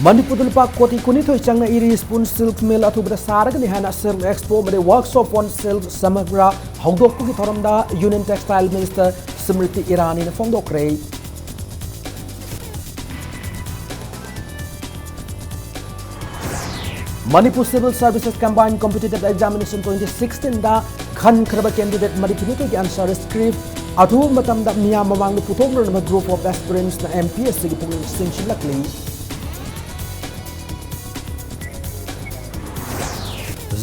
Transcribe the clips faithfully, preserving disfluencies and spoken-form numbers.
ꯃꯅꯤꯄꯨꯔꯗ ꯂꯨꯄꯥ ꯀꯣꯇꯤ ꯀꯨꯟꯅꯤꯊꯣꯏ ꯆꯪꯅ ꯏꯔꯤ ꯁ꯭ꯄꯨꯟ ꯁꯤꯜꯛ ꯃꯤꯜ ꯑꯊꯨꯕꯗ ꯁꯥꯔꯒꯅꯤ ꯍꯥꯏꯅ ꯁꯤꯜꯛ ꯑꯦꯛꯁꯄꯣ ꯑꯃꯗꯤ ꯋꯥꯔꯛꯁꯣꯞ ꯑꯣꯟ ꯁꯤꯜꯛ ꯁꯃꯒ꯭ꯔꯥ ꯍꯧꯗꯣꯛꯄꯒꯤ ꯊꯧꯔꯝꯗ ꯌꯨꯅꯤꯌꯟ ꯇꯦꯛꯁꯇꯥꯏꯜ ꯃꯤꯅꯤꯁꯇꯔ ꯁ꯭ꯃ꯭ꯔꯤꯇꯤ ꯏꯔꯥꯅꯤꯅ ꯐꯣꯡꯗꯣꯛꯈ꯭ꯔꯦ꯫ Manipur civil services combined competitive examination twenty ꯁꯤꯛꯁꯇꯤꯟꯗ ꯈꯟꯈ꯭ꯔꯕ ꯀꯦꯟꯗꯤꯗꯦꯠ ꯃꯔꯤꯐꯨꯅꯤꯊꯣꯏꯒꯤ ꯑꯟꯁꯔ ꯁ꯭ꯀ꯭ꯔꯤꯞ ꯑꯊꯨꯕ ꯃꯇꯝꯗ ꯃꯤꯌꯥꯝ ꯃꯃꯥꯡꯗ ꯄꯨꯊꯣꯛꯅꯅꯕ ꯒ꯭ꯔꯨꯞ ꯑꯣꯐ ꯑꯦꯁꯄꯤꯔꯦꯟꯠꯁꯅ ꯑꯦꯝ ꯄꯤ ꯑꯦꯁ ꯁꯤꯒꯤ ꯄꯨꯛꯅꯤꯡ ꯆꯤꯡꯁꯤꯜꯂꯛꯂꯤ꯫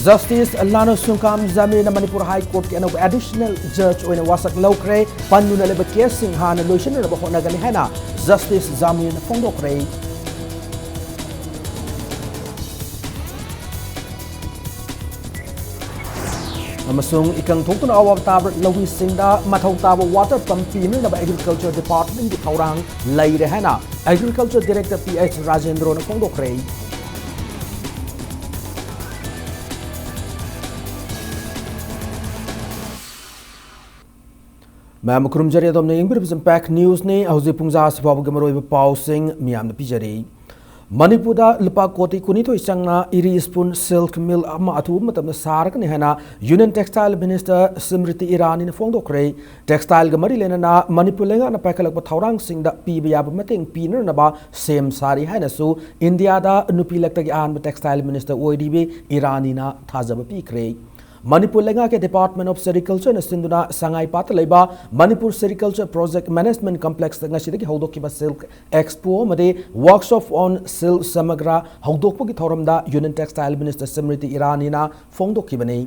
ꯖꯁꯇꯤꯁ ꯂꯥꯅꯣ ꯁꯨꯡꯀꯥꯝ ꯖꯥꯃꯤꯔꯅ ꯃꯅꯤꯄꯨꯔ ꯍꯥꯏ ꯀꯣꯔꯠꯀꯤ ꯑꯅꯧꯕ ꯑꯦꯗꯤꯁꯅꯦꯜ ꯖꯖ ꯑꯣꯏꯅ ꯋꯥꯁꯛ ꯂꯧꯈ꯭ꯔꯦ꯫ ꯄꯟꯗꯨꯅ ꯂꯩꯕ ꯀꯦꯁꯁꯤꯡ ꯍꯥꯟꯅ ꯂꯣꯏꯁꯤꯟꯅꯅꯕ ꯍꯣꯠꯅꯒꯅꯤ ꯍꯥꯏꯅ ꯖꯁꯇꯤꯁ ꯖꯥꯃꯤꯔꯅ ꯐꯣꯡꯗꯣꯛꯈ꯭ꯔꯦ꯫ ꯑꯃꯁꯨꯡ ꯏꯀꯪ ꯊꯣꯛꯇꯨꯅ ꯑꯋꯥꯕ ꯇꯥꯕ ꯂꯧꯃꯤꯁꯤꯡꯗ ꯃꯊꯧ ꯇꯥꯕ ꯋꯥꯇꯔ ꯄꯝꯞ ꯄꯤꯅꯅꯕ ꯑꯦꯒ꯭ꯔꯤꯀꯜꯆꯔ ꯗꯤꯄꯥꯔꯠꯃꯦꯟꯒꯤ ꯊꯧꯔꯥꯡ ꯂꯩꯔꯦ ꯍꯥꯏꯅ ꯑꯦꯒ꯭ꯔꯤꯀꯜꯆꯔ ꯗꯤꯔꯦꯛꯇꯔ ꯄꯤ ꯑꯩꯆ ꯔꯥꯖꯦꯟꯗ꯭ꯔꯣꯅ ꯐꯣꯡꯗꯣꯛꯈ꯭ꯔꯦ꯫ ꯃꯌꯥꯝ ꯈꯨꯔꯨꯝꯖꯔꯤ, ꯑꯗꯣꯝꯅ ꯌꯦꯡꯕꯤꯔꯤꯕꯁꯤ ꯏꯝꯄꯦꯛ ꯅ꯭ꯌꯨꯁꯅꯤ꯫ ꯍꯧꯖꯤꯛ ꯄꯨꯡ ꯖꯥ ꯑꯁꯤꯐꯥꯎꯕꯒꯤ ꯃꯔꯨꯑꯣꯏꯕ ꯄꯥꯎꯁꯤꯡ ꯃꯌꯥꯝꯗ ꯄꯤꯖꯔꯤ꯫ ꯃꯅꯤꯄꯨꯔꯗ ꯂꯨꯄꯥ ꯀꯣꯇꯤ ꯀꯨꯟꯅꯤꯊꯣꯏ ꯆꯪꯅ ꯏꯔꯤ ꯁ꯭ꯄꯨꯟ ꯁꯤꯜꯛ ꯃꯤꯜ ꯑꯃ ꯑꯊꯨꯕ ꯃꯇꯝꯗ ꯁꯥꯔꯒꯅꯤ ꯍꯥꯏꯅ ꯌꯨꯅꯤꯌꯟ ꯇꯦꯛꯁꯇꯥꯏꯜ ꯃꯤꯅꯤꯁꯇꯔ ꯁ꯭ꯃ꯭ꯔꯤꯇꯤ ꯏꯔꯥꯅꯤꯅ ꯐꯣꯡꯗꯣꯛꯈ꯭ꯔꯦ꯫ ꯇꯦꯛꯁꯇꯥꯏꯜꯒ ꯃꯔꯤ ꯂꯩꯅꯅ ꯃꯅꯤꯄꯨꯔ ꯂꯩꯉꯥꯛꯅ ꯄꯥꯏꯈꯠꯂꯛꯄ ꯊꯧꯔꯥꯡꯁꯤꯡꯗ ꯄꯤꯕ ꯌꯥꯕ ꯃꯇꯦꯡ ꯄꯤꯅꯅꯕ ꯁꯦꯝ ꯁꯥꯔꯤ ꯍꯥꯏꯅꯁꯨ ꯏꯟꯗꯤꯌꯥꯗ ꯅꯨꯄꯤ ꯂꯛꯇꯒꯤ ꯑꯍꯥꯟꯕ ꯇꯦꯛꯁꯇꯥꯏꯜ ꯃꯤꯅꯤꯁꯇꯔ ꯑꯣꯏꯔꯤꯕꯤ ꯏꯔꯥꯅꯤꯅ ꯊꯥꯖꯕ ꯄꯤꯈ꯭ꯔꯦ꯫ ꯃꯅꯤꯄꯨꯔ ꯂꯩꯉꯥꯛꯀꯤ ꯗꯤꯄꯥꯔꯠꯃꯦꯟ ꯑꯣꯐ ꯁꯦꯔꯤꯀꯜꯆꯔꯅ ꯁꯤꯟꯗꯨꯅ ꯁꯉꯥꯏꯄꯥꯠꯇ ꯂꯩꯕ ꯃꯅꯤꯄꯨꯔ ꯁꯦꯔꯤꯀꯜꯆꯔ ꯄ꯭ꯔꯣꯖꯦꯛ ꯃꯦꯅꯦꯖꯃꯦꯟꯠ ꯀꯝꯄ꯭ꯂꯦꯛꯁꯇ ꯉꯁꯤꯗꯒꯤ ꯍꯧꯗꯣꯛꯈꯤꯕ ꯁꯤꯜꯛ ꯑꯦꯛꯁꯄꯣ ꯑꯃꯗꯤ ꯋꯥꯔꯛꯁꯣꯞ ꯑꯣꯟ ꯁꯤꯜꯛ ꯁꯃꯒ꯭ꯔꯥ ꯍꯧꯗꯣꯛꯄꯒꯤ ꯊꯧꯔꯝꯗ ꯌꯨꯅꯤꯌꯟ ꯇꯦꯛꯁꯇꯥꯏꯜ ꯃꯤꯅꯤꯁꯇꯔ ꯁ꯭ꯃ꯭ꯔꯤꯇꯤ ꯏꯔꯥꯅꯤꯅ ꯐꯣꯡꯗꯣꯛꯈꯤꯕꯅꯤ꯫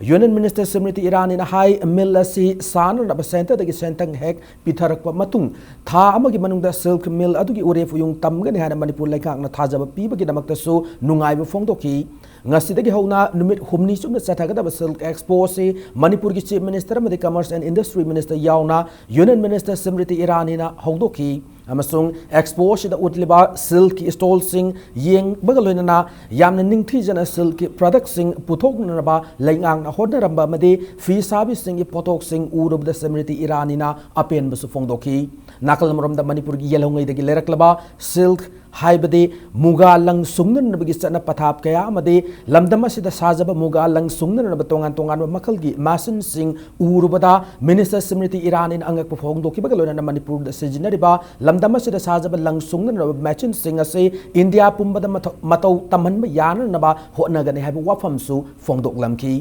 ꯌꯨꯅꯤꯌꯟ ꯃꯤꯅꯤꯁꯇꯔ ꯁ꯭ꯃ꯭ꯔꯤꯇꯤ ꯏꯔꯥꯅꯤꯅ ꯍꯥꯏ, ꯃꯤꯜ ꯑꯁꯤ ꯁꯥꯅꯅꯕ ꯁꯦꯟꯇꯔꯗꯒꯤ ꯁꯦꯟꯊꯪ ꯍꯦꯛ ꯄꯤꯊꯔꯛꯄ ꯃꯇꯨꯡ ꯊꯥ ꯑꯃꯒꯤ ꯃꯅꯨꯡꯗ ꯁꯤꯜꯛ ꯃꯤꯜ ꯑꯗꯨꯒꯤ ꯎꯔꯦꯞ ꯎꯌꯨꯡ ꯇꯝꯒꯅꯤ ꯍꯥꯏꯅ ꯃꯅꯤꯄꯨꯔ ꯂꯩꯉꯥꯛꯅ ꯊꯥꯖꯕ ꯄꯤꯕꯒꯤꯗꯃꯛꯇꯁꯨ ꯅꯨꯡꯉꯥꯏꯕ ꯐꯣꯡꯗꯣꯛꯈꯤ꯫ ꯉꯁꯤꯗꯒꯤ ꯍꯧꯅ ꯅꯨꯃꯤꯠ ꯍꯨꯝꯅꯤ ꯆꯨꯞꯅ ꯆꯠꯊꯒꯗꯕ ꯁꯤꯜꯛ ꯑꯦꯛꯁꯄꯣ ꯑꯁꯤ ꯃꯅꯤꯄꯨꯔꯒꯤ ꯆꯤꯐ ꯃꯤꯅꯤꯁꯇꯔ ꯑꯃꯗꯤ ꯀꯃꯔꯁ ꯑꯦꯟ ꯏꯟꯗꯁꯇ꯭ꯔꯤ ꯃꯤꯅꯤꯁꯇꯔ ꯌꯥꯎꯅ ꯌꯨꯅꯤꯌꯟ ꯃꯤꯅꯤꯁꯇꯔ ꯁ꯭ꯃ꯭ꯔꯤꯇꯤ ꯏꯔꯥꯅꯤꯅ ꯍꯧꯗꯣꯛꯈꯤ꯫ ꯑꯃꯁꯨꯡ ꯑꯦꯛꯁꯄꯣ ꯑꯁꯤꯗ ꯎꯠꯂꯤꯕ ꯁꯤꯜꯛꯀꯤ ꯁ꯭ꯇꯣꯜꯁꯤꯡ ꯌꯦꯡꯕꯒ ꯂꯣꯏꯅꯅ ꯌꯥꯝꯅ ꯅꯤꯡꯊꯤꯖꯅ ꯁꯤꯜꯛꯀꯤ ꯄ꯭ꯔꯗꯛꯁꯤꯡ ꯄꯨꯊꯣꯛꯅꯅꯕ ꯂꯩꯉꯥꯛꯅ ꯍꯣꯠꯅꯔꯝꯕ ꯑꯃꯗꯤ ꯐꯤ ꯁꯥꯕꯤꯁꯤꯡꯒꯤ ꯄꯣꯠꯊꯣꯛꯁꯤꯡ ꯎꯔꯨꯕꯗ ꯁ꯭ꯃ꯭ꯔꯤꯇꯤ ꯏꯔꯥꯅꯤꯅ ꯑꯄꯦꯟꯕꯁꯨ ꯐꯣꯡꯗꯣꯛꯈꯤ꯫ ꯅꯥꯀꯜ ꯑꯃꯔꯣꯝꯗ ꯃꯅꯤꯄꯨꯔꯒꯤ ꯌꯦꯜꯍꯧꯉꯩꯗꯒꯤ ꯂꯩꯔꯛꯂꯕ ꯁꯤꯜꯛ ꯍꯥꯏꯕꯗꯤ ꯃꯨꯒꯥ ꯂꯪ ꯁꯨꯡꯅꯅꯕꯒꯤ ꯆꯠꯅ ꯄꯊꯥꯞ ꯀꯌꯥ ꯑꯃꯗꯤ ꯂꯝꯗꯝ ꯑꯁꯤꯗ ꯁꯥꯖꯕ ꯃꯨꯒꯥ ꯂꯪ ꯁꯨꯡꯅꯅꯕ ꯇꯣꯉꯥꯟ ꯇꯣꯉꯥꯟꯕ ꯃꯈꯜꯒꯤ ꯃꯦꯆꯤꯟꯁꯤꯡ ꯎꯔꯨꯕꯗ Minister ꯁ꯭ꯃ꯭ꯔꯤꯇꯤ ꯏꯔꯥꯅꯤꯅ ꯑꯉꯛꯄ ꯐꯣꯡꯗꯣꯛꯈꯤꯕꯒ ꯂꯣꯏꯅꯅ ꯃꯅꯤꯄꯨꯔꯗ ꯁꯤꯖꯤꯟꯅꯔꯤꯕ ꯂꯝꯗꯝ ꯑꯁꯤꯗ ꯁꯥꯖꯕ ꯂꯪ ꯁꯨꯡꯅꯅꯕ ꯃꯦꯆꯤꯟꯁꯤꯡ ꯑꯁꯤ ꯏꯟꯗꯤꯌꯥ ꯄꯨꯝꯕꯗ ꯃꯊꯧ ꯃꯇꯧ ꯇꯝꯍꯟꯕ ꯌꯥꯅꯅꯕ ꯍꯣꯠꯅꯒꯅꯤ ꯍꯥꯏꯕ ꯋꯥꯐꯝꯁꯨ ꯐꯣꯡꯗꯣꯛꯂꯝꯈꯤ꯫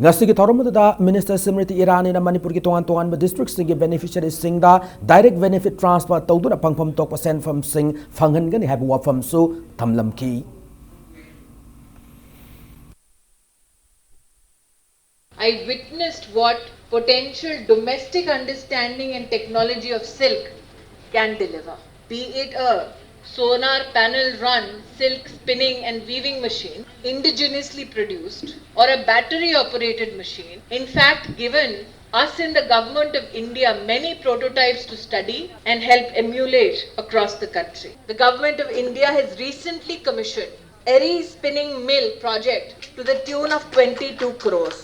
ꯉꯁꯤꯒꯤ ꯊꯧꯔꯝ ꯑꯗꯨꯗ Minister ꯁ꯭ꯃ꯭ꯔꯤꯇꯤ ꯏꯔꯥꯅꯤꯅ ꯃꯅꯤꯄꯨꯔꯒꯤ ꯇꯣꯉꯥꯟ ꯇꯣꯉꯥꯟꯕ districtꯁꯤꯡꯒꯤ beneficiaryꯁꯤꯡꯗ direct benefit transfer ꯇꯧꯗꯨꯅ ꯐꯪꯐꯝ ꯊꯣꯛꯄ ꯁꯦꯟꯐꯝꯁꯤꯡ ꯐꯪꯍꯟꯒꯅꯤ ꯍꯥꯏꯕ ꯋꯥꯐꯝꯁꯨ ꯊꯝꯂꯝꯈꯤ꯫ I witnessed what potential domestic understanding and technology of silk can deliver. Be it a solar panel run silk spinning and weaving machine, indigenously produced, or a battery operated machine, in fact, given us in the Government of India many prototypes to study and help emulate across the country. The Government of India has recently commissioned Eri spinning mill project to the tune of twenty-two crores.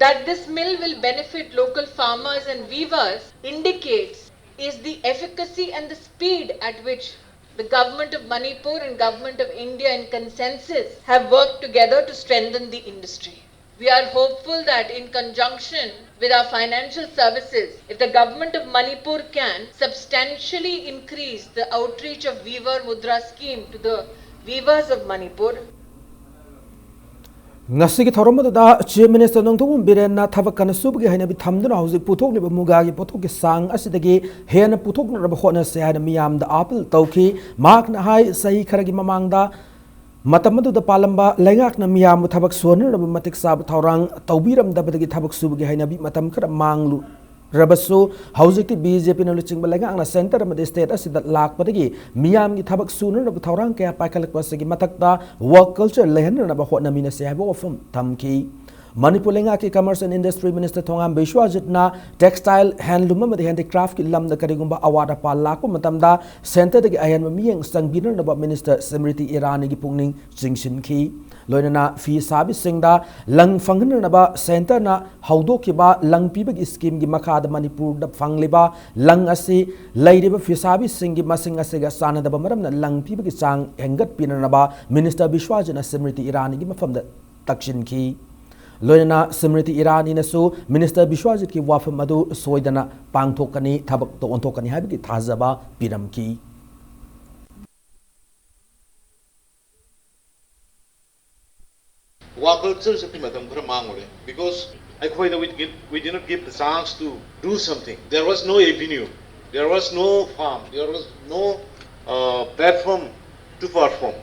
That this mill will benefit local farmers and weavers indicates is the efficacy and the speed at which the Government of Manipur and Government of India in consensus have worked together to strengthen the industry. We are hopeful that in conjunction with our financial services, if the Government of Manipur can substantially increase the outreach of Weaver Mudra scheme to the weavers of Manipur, ꯉꯁꯤꯒꯤ ꯊꯧꯔꯝ ꯑꯗꯨꯗ Chief Minister Nongthombam ꯕꯤꯔꯦꯟꯅ ꯊꯕꯛ ꯀꯟꯅ ꯁꯨꯕꯒꯤ ꯍꯩꯅꯕꯤ ꯊꯝꯗꯨꯅ ꯍꯧꯖꯤꯛ ꯄꯨꯊꯣꯛꯂꯤꯕ ꯃꯨꯒꯥꯒꯤ ꯄꯣꯠꯊꯣꯛꯀꯤ ꯆꯥꯡ ꯑꯁꯤꯗꯒꯤ ꯍꯦꯟꯅ ꯄꯨꯊꯣꯛꯅꯅꯕ ꯍꯣꯠꯅꯁꯦ ꯍꯥꯏꯅ ꯃꯤꯌꯥꯝꯗ appeal ꯇꯧꯈꯤ꯫ ꯃꯍꯥꯛꯅ ꯍꯥꯏ, ꯆꯍꯤ ꯈꯔꯒꯤ ꯃꯃꯥꯡꯗ ꯃꯇꯝ ꯑꯗꯨꯗ ꯄꯥꯜꯂꯝꯕ ꯂꯩꯉꯥꯛꯅ ꯃꯤꯌꯥꯝꯕꯨ ꯊꯕꯛ ꯁꯨꯍꯟꯅꯅꯕ ꯃꯇꯤꯛ ꯆꯥꯕ ꯊꯧꯔꯥꯡ ꯇꯧꯕꯤꯔꯝꯗꯕꯗꯒꯤ ꯊꯕꯛ ꯁꯨꯕꯒꯤ ꯍꯩꯅꯕꯤ ꯃꯇꯝ ꯈꯔ ꯃꯥꯡꯂꯨ ꯔꯕꯁꯨ, ꯍꯧꯖꯤꯛꯇꯤ BJPꯅ ꯂꯨꯆꯤꯡꯕ ꯂꯩꯉꯥꯛꯅ centre ꯑꯃꯗꯤ state ꯑꯁꯤꯗ ꯂꯥꯛꯄꯗꯒꯤ ꯃꯤꯌꯥꯝꯒꯤ ꯊꯕꯛ ꯁꯨꯅꯅꯕ ꯊꯧꯔꯥꯡ ꯀꯌꯥ ꯄꯥꯏꯈꯠꯂꯛꯄ ꯑꯁꯤꯒꯤ ꯃꯊꯛꯇ work culture ꯂꯩꯍꯟꯅꯅꯕ ꯍꯣꯠꯅꯃꯤꯟꯅꯁꯤ ꯍꯥꯏꯕ ꯋꯥꯐꯝ ꯊꯝꯈꯤ꯫ ꯃꯅꯤꯄꯨꯔ ꯂꯩꯉꯥꯛꯀꯤ Commerce and Industry Minister Thongam ꯕꯤꯁ꯭ꯋꯥꯖꯤꯠꯅ textile, handloom ꯑꯃꯗꯤ handicraftꯀꯤ ꯂꯝꯗ ꯀꯔꯤꯒꯨꯝꯕ ꯑꯋꯥꯠ ꯑꯄꯥ ꯂꯥꯛꯄ ꯃꯇꯝꯗ centreꯗꯒꯤ ꯑꯍꯦꯟꯕ ꯃꯤꯠꯌꯦꯡ ꯆꯪꯕꯤꯅꯅꯕ Minister ꯁ꯭ꯃ꯭ꯔꯤꯇꯤ ꯏꯔꯥꯅꯤꯒꯤ ꯄꯨꯛꯅꯤꯡ ꯆꯤꯡꯁꯤꯟꯈꯤ꯫ ꯂꯣꯏꯅꯅ ꯐꯤ ꯁꯥꯕꯤꯁꯤꯡꯗ ꯂꯪ ꯐꯪꯍꯟꯅꯅꯕ centreꯅ ꯍꯧꯗꯣꯛꯈꯤꯕ ꯂꯪ ꯄꯤꯕꯒꯤ schemeꯒꯤ ꯃꯈꯥꯗ ꯃꯅꯤꯄꯨꯔꯗ ꯐꯪꯂꯤꯕ ꯂꯪ ꯑꯁꯤ ꯂꯩꯔꯤꯕ ꯐꯤꯁꯥꯕꯤꯁꯤꯡꯒꯤ ꯃꯁꯤꯡ ꯑꯁꯤꯒ ꯆꯥꯟꯅꯗꯕ ꯃꯔꯝꯅ ꯂꯪ ꯄꯤꯕꯒꯤ ꯆꯥꯡ ꯍꯦꯟꯒꯠꯄꯤꯅꯅꯕ Minister ꯕꯤꯁ꯭ꯋꯥꯖꯤꯠꯅ ꯁ꯭ꯃ꯭ꯔꯤꯇꯤ ꯏꯔꯥꯅꯤꯒꯤ ꯃꯐꯝꯗ ꯇꯛꯁꯤꯟꯈꯤ꯫ ꯂꯣꯏꯅꯅ ꯁ꯭ꯃ꯭ꯔꯤꯇꯤ ꯏꯔꯥꯅꯤꯅꯁꯨ Minister ꯕꯤꯁ꯭ꯋꯥꯖꯤꯠꯀꯤ ꯋꯥꯐꯝ ꯑꯗꯨ ꯁꯣꯏꯗꯅ ꯄꯥꯡꯊꯣꯛꯀꯅꯤ, ꯊꯕꯛꯇ ꯑꯣꯟꯊꯣꯛꯀꯅꯤ ꯍꯥꯏꯕꯒꯤ ꯊꯥꯖꯕ ꯄꯤꯔꯝꯈꯤ꯫ ꯋꯥ ꯀꯜꯆꯔꯁꯦ ꯑꯩꯈꯣꯏ ꯃꯇꯝ ꯈꯔ ꯃꯥꯡꯉꯨꯔꯦ, because ꯑꯩꯈꯣꯏꯗ we give, we did not give the chance to do something. There was no avenue, there was no farm, there was no uh, platform to perform.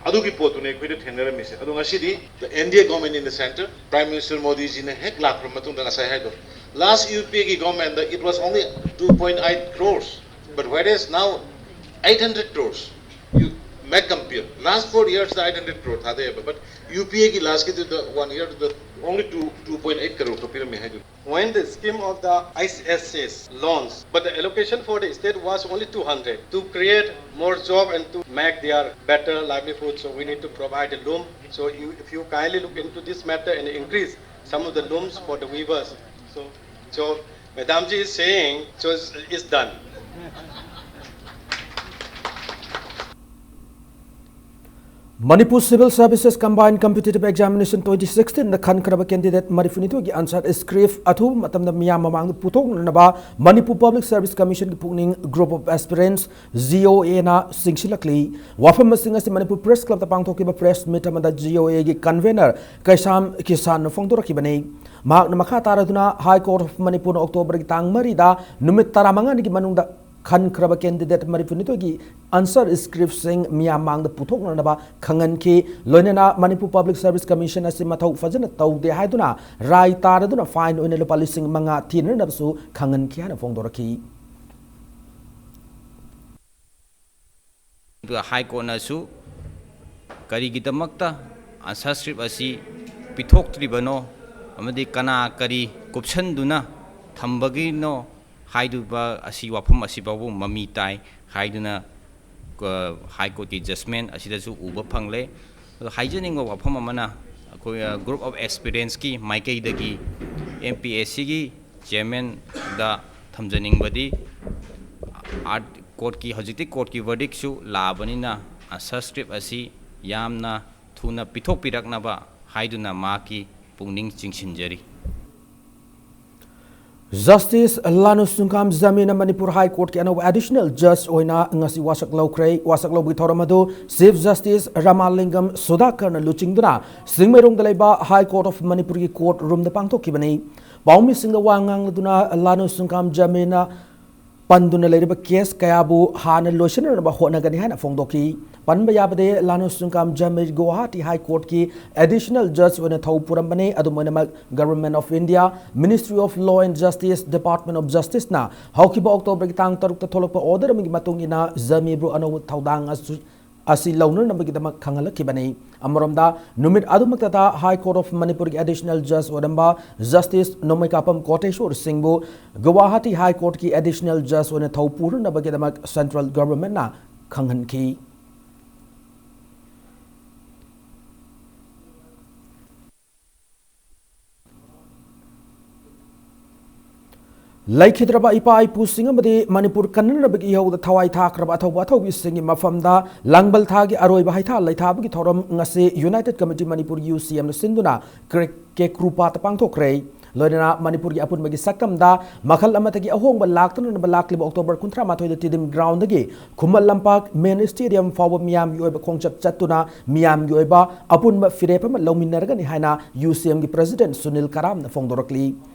ꯑꯗꯨꯒꯤ ꯄꯣꯠꯇꯨꯅꯦ ꯑꯩꯈꯣꯏꯗ ꯊꯦꯡꯅꯔꯝꯃꯤꯁꯦ꯫ ꯑꯗꯣ ꯉꯁꯤꯗꯤ the N D A government in the centre, Prime Minister ꯃꯣꯗꯤꯖꯤꯅ ꯍꯦꯛ ꯂꯥꯛꯈ꯭ꯔ ꯃꯇꯨꯡꯗ ꯉꯁꯥꯏ ꯍꯥꯏꯗꯣ, last U P A ꯒꯤ government the it was only two point eight crores, but whereas now eight hundred crores. You make compare. Last four years the eight hundred crore ꯊꯥꯗꯩꯑꯕ, but U P A ꯒꯤ last ꯀꯤꯗꯨꯗ one year ꯗ only two, two point eight crore ꯈꯛ ꯄꯤꯔꯝꯃꯦ ꯍꯥꯏꯗꯨꯅꯤ꯫ When the scheme of the I S S launched, but the allocation for the state was only two hundred to create more job and to make their better livelihood. So we need to provide a loom. So you, if you kindly look into this matter and increase some of the looms for the weavers. So, so Madamji is saying, so it's, it's done. Manipur Civil Services Combined Competitive Examination twenty sixteen the ꯈꯟꯈ꯭ꯔꯕ candidate ꯃꯔꯤꯐꯨꯅꯤꯊꯣꯏꯒꯤ answer script ꯑꯊꯨꯕ ꯃꯇꯝꯗ ꯃꯤꯌꯥꯝ ꯃꯃꯥꯡꯗ ꯄꯨꯊꯣꯛꯅꯅꯕ Manipur Public Service Commission ꯒꯤ ꯄꯨꯛꯅꯤꯡ Group of Aspirants, G O A ꯅ ꯆꯤꯡꯁꯤꯜꯂꯛꯂꯤ꯫ ꯋꯥꯐꯝꯁꯤꯡ ꯑꯁꯤ Manipur Press Club ꯇ ꯄꯥꯡꯊꯣꯛꯈꯤꯕ press meet ꯑꯃꯗ G O A ꯒꯤ convener ꯀꯩꯁꯥꯝ ꯀꯤꯁꯥꯟꯅ ꯐꯣꯡꯗꯣꯔꯛꯈꯤꯕꯅꯤ꯫ ꯃꯍꯥꯛꯅ ꯃꯈꯥ ꯇꯥꯔꯗꯨꯅ High Court of Manipur ꯅ October ꯒꯤ ꯇꯥꯡ ꯃꯔꯤꯗ ꯅꯨꯃꯤꯠ ꯇꯔꯥꯃꯉꯥꯅꯤꯒꯤ ꯃꯅꯨꯡꯗ ꯈꯟꯈ꯭ꯔꯕ candidate ꯃꯔꯤꯐꯨꯅꯤꯊꯣꯏꯒꯤ answer script ꯁꯤꯡ ꯃꯤꯌꯥꯝ ꯃꯥꯡꯗ ꯄꯨꯊꯣꯛꯅꯅꯕ ꯈꯪꯍꯟꯈꯤ꯫ ꯂꯣꯏꯅꯅ Manipur Public Service Commission ꯑꯁꯤ ꯃꯊꯧ ꯐꯖꯅ ꯇꯧꯗꯦ ꯍꯥꯏꯗꯨꯅ ꯔꯥꯏ ꯇꯥꯔꯗꯨꯅ fine ꯑꯣꯏꯅ ꯂꯨꯄꯥ ꯂꯤꯁꯤꯡ ꯃꯉꯥ ꯊꯤꯅꯅꯕꯁꯨ ꯈꯪꯍꯟꯈꯤ ꯍꯥꯏꯅ ꯐꯣꯡꯗꯣꯔꯛꯈꯤ꯫ ꯑꯗꯨꯒ High Court ꯅꯁꯨ ꯀꯔꯤꯒꯤꯗꯃꯛꯇ answer script ꯑꯁꯤ ꯄꯤꯊꯣꯛꯇ꯭ꯔꯤꯕꯅꯣ ꯑꯃꯗꯤ ꯀꯅꯥ ꯀꯔꯤ ꯀꯨꯞꯁꯟꯗꯨꯅ ꯊꯝꯕꯒꯤꯅꯣ ꯍꯥꯏꯗꯨꯕ ꯑꯁꯤ, ꯋꯥꯐꯝ ꯑꯁꯤ ꯐꯥꯎꯕ ꯃꯃꯤ ꯇꯥꯏ ꯍꯥꯏꯗꯨꯅ ꯍꯥꯏ ꯀꯣꯔꯠꯀꯤ ꯖꯁꯃꯦꯟ ꯑꯁꯤꯗꯁꯨ ꯎꯕ ꯐꯪꯂꯦ꯫ ꯑꯗꯣ ꯍꯥꯏꯖꯅꯤꯡꯕ ꯋꯥꯐꯝ ꯑꯃꯅ, ꯑꯩꯈꯣꯏ ꯒ꯭ꯔꯨꯞ ꯑꯣꯐ ꯑꯦꯛꯁꯄꯤꯔꯤꯌꯦꯟꯁꯀꯤ ꯃꯥꯏꯀꯩꯗꯒꯤ ꯑꯦꯝ ꯄꯤ ꯑꯦꯁ ꯁꯤꯒꯤ ꯆꯤꯌꯔꯃꯦꯟꯗ ꯊꯝꯖꯅꯤꯡꯕꯗꯤ, ꯑꯥꯔꯠ ꯀꯣꯔꯠꯀꯤ, ꯍꯧꯖꯤꯛꯇꯤ ꯀꯣꯔꯠꯀꯤ ꯚꯔꯗꯤꯛꯁꯨ ꯂꯥꯛꯑꯕꯅꯤꯅ, ꯁꯕꯁꯀ꯭ꯔꯤꯞ ꯑꯁꯤ ꯌꯥꯝꯅ ꯊꯨꯅ ꯄꯤꯊꯣꯛꯄꯤꯔꯛꯅꯕ ꯍꯥꯏꯗꯨꯅ ꯃꯍꯥꯛꯀꯤ ꯄꯨꯛꯅꯤꯡ ꯆꯤꯡꯁꯤꯟꯖꯔꯤ꯫ ꯖꯁꯇꯤꯁ ꯂꯥꯅꯨ ꯁꯨꯡꯀꯥꯝ ꯖꯃꯤꯅ ꯃꯅꯤꯄꯨꯔ ꯍꯥꯏ ꯀꯣꯔꯠꯀꯤ ꯑꯅꯧꯕ ꯑꯦꯗꯤꯁꯅꯦꯜ ꯖꯖ ꯑꯣꯏꯅ ꯉꯁꯤ ꯋꯥꯁꯛ ꯂꯧꯈ꯭ꯔꯦ꯫ ꯋꯥꯁꯛ ꯂꯧꯕꯒꯤ ꯊꯧꯔꯝ ꯑꯗꯨ ꯆꯤꯐ ꯖꯁꯇꯤꯁ ꯔꯥꯃꯥꯂꯤꯡꯒꯝ ꯁꯨꯙꯥꯀꯔꯅ ꯂꯨꯆꯤꯡꯗꯨꯅ ꯆꯤꯡꯃꯩꯔꯣꯡꯗ ꯂꯩꯕ ꯍꯥꯏ ꯀꯣꯔꯠ ꯑꯣꯐ ꯃꯅꯤꯄꯨꯔꯒꯤ ꯀꯣꯔꯠ ꯔꯨꯝꯗ ꯄꯥꯡꯊꯣꯛꯈꯤꯕꯅꯤ꯫ ꯄꯥꯎꯃꯤꯁꯤꯡꯗ ꯋꯥ ꯉꯥꯡꯂꯗꯨꯅ ꯂꯥꯅꯨ ꯁꯨꯡꯀꯥꯝ ꯖꯃꯤꯅ ꯄꯟꯗꯨꯅ ꯂꯩꯔꯤꯕ ꯀꯦꯁ ꯀꯌꯥꯕꯨ ꯍꯥꯟꯅ ꯂꯣꯏꯁꯤꯟꯅꯅꯕ ꯍꯣꯠꯅꯒꯅꯤ ꯍꯥꯏꯅ ꯐꯣꯡꯗꯣꯛꯈꯤ꯫ ꯄꯟꯕ ꯌꯥꯕꯗꯤ, ꯂꯥꯅꯨ ꯁꯨꯡꯀꯥꯝ ꯖꯃꯤꯔ ꯒꯨꯋꯥꯍꯥꯇꯤ ꯍꯥꯏ ꯀꯣꯔꯠꯀꯤ ꯑꯦꯗꯤꯁꯅꯦꯜ ꯖꯖ ꯑꯣꯏꯅ ꯊꯧ ꯄꯨꯔꯝꯕꯅꯤ꯫ ꯑꯗꯨꯝ ꯑꯣꯏꯅꯃꯛ, Government of India, Ministry of Law and Justice, Department of Justiceꯅ ꯍꯧꯈꯤꯕ ꯑꯣꯛꯇꯣꯕꯔꯒꯤ ꯇꯥꯡ ꯇꯔꯨꯛꯇ ꯊꯣꯛꯂꯛꯄ ꯑꯣꯔꯗꯔ ꯑꯃꯒꯤ ꯃꯇꯨꯡ ꯏꯟꯅ ꯖꯃꯤꯔꯕꯨ ꯑꯅꯧꯕ ꯊꯧꯗꯥꯡ ꯑꯁꯤ ꯑꯁꯤ ꯂꯧꯅꯅꯕꯒꯤꯗꯃꯛ ꯈꯪꯍꯜꯂꯛꯈꯤꯕꯅꯤ꯫ ꯑꯃꯔꯣꯝꯗ, ꯅꯨꯃꯤꯠ ꯑꯗꯨꯃꯛꯇꯗ ꯍꯥꯏ ꯀꯣꯔꯠ ꯑꯣꯐ ꯃꯅꯤꯄꯨꯔꯒꯤ ꯑꯦꯗꯤꯁꯅꯦꯜ ꯖꯖ ꯑꯣꯏꯔꯝꯕ ꯖꯁꯇꯤꯁ ꯅꯣꯡꯃꯩꯀꯥꯄꯝ ꯀꯣꯇꯦꯁꯣꯔ ꯁꯤꯡꯕꯨ ꯒꯨꯋꯥꯍꯥꯇꯤ ꯍꯥꯏ ꯀꯣꯔꯠꯀꯤ ꯑꯦꯗꯤꯁꯅꯦꯜ ꯖꯖ ꯑꯣꯏꯅ ꯊꯧ ꯄꯨꯔꯅꯕꯒꯤꯗꯃꯛ ꯁꯦꯟꯇ꯭ꯔꯦꯜ ꯒꯚꯔꯟꯃꯦꯟꯠꯅ ꯈꯪꯍꯟꯈꯤ꯫ ꯂꯩꯈꯤꯗ꯭ꯔꯕ ꯏꯄꯥ ꯏꯄꯨꯁꯤꯡ ꯑꯃꯗꯤ ꯃꯅꯤꯄꯨꯔ ꯀꯟꯅꯅꯕꯒꯤ ꯏꯍꯧꯗ ꯊꯋꯥꯏ ꯊꯥꯈ꯭ꯔꯕ ꯑꯊꯧꯕ ꯑꯊꯧꯕꯤꯁꯤꯡꯒꯤ ꯃꯐꯝꯗ ꯂꯥꯡꯕꯜ ꯊꯥꯒꯤ ꯑꯔꯣꯏꯕ ꯍꯩꯊꯥ ꯂꯩꯊꯥꯕꯒꯤ ꯊꯧꯔꯝ ꯉꯁꯤ ꯌꯨꯅꯥꯏꯇꯦꯗ ꯀꯃꯤꯇꯤ ꯃꯅꯤꯄꯨꯔ, ꯌꯨ ꯁꯤ ꯑꯦꯝꯅ ꯁꯤꯟꯗꯨꯅ ꯀ꯭ꯔꯦ-, ꯀꯦꯀ꯭ꯔꯨꯄꯥꯠꯇ ꯄꯥꯡꯊꯣꯛꯈ꯭ꯔꯦ꯫ ꯂꯣꯏꯅꯅ ꯃꯅꯤꯄꯨꯔꯒꯤ ꯑꯄꯨꯟꯕꯒꯤ ꯁꯛꯇꯝꯗ ꯃꯈꯜ ꯑꯃꯠꯇꯒꯤ ꯑꯍꯣꯡꯕ ꯂꯥꯛꯇꯅꯅꯕ ꯂꯥꯛꯂꯤꯕ ꯑꯣꯛꯇꯣꯕꯔ ꯀꯨꯟꯊ꯭ꯔꯥ ꯃꯥꯊꯣꯏꯗ ꯇꯤꯗꯤꯝ ꯒ꯭ꯔꯥꯎꯟꯗꯒꯤ ꯈꯨꯃꯟ ꯂꯝꯄꯥꯛ ꯃꯦꯟ ꯁ꯭ꯇꯦꯗꯤꯌꯝ ꯐꯥꯎꯕ ꯃꯤꯌꯥꯝꯒꯤ ꯑꯣꯏꯕ ꯈꯣꯡꯆꯠ ꯆꯠꯇꯨꯅ ꯃꯤꯌꯥꯝꯒꯤ ꯑꯣꯏꯕ ꯑꯄꯨꯟꯕ ꯐꯤꯔꯦꯞ ꯑꯃ ꯂꯧꯃꯤꯟꯅꯔꯒꯅꯤ ꯍꯥꯏꯅ ꯌꯨ ꯁꯤ ꯑꯦꯝꯒꯤ ꯄ꯭ꯔꯦꯁꯤꯗꯦꯟꯠ ꯁꯨꯅꯤꯜ ꯀꯔꯥꯝꯅ ꯐꯣꯡꯗꯣꯔꯛꯂꯤ꯫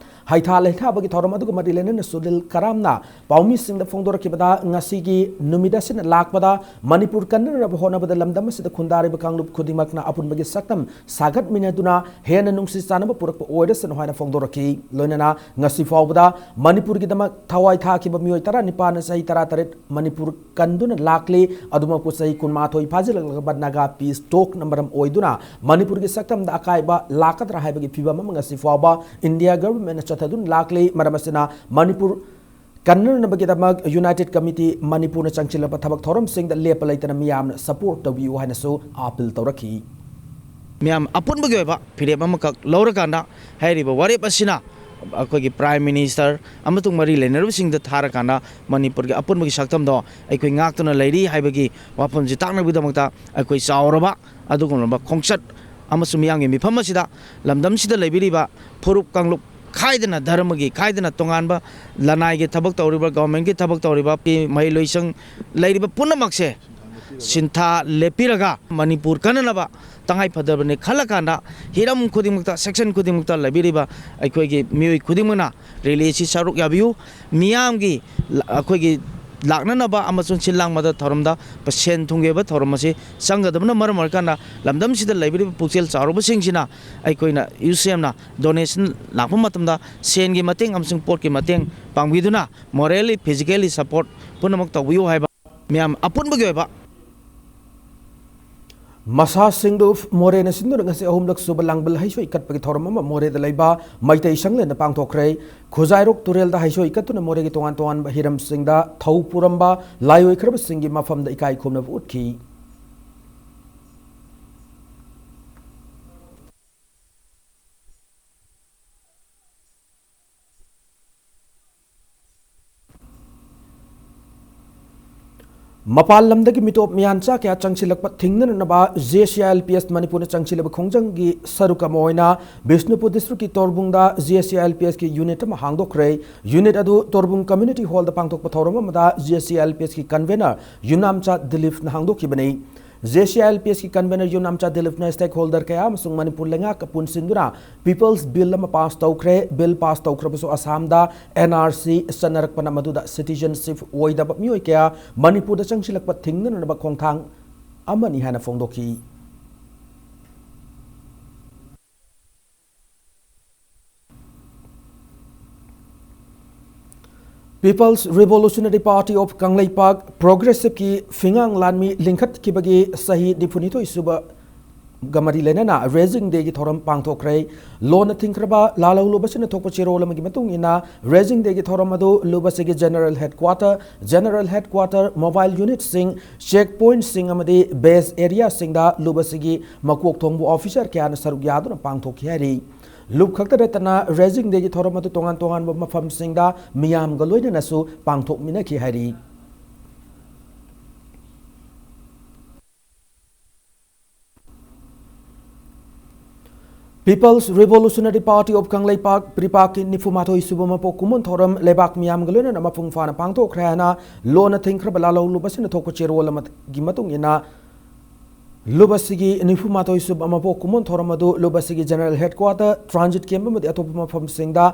ꯍꯩꯊꯥ ꯂꯩꯊꯥꯕꯒꯤ ꯊꯧꯔꯝ ꯑꯗꯨꯒ ꯃꯔꯤ ꯂꯩꯅꯅ ꯁꯨꯅꯤꯜ ꯀꯔꯥꯝꯅ ꯄꯥꯎꯃꯤꯁꯤꯡꯗ ꯐꯣꯡꯗꯣꯔꯛꯈꯤꯕꯗ, ꯉꯁꯤꯒꯤ ꯅꯨꯃꯤꯠ ꯑꯁꯤꯅ ꯂꯥꯛꯄꯗ ꯃꯅꯤꯄꯨꯔ ꯀꯟꯅꯅꯕ ꯍꯣꯠꯅꯕꯗ ꯂꯝꯗꯝ ꯑꯁꯤꯗ ꯈꯨꯟꯗꯥꯔꯤꯕ ꯀꯥꯡꯂꯨꯞ ꯈꯨꯗꯤꯡꯃꯛꯅ ꯑꯄꯨꯟꯕꯒꯤ ꯁꯛꯇꯝ ꯁꯥꯒꯠꯃꯤꯟꯅꯗꯨꯅ ꯍꯦꯟꯅ ꯅꯨꯡꯁꯤ ꯆꯥꯟꯅꯕ ꯄꯨꯔꯛꯄ ꯑꯣꯏꯔꯁꯅꯨ ꯍꯥꯏꯅ ꯐꯣꯡꯗꯣꯔꯛꯈꯤ꯫ ꯂꯣꯏꯅꯅ ꯉꯁꯤ ꯐꯥꯎꯕꯗ ꯃꯅꯤꯄꯨꯔꯒꯤꯗꯃꯛ ꯊꯋꯥꯏ ꯊꯥꯈꯤꯕ ꯃꯤꯑꯣꯏ ꯇꯔꯥꯅꯤꯄꯥꯟꯅ ꯆꯍꯤ ꯇꯔꯥꯇꯔꯦꯠ ꯃꯅꯤꯄꯨꯔ ꯀꯟꯗꯨꯅ ꯂꯥꯛꯂꯤ꯫ ꯑꯗꯨꯃꯛꯄꯨ ꯆꯍꯤ ꯀꯨꯟꯃꯥꯊꯣꯏ ꯐꯥꯖꯤꯜꯂꯛꯂꯕ ꯅꯥꯒꯥ ꯄꯤꯁ ꯇꯣꯛꯅ ꯃꯔꯝ ꯑꯣꯏꯗꯨꯅ ꯃꯅꯤꯄꯨꯔꯒꯤ ꯁꯛꯇꯝꯗ ꯑꯀꯥꯏꯕ ꯂꯥꯛꯀꯗ꯭ꯔꯥ ꯍꯥꯏꯕꯒꯤ ꯐꯤꯕꯝ ꯑꯃ ꯉꯁꯤ ꯐꯥꯎꯕ ꯏꯟꯗꯤꯌꯥ ꯒꯚꯔꯟꯃꯦꯟꯠꯅ ꯆꯠꯊꯗꯨꯅ ꯂꯥꯛꯂꯤ꯫ ꯃꯔꯝ ꯑꯁꯤꯅ ꯃꯅꯤꯄꯨꯔ ꯀꯟꯅꯅꯕꯒꯤꯗꯃꯛ ꯌꯨꯅꯥꯏꯇꯦꯗ ꯀꯃꯤꯇꯤ ꯃꯅꯤꯄꯨꯔꯅ ꯆꯪꯁꯤꯜꯂꯕ ꯊꯕꯛ ꯊꯧꯔꯝꯁꯤꯡꯗ ꯂꯦꯞꯄ ꯂꯩꯇꯅ ꯃꯤꯌꯥꯝꯅ ꯁꯄꯣꯔꯠ ꯇꯧꯕꯤꯌꯨ ꯍꯥꯏꯅꯁꯨ ꯑꯥꯄꯤꯜ ꯇꯧꯔꯛꯈꯤ꯫ ꯃꯤꯌꯥꯝ ꯑꯄꯨꯟꯕꯒꯤ ꯑꯣꯏꯕ ꯐꯤꯔꯦꯞ ꯑꯃꯈꯛ ꯂꯧꯔꯀꯥꯟꯗ ꯍꯥꯏꯔꯤꯕ ꯋꯥꯔꯦꯞ ꯑꯁꯤꯅ ꯑꯩꯈꯣꯏꯒꯤ ꯄ꯭ꯔꯥꯏꯝ ꯃꯤꯅꯤꯁꯇꯔ ꯑꯃꯁꯨꯡ ꯃꯔꯤ ꯂꯩꯅꯔꯕꯁꯤꯡꯗ ꯊꯥꯔꯀꯥꯟꯗ ꯃꯅꯤꯄꯨꯔꯒꯤ ꯑꯄꯨꯟꯕꯒꯤ ꯁꯛꯇꯝꯗꯣ ꯑꯩꯈꯣꯏ ꯉꯥꯛꯇꯨꯅ ꯂꯩꯔꯤ ꯍꯥꯏꯕꯒꯤ ꯋꯥꯐꯝꯁꯤ ꯇꯥꯛꯅꯕꯒꯤꯗꯃꯛꯇ ꯑꯩꯈꯣꯏ ꯆꯥꯎꯔꯕ ꯑꯗꯨꯒꯨꯝꯂꯕ ꯈꯣꯡꯆꯠ ꯑꯃꯁꯨꯡ ꯃꯤꯌꯥꯝꯒꯤ ꯃꯤꯐꯝ ꯑꯁꯤꯗ ꯂꯝꯗꯝꯁꯤꯗ ꯂꯩꯕꯤꯔꯤꯕ ꯐꯨꯔꯨꯞ ꯀꯥꯡꯂꯨꯞ ꯈꯥꯏꯗꯅ, ꯙꯔꯃꯒꯤ ꯈꯥꯏꯗꯅ, ꯇꯣꯉꯥꯟꯕ ꯂꯅꯥꯏꯒꯤ ꯊꯕꯛ ꯇꯧꯔꯤꯕ, ꯒꯣꯔꯃꯦꯟꯒꯤ ꯊꯕꯛ ꯇꯧꯔꯤꯕ, ꯃꯍꯩ ꯂꯣꯏꯁꯪ ꯂꯩꯔꯤꯕ ꯄꯨꯝꯅꯃꯛꯁꯦ ꯁꯤꯟꯊꯥ ꯂꯦꯞꯄꯤꯔꯒ ꯃꯅꯤꯄꯨꯔ ꯀꯟꯅꯅꯕ ꯇꯉꯥꯏ ꯐꯗꯕꯅꯤ ꯈꯜꯂꯀꯥꯟꯗ ꯍꯤꯔꯝ ꯈꯨꯗꯤꯡꯃꯛꯇ, ꯁꯦꯛꯁꯟ ꯈꯨꯗꯤꯡꯃꯛꯇ ꯂꯩꯕꯤꯔꯤꯕ ꯑꯩꯈꯣꯏꯒꯤ ꯃꯤꯑꯣꯏ ꯈꯨꯗꯤꯡꯃꯛꯅ ꯔꯦꯂꯤ ꯑꯁꯤ ꯁꯔꯨꯛ ꯌꯥꯕꯤꯌꯨ꯫ ꯃꯤꯌꯥꯝꯒꯤ ꯂ-, ꯑꯩꯈꯣꯏꯒꯤ ꯂꯥꯛꯅꯅꯕ ꯑꯃꯁꯨꯡ ꯁꯤꯜ ꯂꯥꯡꯕꯗ ꯊꯧꯔꯝꯗ ꯄ-, ꯁꯦꯟ ꯊꯨꯝꯒꯤ ꯑꯣꯏꯕ ꯊꯧꯔꯝ ꯑꯁꯤ ꯆꯪꯒꯗꯕꯅ ꯃꯔꯝ ꯑꯣꯏꯔꯀꯥꯟꯗ ꯂꯝꯗꯝꯁꯤꯗ ꯂꯩꯕꯤꯔꯤꯕ ꯄꯨꯛꯆꯦꯜ ꯆꯥꯎꯔꯕꯁꯤꯡꯁꯤꯅ ꯑꯩꯈꯣꯏꯅ ꯌꯨ ꯁꯤ ꯑꯦꯝꯅ ꯗꯣꯅꯦꯁꯟ ꯂꯥꯛꯄ ꯃꯇꯝꯗ ꯁꯦꯟꯒꯤ ꯃꯇꯦꯡ ꯑꯃꯁꯨꯡ ꯄꯣꯠꯀꯤ ꯃꯇꯦꯡ ꯄꯥꯡꯕꯤꯗꯨꯅ ꯃꯣꯔꯦꯜꯂꯤ, ꯐꯤꯖꯤꯀꯦꯜꯂꯤ ꯁꯄꯣꯔꯠ ꯄꯨꯝꯅꯃꯛ ꯇꯧꯕꯤꯌꯨ ꯍꯥꯏꯕ ꯃꯤꯌꯥꯝ ꯑꯄꯨꯟꯕꯒꯤ ꯑꯣꯏꯕ ꯃꯁꯥꯁꯤꯡꯗꯨ ꯃꯣꯔꯦꯅ ꯁꯤꯟꯗꯨꯅ ꯉꯁꯤ ꯑꯍꯨꯝꯂꯛ ꯁꯨꯕ ꯂꯥꯡꯕꯜ ꯍꯩꯁꯣꯏ ꯀꯠꯄꯒꯤ ꯊꯧꯔꯝ ꯑꯃ ꯃꯣꯔꯦꯗ ꯂꯩꯕ ꯃꯩꯇꯩ ꯁꯪꯂꯦꯟꯗ ꯄꯥꯡꯊꯣꯛꯈ꯭ꯔꯦ꯫ ꯈꯨꯖꯥꯏꯔꯣꯛ ꯇꯨꯔꯦꯜꯗ ꯍꯩꯁꯣꯏ ꯀꯠꯇꯨꯅ ꯃꯣꯔꯦꯒꯤ ꯇꯣꯉꯥꯟ ꯇꯣꯉꯥꯟꯕ ꯍꯤꯔꯝꯁꯤꯡꯗ ꯊꯧ ꯄꯨꯔꯝꯕ ꯂꯥꯏꯑꯣꯏꯈ꯭ꯔꯕꯁꯤꯡꯒꯤ ꯃꯐꯝꯗ ꯏꯀꯥꯏ ꯈꯨꯝꯅꯕ ꯎꯠꯈꯤ꯫ ꯃꯄꯥꯟ ꯂꯝꯗꯒꯤ ꯃꯤꯇꯣꯞ ꯃꯤꯌꯥꯟꯆꯥ ꯀꯌꯥ ꯆꯪꯁꯤꯜꯂꯛꯄ ꯊꯤꯡꯅꯅꯕ J C I L P S ꯃꯅꯤꯄꯨꯔꯅ ꯆꯪꯁꯤꯜꯂꯕ ꯈꯣꯡꯖꯪꯒꯤ ꯁꯔꯨꯛ ꯑꯃ ꯑꯣꯏꯅ ꯕꯤꯁꯅꯨꯄꯨꯔ ꯗꯤꯁꯇ꯭ꯔꯤꯛꯀꯤ ꯇꯣꯔꯕꯨꯡꯗ J C I L P ꯑꯦꯁꯀꯤ unit ꯑꯃ ꯍꯥꯡꯗꯣꯛꯈ꯭ꯔꯦ꯫ ꯌꯨꯅꯤꯠ ꯑꯗꯨ ꯇꯣꯔꯕꯨꯡ ꯀꯝꯃ꯭ꯌꯨꯅꯤꯇꯤ ꯍꯣꯜꯗ ꯄꯥꯡꯊꯣꯛꯄ ꯊꯧꯔꯝ ꯑꯃꯗ J C I L P ꯑꯦꯁꯀꯤ ꯀꯟꯚꯦꯅꯔ ꯌꯨꯝꯅꯥꯝꯆꯥ ꯗꯤꯂꯤꯞꯅ ꯍꯥꯡꯗꯣꯛꯈꯤꯕꯅꯤ꯫ JCILPS ꯀꯤ convener ꯌꯨꯝꯅꯥꯝꯆꯥ ꯗꯤꯂꯤꯞꯅ stakeholder ꯀꯌꯥ ꯑꯃꯁꯨꯡ ꯃꯅꯤꯄꯨꯔ ꯂꯩꯉꯥꯛꯀ ꯄꯨꯟꯁꯤꯟꯗꯨꯅ People's Bill ꯑꯃ pass ꯇꯧꯈ꯭ꯔꯦ꯫ Bill pass ꯇꯧꯈ꯭ꯔꯕꯁꯨ ꯑꯁꯥꯝꯗ NRC ꯆꯠꯅꯔꯛꯄꯅ ꯃꯗꯨꯗ citizenship ꯑꯣꯏꯗꯕ ꯃꯤꯑꯣꯏ ꯀꯌꯥ ꯃꯅꯤꯄꯨꯔꯗ ꯆꯪꯁꯤꯜꯂꯛꯄ ꯊꯤꯡꯅꯅꯕ ꯈꯣꯡꯊꯥꯡ ꯑꯃꯅꯤ ꯍꯥꯏꯅ ꯐꯣꯡꯗꯣꯛꯈꯤ꯫ People's Revolutionary Party of Kangleipak Progressive ꯀꯤ ꯐꯤꯉꯥꯡ ꯂꯥꯟꯃꯤ ꯂꯤꯡꯈꯠꯈꯤꯕꯒꯤ ꯆꯍꯤ ꯅꯤꯐꯨꯅꯤꯊꯣꯏ ꯁꯨꯕꯒ ꯃꯔꯤ ꯂꯩꯅꯅ Raising Day ꯒꯤ ꯊꯧꯔꯝ ꯄꯥꯡꯊꯣꯛꯈ꯭ꯔꯦ꯫ ꯂꯣꯟꯅ ꯊꯤꯡꯈ꯭ꯔꯕ ꯂꯥꯜꯍꯧꯂꯨꯕꯁꯤꯅ ꯊꯣꯛꯄ ꯆꯦꯔꯣꯜ ꯑꯃꯒꯤ ꯃꯇꯨꯡ ꯏꯟꯅ Raising Day ꯒꯤ ꯊꯧꯔꯝ ꯑꯗꯨ ꯂꯨꯞ ꯑꯁꯤꯒꯤ general headquarter, general headquarter, mobile unit ꯁꯤꯡ, check point ꯁꯤꯡ ꯑꯃꯗꯤ base area ꯁꯤꯡꯗ ꯂꯨꯞ ꯑꯁꯤꯒꯤ ꯃꯀꯣꯛ ꯊꯣꯡꯕ officer ꯀꯌꯥꯅ ꯁꯔꯨꯛ ꯌꯥꯗꯨꯅ ꯄꯥꯡꯊꯣꯛꯈꯤ ꯍꯥꯏꯔꯤ꯫ ꯂꯨꯞ ꯈꯛꯇ ꯅꯠꯇꯅ Raising Day ꯒꯤ ꯊꯧꯔꯝ ꯑꯗꯨ ꯇꯣꯉꯥꯟ ꯇꯣꯉꯥꯟꯕ ꯃꯐꯝꯁꯤꯡꯗ ꯃꯤꯌꯥꯝꯒ ꯂꯣꯏꯅꯅꯁꯨ ꯄꯥꯡꯊꯣꯛꯃꯤꯟꯅꯈꯤ ꯍꯥꯏꯔꯤ꯫ People's Revolutionary Party of Kangleipak, ꯄ꯭ꯔꯤꯄꯥꯛꯀꯤ ꯅꯤꯐꯨ ꯃꯥꯊꯣꯏ ꯁꯨꯕ ꯃꯄꯣꯛ ꯀꯨꯝꯑꯣꯟ ꯊꯧꯔꯝ ꯂꯩꯕꯥꯛ ꯃꯤꯌꯥꯝꯒ ꯂꯣꯏꯅꯅ ꯃꯄꯨꯡ ꯐꯥꯅ ꯄꯥꯡꯊꯣꯛꯈ꯭ꯔꯦ ꯍꯥꯏꯅ ꯂꯣꯟꯅ ꯊꯤꯡꯈ꯭ꯔꯕ ꯂꯥꯜꯍꯧꯂꯨꯕꯁꯤꯅ ꯊꯣꯛꯄ ꯆꯦꯔꯣꯜ ꯑꯃꯒꯤ ꯃꯇꯨꯡ ꯏꯟꯅ ꯂꯨꯞ ꯑꯁꯤꯒꯤ ꯅꯤꯐꯨ ꯃꯥꯊꯣꯏ ꯁꯨꯕ ꯃꯄꯣꯛ ꯀꯨꯝꯑꯣꯟ ꯊꯧꯔꯝ ꯑꯗꯨ ꯂꯨꯞ ꯑꯁꯤꯒꯤ general headquarter, transit camp ꯑꯃꯗꯤ ꯑꯇꯣꯞꯄ ꯃꯐꯝꯁꯤꯡꯗ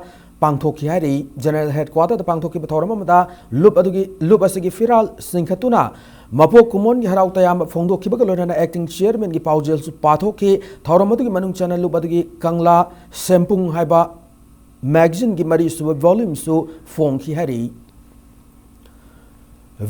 ꯄꯥꯡꯊꯣꯛꯈꯤ ꯍꯥꯏꯔꯤ꯫ General headquarter ꯗ ꯄꯥꯡꯊꯣꯛꯈꯤꯕ ꯊꯧꯔꯝ ꯑꯃꯗ ꯂꯨꯞ ꯑꯗꯨꯒꯤ, ꯂꯨꯞ ꯑꯁꯤꯒꯤ ꯐꯤꯔꯥꯜ ꯆꯤꯡꯈꯠꯇꯨꯅ ꯃꯄꯣꯛ ꯀꯨꯝꯑꯣꯟꯒꯤ ꯍꯔꯥꯎ ꯇꯌꯥꯝꯕ ꯐꯣꯡꯗꯣꯛꯈꯤꯕꯒ ꯂꯣꯏꯅꯅ acting chairman ꯒꯤ ꯄꯥꯎꯖꯦꯜꯁꯨ ꯄꯥꯊꯣꯛꯈꯤ꯫ ꯊꯧꯔꯝ ꯑꯗꯨꯒꯤ ꯃꯅꯨꯡ ꯆꯟꯅ ꯂꯨꯞ ꯑꯗꯨꯒꯤ ꯀꯪꯂꯥ ꯁꯦꯝꯄꯨꯡ ꯍꯥꯏꯕ magazine ꯒꯤ ꯃꯔꯤꯁꯨꯕ volume ꯁꯨ ꯐꯣꯡꯈꯤ ꯍꯥꯏꯔꯤ꯫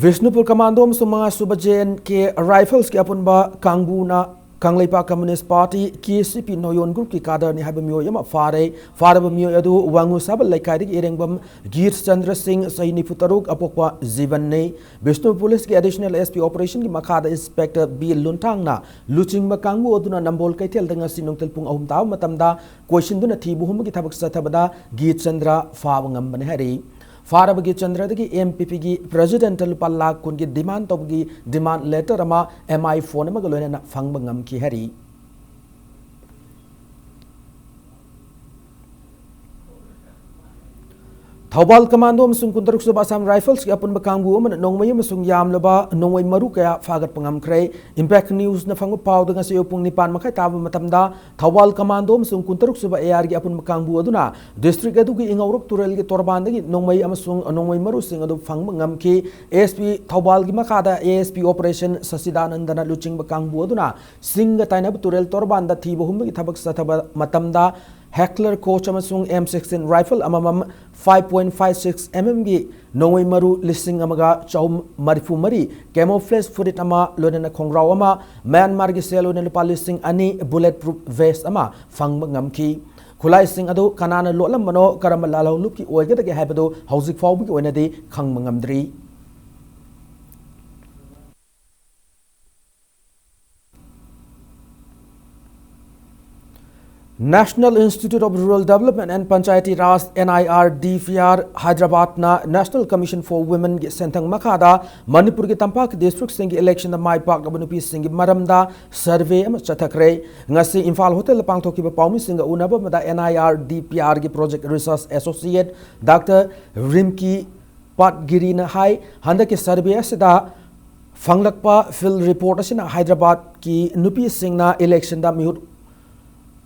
ꯕꯤꯁꯅꯨꯄꯨꯔ Commando ꯑꯃꯁꯨꯡ ꯃꯉꯥꯁꯨꯕ JNK Rifles ꯀꯤ ꯑꯄꯨꯟꯕ ꯀꯥꯡꯕꯨꯅ Kangleipak Communist Party, KCP, ꯅꯣꯌꯣꯟ group ꯀꯤ cadre ꯅꯤ ꯍꯥꯏꯕ ꯃꯤꯑꯣꯏ ꯑꯃ ꯐꯥꯔꯦ꯫ ꯐꯥꯔꯕ ꯃꯤꯑꯣꯏ ꯑꯗꯨ ꯋꯥꯉꯨ ꯁꯥꯕꯜ ꯂꯩꯀꯥꯏꯗꯒꯤ ꯏꯔꯦꯡꯕꯝ ꯒꯤꯔꯆꯟꯗ꯭ꯔ ꯁꯤꯡ, ꯆꯍꯤ ꯅꯤꯐꯨ ꯇꯔꯨꯛ, ꯑꯄꯣꯛꯄ ꯖꯤꯕꯟꯅꯤ꯫ ꯕꯤꯁꯅꯨꯄꯨꯔ ꯄꯨꯂꯤꯁꯀꯤ additional SP operation ꯒꯤ ꯃꯈꯥꯗ Inspector B ꯂꯨꯟꯊꯥꯡꯅ ꯂꯨꯆꯤꯡꯕ ꯀꯥꯡꯕꯨ ꯑꯗꯨꯅ ꯅꯝꯕꯣꯜ ꯀꯩꯊꯦꯜꯗ ꯉꯁꯤ ꯅꯨꯡꯊꯤꯜ ꯄꯨꯡ ꯑꯍꯨꯝ ꯇꯥꯕ ꯃꯇꯝꯗ ꯀꯣꯏꯁꯤꯟꯗꯨꯅ ꯊꯤꯕ ꯍꯨꯝꯕꯒꯤ ꯊꯕꯛ ꯆꯠꯊꯕꯗ ꯒꯤꯔꯆꯟꯗ꯭ꯔ ꯐꯥꯕ ꯉꯝꯕꯅꯤ ꯍꯥꯏꯔꯤ꯫ ꯐꯥꯔꯕ ꯒꯤꯔꯆꯟꯗ꯭ꯔꯗꯒꯤ MPP ꯒꯤ president ꯂꯨꯄꯥ ꯂꯥꯈ ꯀꯨꯟꯒꯤ demand ꯇꯧꯕꯒꯤ demand letter ꯑꯃ, MI phone ꯑꯃꯒ ꯂꯣꯏꯅꯅ ꯐꯪꯕ ꯉꯝꯈꯤ ꯍꯥꯏꯔꯤ꯫ ꯊꯧꯕꯥꯜ ꯀꯃꯥꯟꯗꯣ ꯑꯃꯁꯨꯡ ꯀꯨꯟꯇꯔꯨꯛ ꯁꯨꯕ ꯑꯁꯥꯝ ꯔꯥꯏꯐꯜꯁꯀꯤ ꯑꯄꯨꯟꯕ ꯀꯥꯡꯕꯨ ꯑꯃꯅ ꯅꯣꯡꯃꯩ ꯑꯃꯁꯨꯡ ꯌꯥꯝꯂꯕ ꯅꯣꯡꯃꯩ ꯃꯔꯨ ꯀꯌꯥ ꯐꯥꯒꯠꯄ ꯉꯝꯈ꯭ꯔꯦ꯫ ꯏꯝꯄꯦꯛ ꯅ꯭ꯌꯨꯁꯅ ꯐꯪꯕ ꯄꯥꯎꯗ ꯉꯁꯤ ꯑꯌꯨꯛ ꯄꯨꯡ ꯅꯤꯄꯥꯟ ꯃꯈꯥꯏ ꯇꯥꯕ ꯃꯇꯝꯗ ꯊꯧꯕꯥꯜ ꯀꯃꯥꯟꯗꯣ ꯑꯃꯁꯨꯡ ꯀꯨꯟꯇꯔꯨꯛ ꯁꯨꯕ ꯑꯦ ꯑꯥꯔꯒꯤ ꯑꯄꯨꯟꯕ ꯀꯥꯡꯕꯨ ꯑꯗꯨꯅ ꯗꯤꯁꯇ꯭ꯔꯤꯛ ꯑꯗꯨꯒꯤ ꯏꯉꯧꯔꯣꯛ ꯇꯨꯔꯦꯜꯒꯤ ꯇꯣꯔꯕꯥꯟꯗꯒꯤ ꯅꯣꯡꯃꯩ ꯑꯃꯁꯨꯡ ꯅꯣꯡꯃꯩ ꯃꯔꯨꯁꯤꯡ ꯑꯗꯨ ꯐꯪꯕ ꯉꯝꯈꯤ꯫ ꯑꯦ ꯑꯦꯁ ꯄꯤ ꯊꯧꯕꯥꯜꯒꯤ ꯃꯈꯥꯗ ꯑꯦ ꯑꯦꯁ ꯄꯤ ꯑꯣꯄꯔꯦꯁꯟ ꯁꯆꯤꯗꯥꯅꯟꯗꯅ ꯂꯨꯆꯤꯡꯕ ꯀꯥꯡꯕꯨ ꯑꯗꯨꯅ ꯆꯤꯡꯒ ꯇꯥꯏꯅꯕ ꯇꯨꯔꯦꯜ ꯇꯣꯔꯕꯥꯟꯗ ꯊꯤꯕ ꯍꯨꯝꯕꯒꯤ ꯊꯕꯛ ꯆꯠꯊꯕ ꯃꯇꯝꯗ ꯍꯦꯛꯂꯔ ꯀꯣꯆ ꯑꯃꯁꯨꯡ ꯑꯦꯝ ꯁꯤꯛꯁꯇꯤꯟ ꯔꯥꯏꯐꯜ ꯑꯃꯃꯝ, five point five six M ꯑꯦꯝꯒꯤ ꯅꯣꯡꯃꯩ ꯃꯔꯨ ꯂꯤꯁꯤꯡ ꯑꯃꯒ ꯆꯍꯨꯝ ꯃꯔꯤꯐꯨ ꯃꯔꯤ, camouflage ꯐꯨꯔꯤꯠ ꯑꯃ, ꯂꯣꯏꯅꯅ ꯈꯣꯡꯒ꯭ꯔꯥꯎ ꯑꯃ, ꯃ꯭ꯌꯥꯟꯃꯥꯔꯒꯤ ꯁꯦꯜ ꯑꯣꯏꯅ ꯂꯨꯄꯥ ꯂꯤꯁꯤꯡ ꯑꯅꯤ, bullet proof vest ꯑꯃ ꯐꯪꯕ ꯉꯝꯈꯤ꯫ ꯈꯨꯠꯂꯥꯏꯁꯤꯡ ꯑꯗꯨ ꯀꯅꯥꯅ ꯂꯣꯠꯂꯝꯕꯅꯣ, ꯀꯔꯝꯕ ꯂꯥꯜꯍꯧꯂꯨꯞꯀꯤ ꯑꯣꯏꯒꯗꯒꯦ ꯍꯥꯏꯕꯗꯨ ꯍꯧꯖꯤꯛ ꯐꯥꯎꯕꯒꯤ ꯑꯣꯏꯅꯗꯤ ꯈꯪꯕ ꯉꯝꯗ꯭ꯔꯤ꯫ National Institute of Rural Development and Panchayati Raj, N I R D P R, ꯍꯥꯏꯗ꯭ꯔꯕꯥꯗꯅ National Commission for Womenꯒꯤ ꯁꯦꯟꯊꯪ ꯃꯈꯥꯗ ꯃꯅꯤꯄꯨꯔꯒꯤ ꯇꯝꯄꯥꯛꯀꯤ ꯗꯤꯁꯇ꯭ꯔꯤꯛꯁꯤꯡꯒꯤ ꯏꯂꯦꯛꯁꯟꯗ ꯃꯥꯏ ꯄꯥꯛꯂꯕ ꯅꯨꯄꯤꯁꯤꯡꯒꯤ ꯃꯔꯝꯗ ꯁꯔꯚꯦ ꯑꯃ ꯆꯠꯊꯈ꯭ꯔꯦ꯫ ꯉꯁꯤ ꯏꯝꯐꯥꯜ ꯍꯣꯇꯦꯜꯗ ꯄꯥꯡꯊꯣꯛꯈꯤꯕ ꯄꯥꯎꯃꯤꯁꯤꯡꯒ ꯎꯅꯕ ꯑꯃꯗ N I R D P Rꯒꯤ project research associate Doctor ꯔꯤꯝꯀꯤ ꯄꯥꯠꯒꯤꯔꯤꯅ ꯍꯥꯏ, ꯍꯟꯗꯛꯀꯤ ꯁꯔꯚꯦ ꯑꯁꯤꯗ ꯐꯪꯂꯛꯄ field report ꯑꯁꯤꯅ ꯍꯥꯏꯗ꯭ꯔꯕꯥꯗꯀꯤ ꯅꯨꯄꯤꯁꯤꯡꯅ ꯏꯂꯦꯛꯁꯟꯗ ꯃꯤꯍꯨꯠ